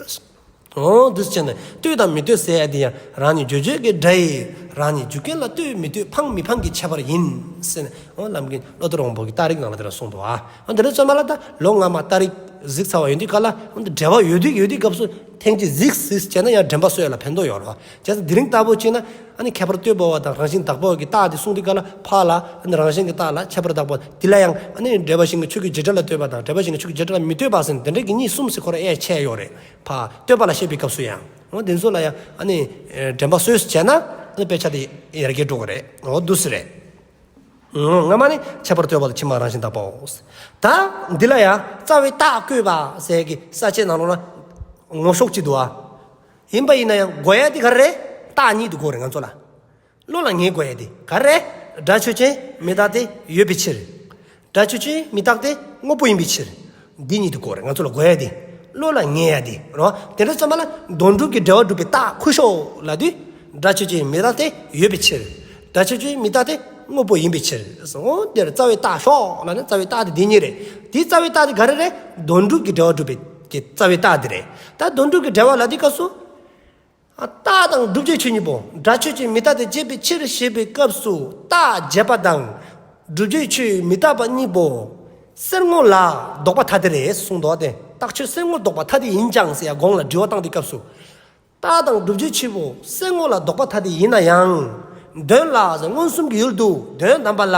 འོ་འདུག་སེ་བྱས་ནས་ལྟོས་དང་མི་ལྟོས་ཟེར་ཡ་དེ་ཡང་རང་ཉིད་བརྗོད་བྱེད་ཀྱི་སྒྲ་ཡིས་རང་ཉིད་རྒྱུ་རྐྱེན་ལ་ལྟོས་མི་ལྟོས་འཕངས་མི་འཕངས་ཀྱི་ཁྱད་པར་ཡིན་ཟེར་ནས། འོ་ལམ་གྱི་བློ་གཏེར་དབང་པོ་གི་རྟགས་རིགས་ནང་ལ་དེ་འདྲ་གསུངས་འདུག། ཨ་འོ་དེ་འདྲ་ཚོ་མ་ལ་ད་ལོ་སྔ་མ་རྟགས་རིགས་གཟིགས་ཚར་བ་ཡོད་དུས་ག་ལ། འོ་འདི་འབྲེལ་བ་ཡོད་དུས་ཡོད་དུས་སྐབས་སུ་ཐེངས་གཅིག་གཟིགས་གཟིགས་བྱས་ན་ཡང་དྲན་པ་གསོ་ཡ་ལ་ཕན་ཐོགས་ཡོད་རེད་བ། བྱས་ཙང་དེ་རིང་ལྟ་བུ་བྱས་ན་ཨ་ནི་ཁྱད་པར་ལྟོས་པ་བ་དང་རང་བཞིན་དག་པ་བ་གི་རྟགས་དེ་གསུངས་དུས་ག་ལ་ཕར་ལ་ཨ་ནི་རང་བཞིན་གྱི་རྟགས་ལ་ཁྱད་པར་དག་པ་དེ་ལ་ཡང་ཨ་ནི་འབྲེལ་པ་གཞན་གྱི་ཆོས་ཀྱི་བྱེ་བྲག་ལ་ལྟོས་པ་དང་འབྲེལ་པ་གཞན་གྱི་ཆོས་ཀྱི་བྱེ་བྲག་ལ་མི་ལྟོས་པ་ཟེར་ནས་དེ་འདྲ་གི་གཉིས་གསུམ་ཟེར་ཁོ་རང་ཨེ་ཕྱེ་ཡོད་རེད། ཕར་ལྟོས་པ་ལ་བཤད་པའི་སྐབས་སུ་ཡང་། འོ་དེ་ཚོ་ལ་ཡང་ཨ་ནི་དྲན་པ་གསོས་བྱས་ན་ཨ་ནི་དཔེ་ཆ་དེ་ཡར་རྒྱས་འགྲོ་གི་རེད། འོ་འདུག་སེ་རེད། སྔ་མ་ནི་ཁྱད་པར་ལྟོས་པ་དང་ཕྱི་མ་རང་བཞིན་དག་པའོ། ད་འདི་ལ་ཡང་རྩ་བའི་རྟགས་བཀོད་པ་ཟེར་གྱི་ས་བཅད་ནང་ལོགས་ན་ངོ་ཤོག་གཅིག་འདུག་ཨ། ཡིན་པ་ཡིན་ན་ཡང་དགོས་ཡ་དེ་ག་རེ་རེད། རྟགས་གཉིས་དེ་དགོས་རེད་ང་ཚོ་ལ། བློ་ལ་ངེས་དགོས་ཡ་དེ་ག་རེ་རེད། སྒྲ་ཆོས་ཅན་མི་རྟག་སྟེ་ཡོད་པའི་ཕྱིར། སྒྲ་ཆོས་ཅན་མི་རྟག་སྟེ་དངོས་པོ་ཡིན་པའི་ཕྱིར། འདི་གཉིས་དེ་དགོས་རེད་ང་ཚོ་ལ་དགོས་ཡ་དེ། བློ་ལ་ངེས་ཡ་དེ་རོ། དེ་འདྲ་ཚང་མ་ལ་དོན་སྒྲུབ་ཀྱི་འབྲེལ་བ་སྒྲུབ་པའི་རྟགས་ཁུ་ཤོ་ལ་དེ། སྒྲ་ཆོས་ཅན་མི་རྟག་སྟེ་ཡོད་པའི་ཕྱིར། སྒྲ་ཆོས་ཅན་མི་རྟག་སྟེ་དངོས་པོ་ཡིན་པའི་ཕྱིར། འོ་དེར་རྩ་བའི་རྟགས་ཤོ་ལ་ནི་རྩ་བའི་རྟགས་དེ་འདི་གཉིས་རེད། དེའི་རྩ་བའི་རྟགས་དེ་ག་རེ་རེད། དོན་སྒྲུབ་ཀྱི་འབྲེལ་བ་སྒྲུབ་པའི་གི་རྩ་བའི་རྟགས་དེ་རེད། ད་དོན་སྒྲུབ་ཀྱི་འབྲེལ་བ་ལ་དེ་སྐབས་སུ། རྟགས་དང་བསྒྲུབ་བྱའི་ཆོས་གཉིས་པོ། སྒྲ་ཆོས་ཅན་མི་རྟག་སྟེ་བྱས་པའི་ཕྱིར་ཞེས་པའི་སྐབས་སུ་རྟགས་བྱས་པ་དང་། བསྒྲུབ་བྱའི་ཆོས་མི་རྟག་པ་གཉིས་པོ། གསེར་དངོས་ལ་ལྡོག་པ་ཐ་དད་རེད་གསུངས་འདུག་སྟེ། རྟགས་ཆོས་གསེར་དངོས་ལྡོག་པ་ཐ་དད་ཡིན་ཀྱང་ཟེར་ཡ་གོང་ལ་དྲི་བ་བཏང་དུས་སྐབས་སུ། རྟགས་དང་བསྒྲུབ་བྱའི་ཆོས་པོ་གསེར་དངོས་ལ་ལྡོག་པ་ཐ་དད་ཡིན་ན་ཡང་། དོན་ལ་ཟེར་མངོན་སུམ་གྱི་ཡུལ་དུ་དོན་དམ་པ་ལ་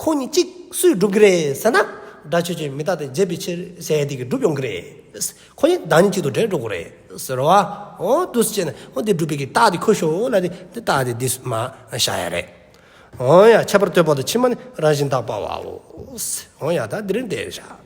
ཁོ་གཉིས་གཅིག་སུས་སྒྲུབ་ཀྱི་རེད་ཟེར་ན། སྒྲ་ཆོས་ཅན་མི་རྟག་སྟེ་བྱས་པའི་ཕྱིར་ཟེར་ཡ་དེ་གིས་སྒྲུབ་ཡོང་གི་རེད། ཁོ་གཉིས་བདག་ཉིད་གཅིག་ཏུ་འབྲེལ་འགྲོ་གི་རེད་ཟེར་བ། འོ་འདུག་སེ་བྱས་ནས་འོ་དེ་སྒྲུབ་པའི་གི་རྟགས་དེ་ཁུ་ཤོ་ལ་དེ་དེ་རྟགས་དེ་འདི་མར་བཞག་ཡ་རེད། འོ་ཡ་ཁྱད་པར་ལྟོས་པ་དང་ཕྱི་མ་ནི་རང་བཞིན་དག་པའོ། འོ་ཡ་ད་འདི་རིང་དེ་བཞག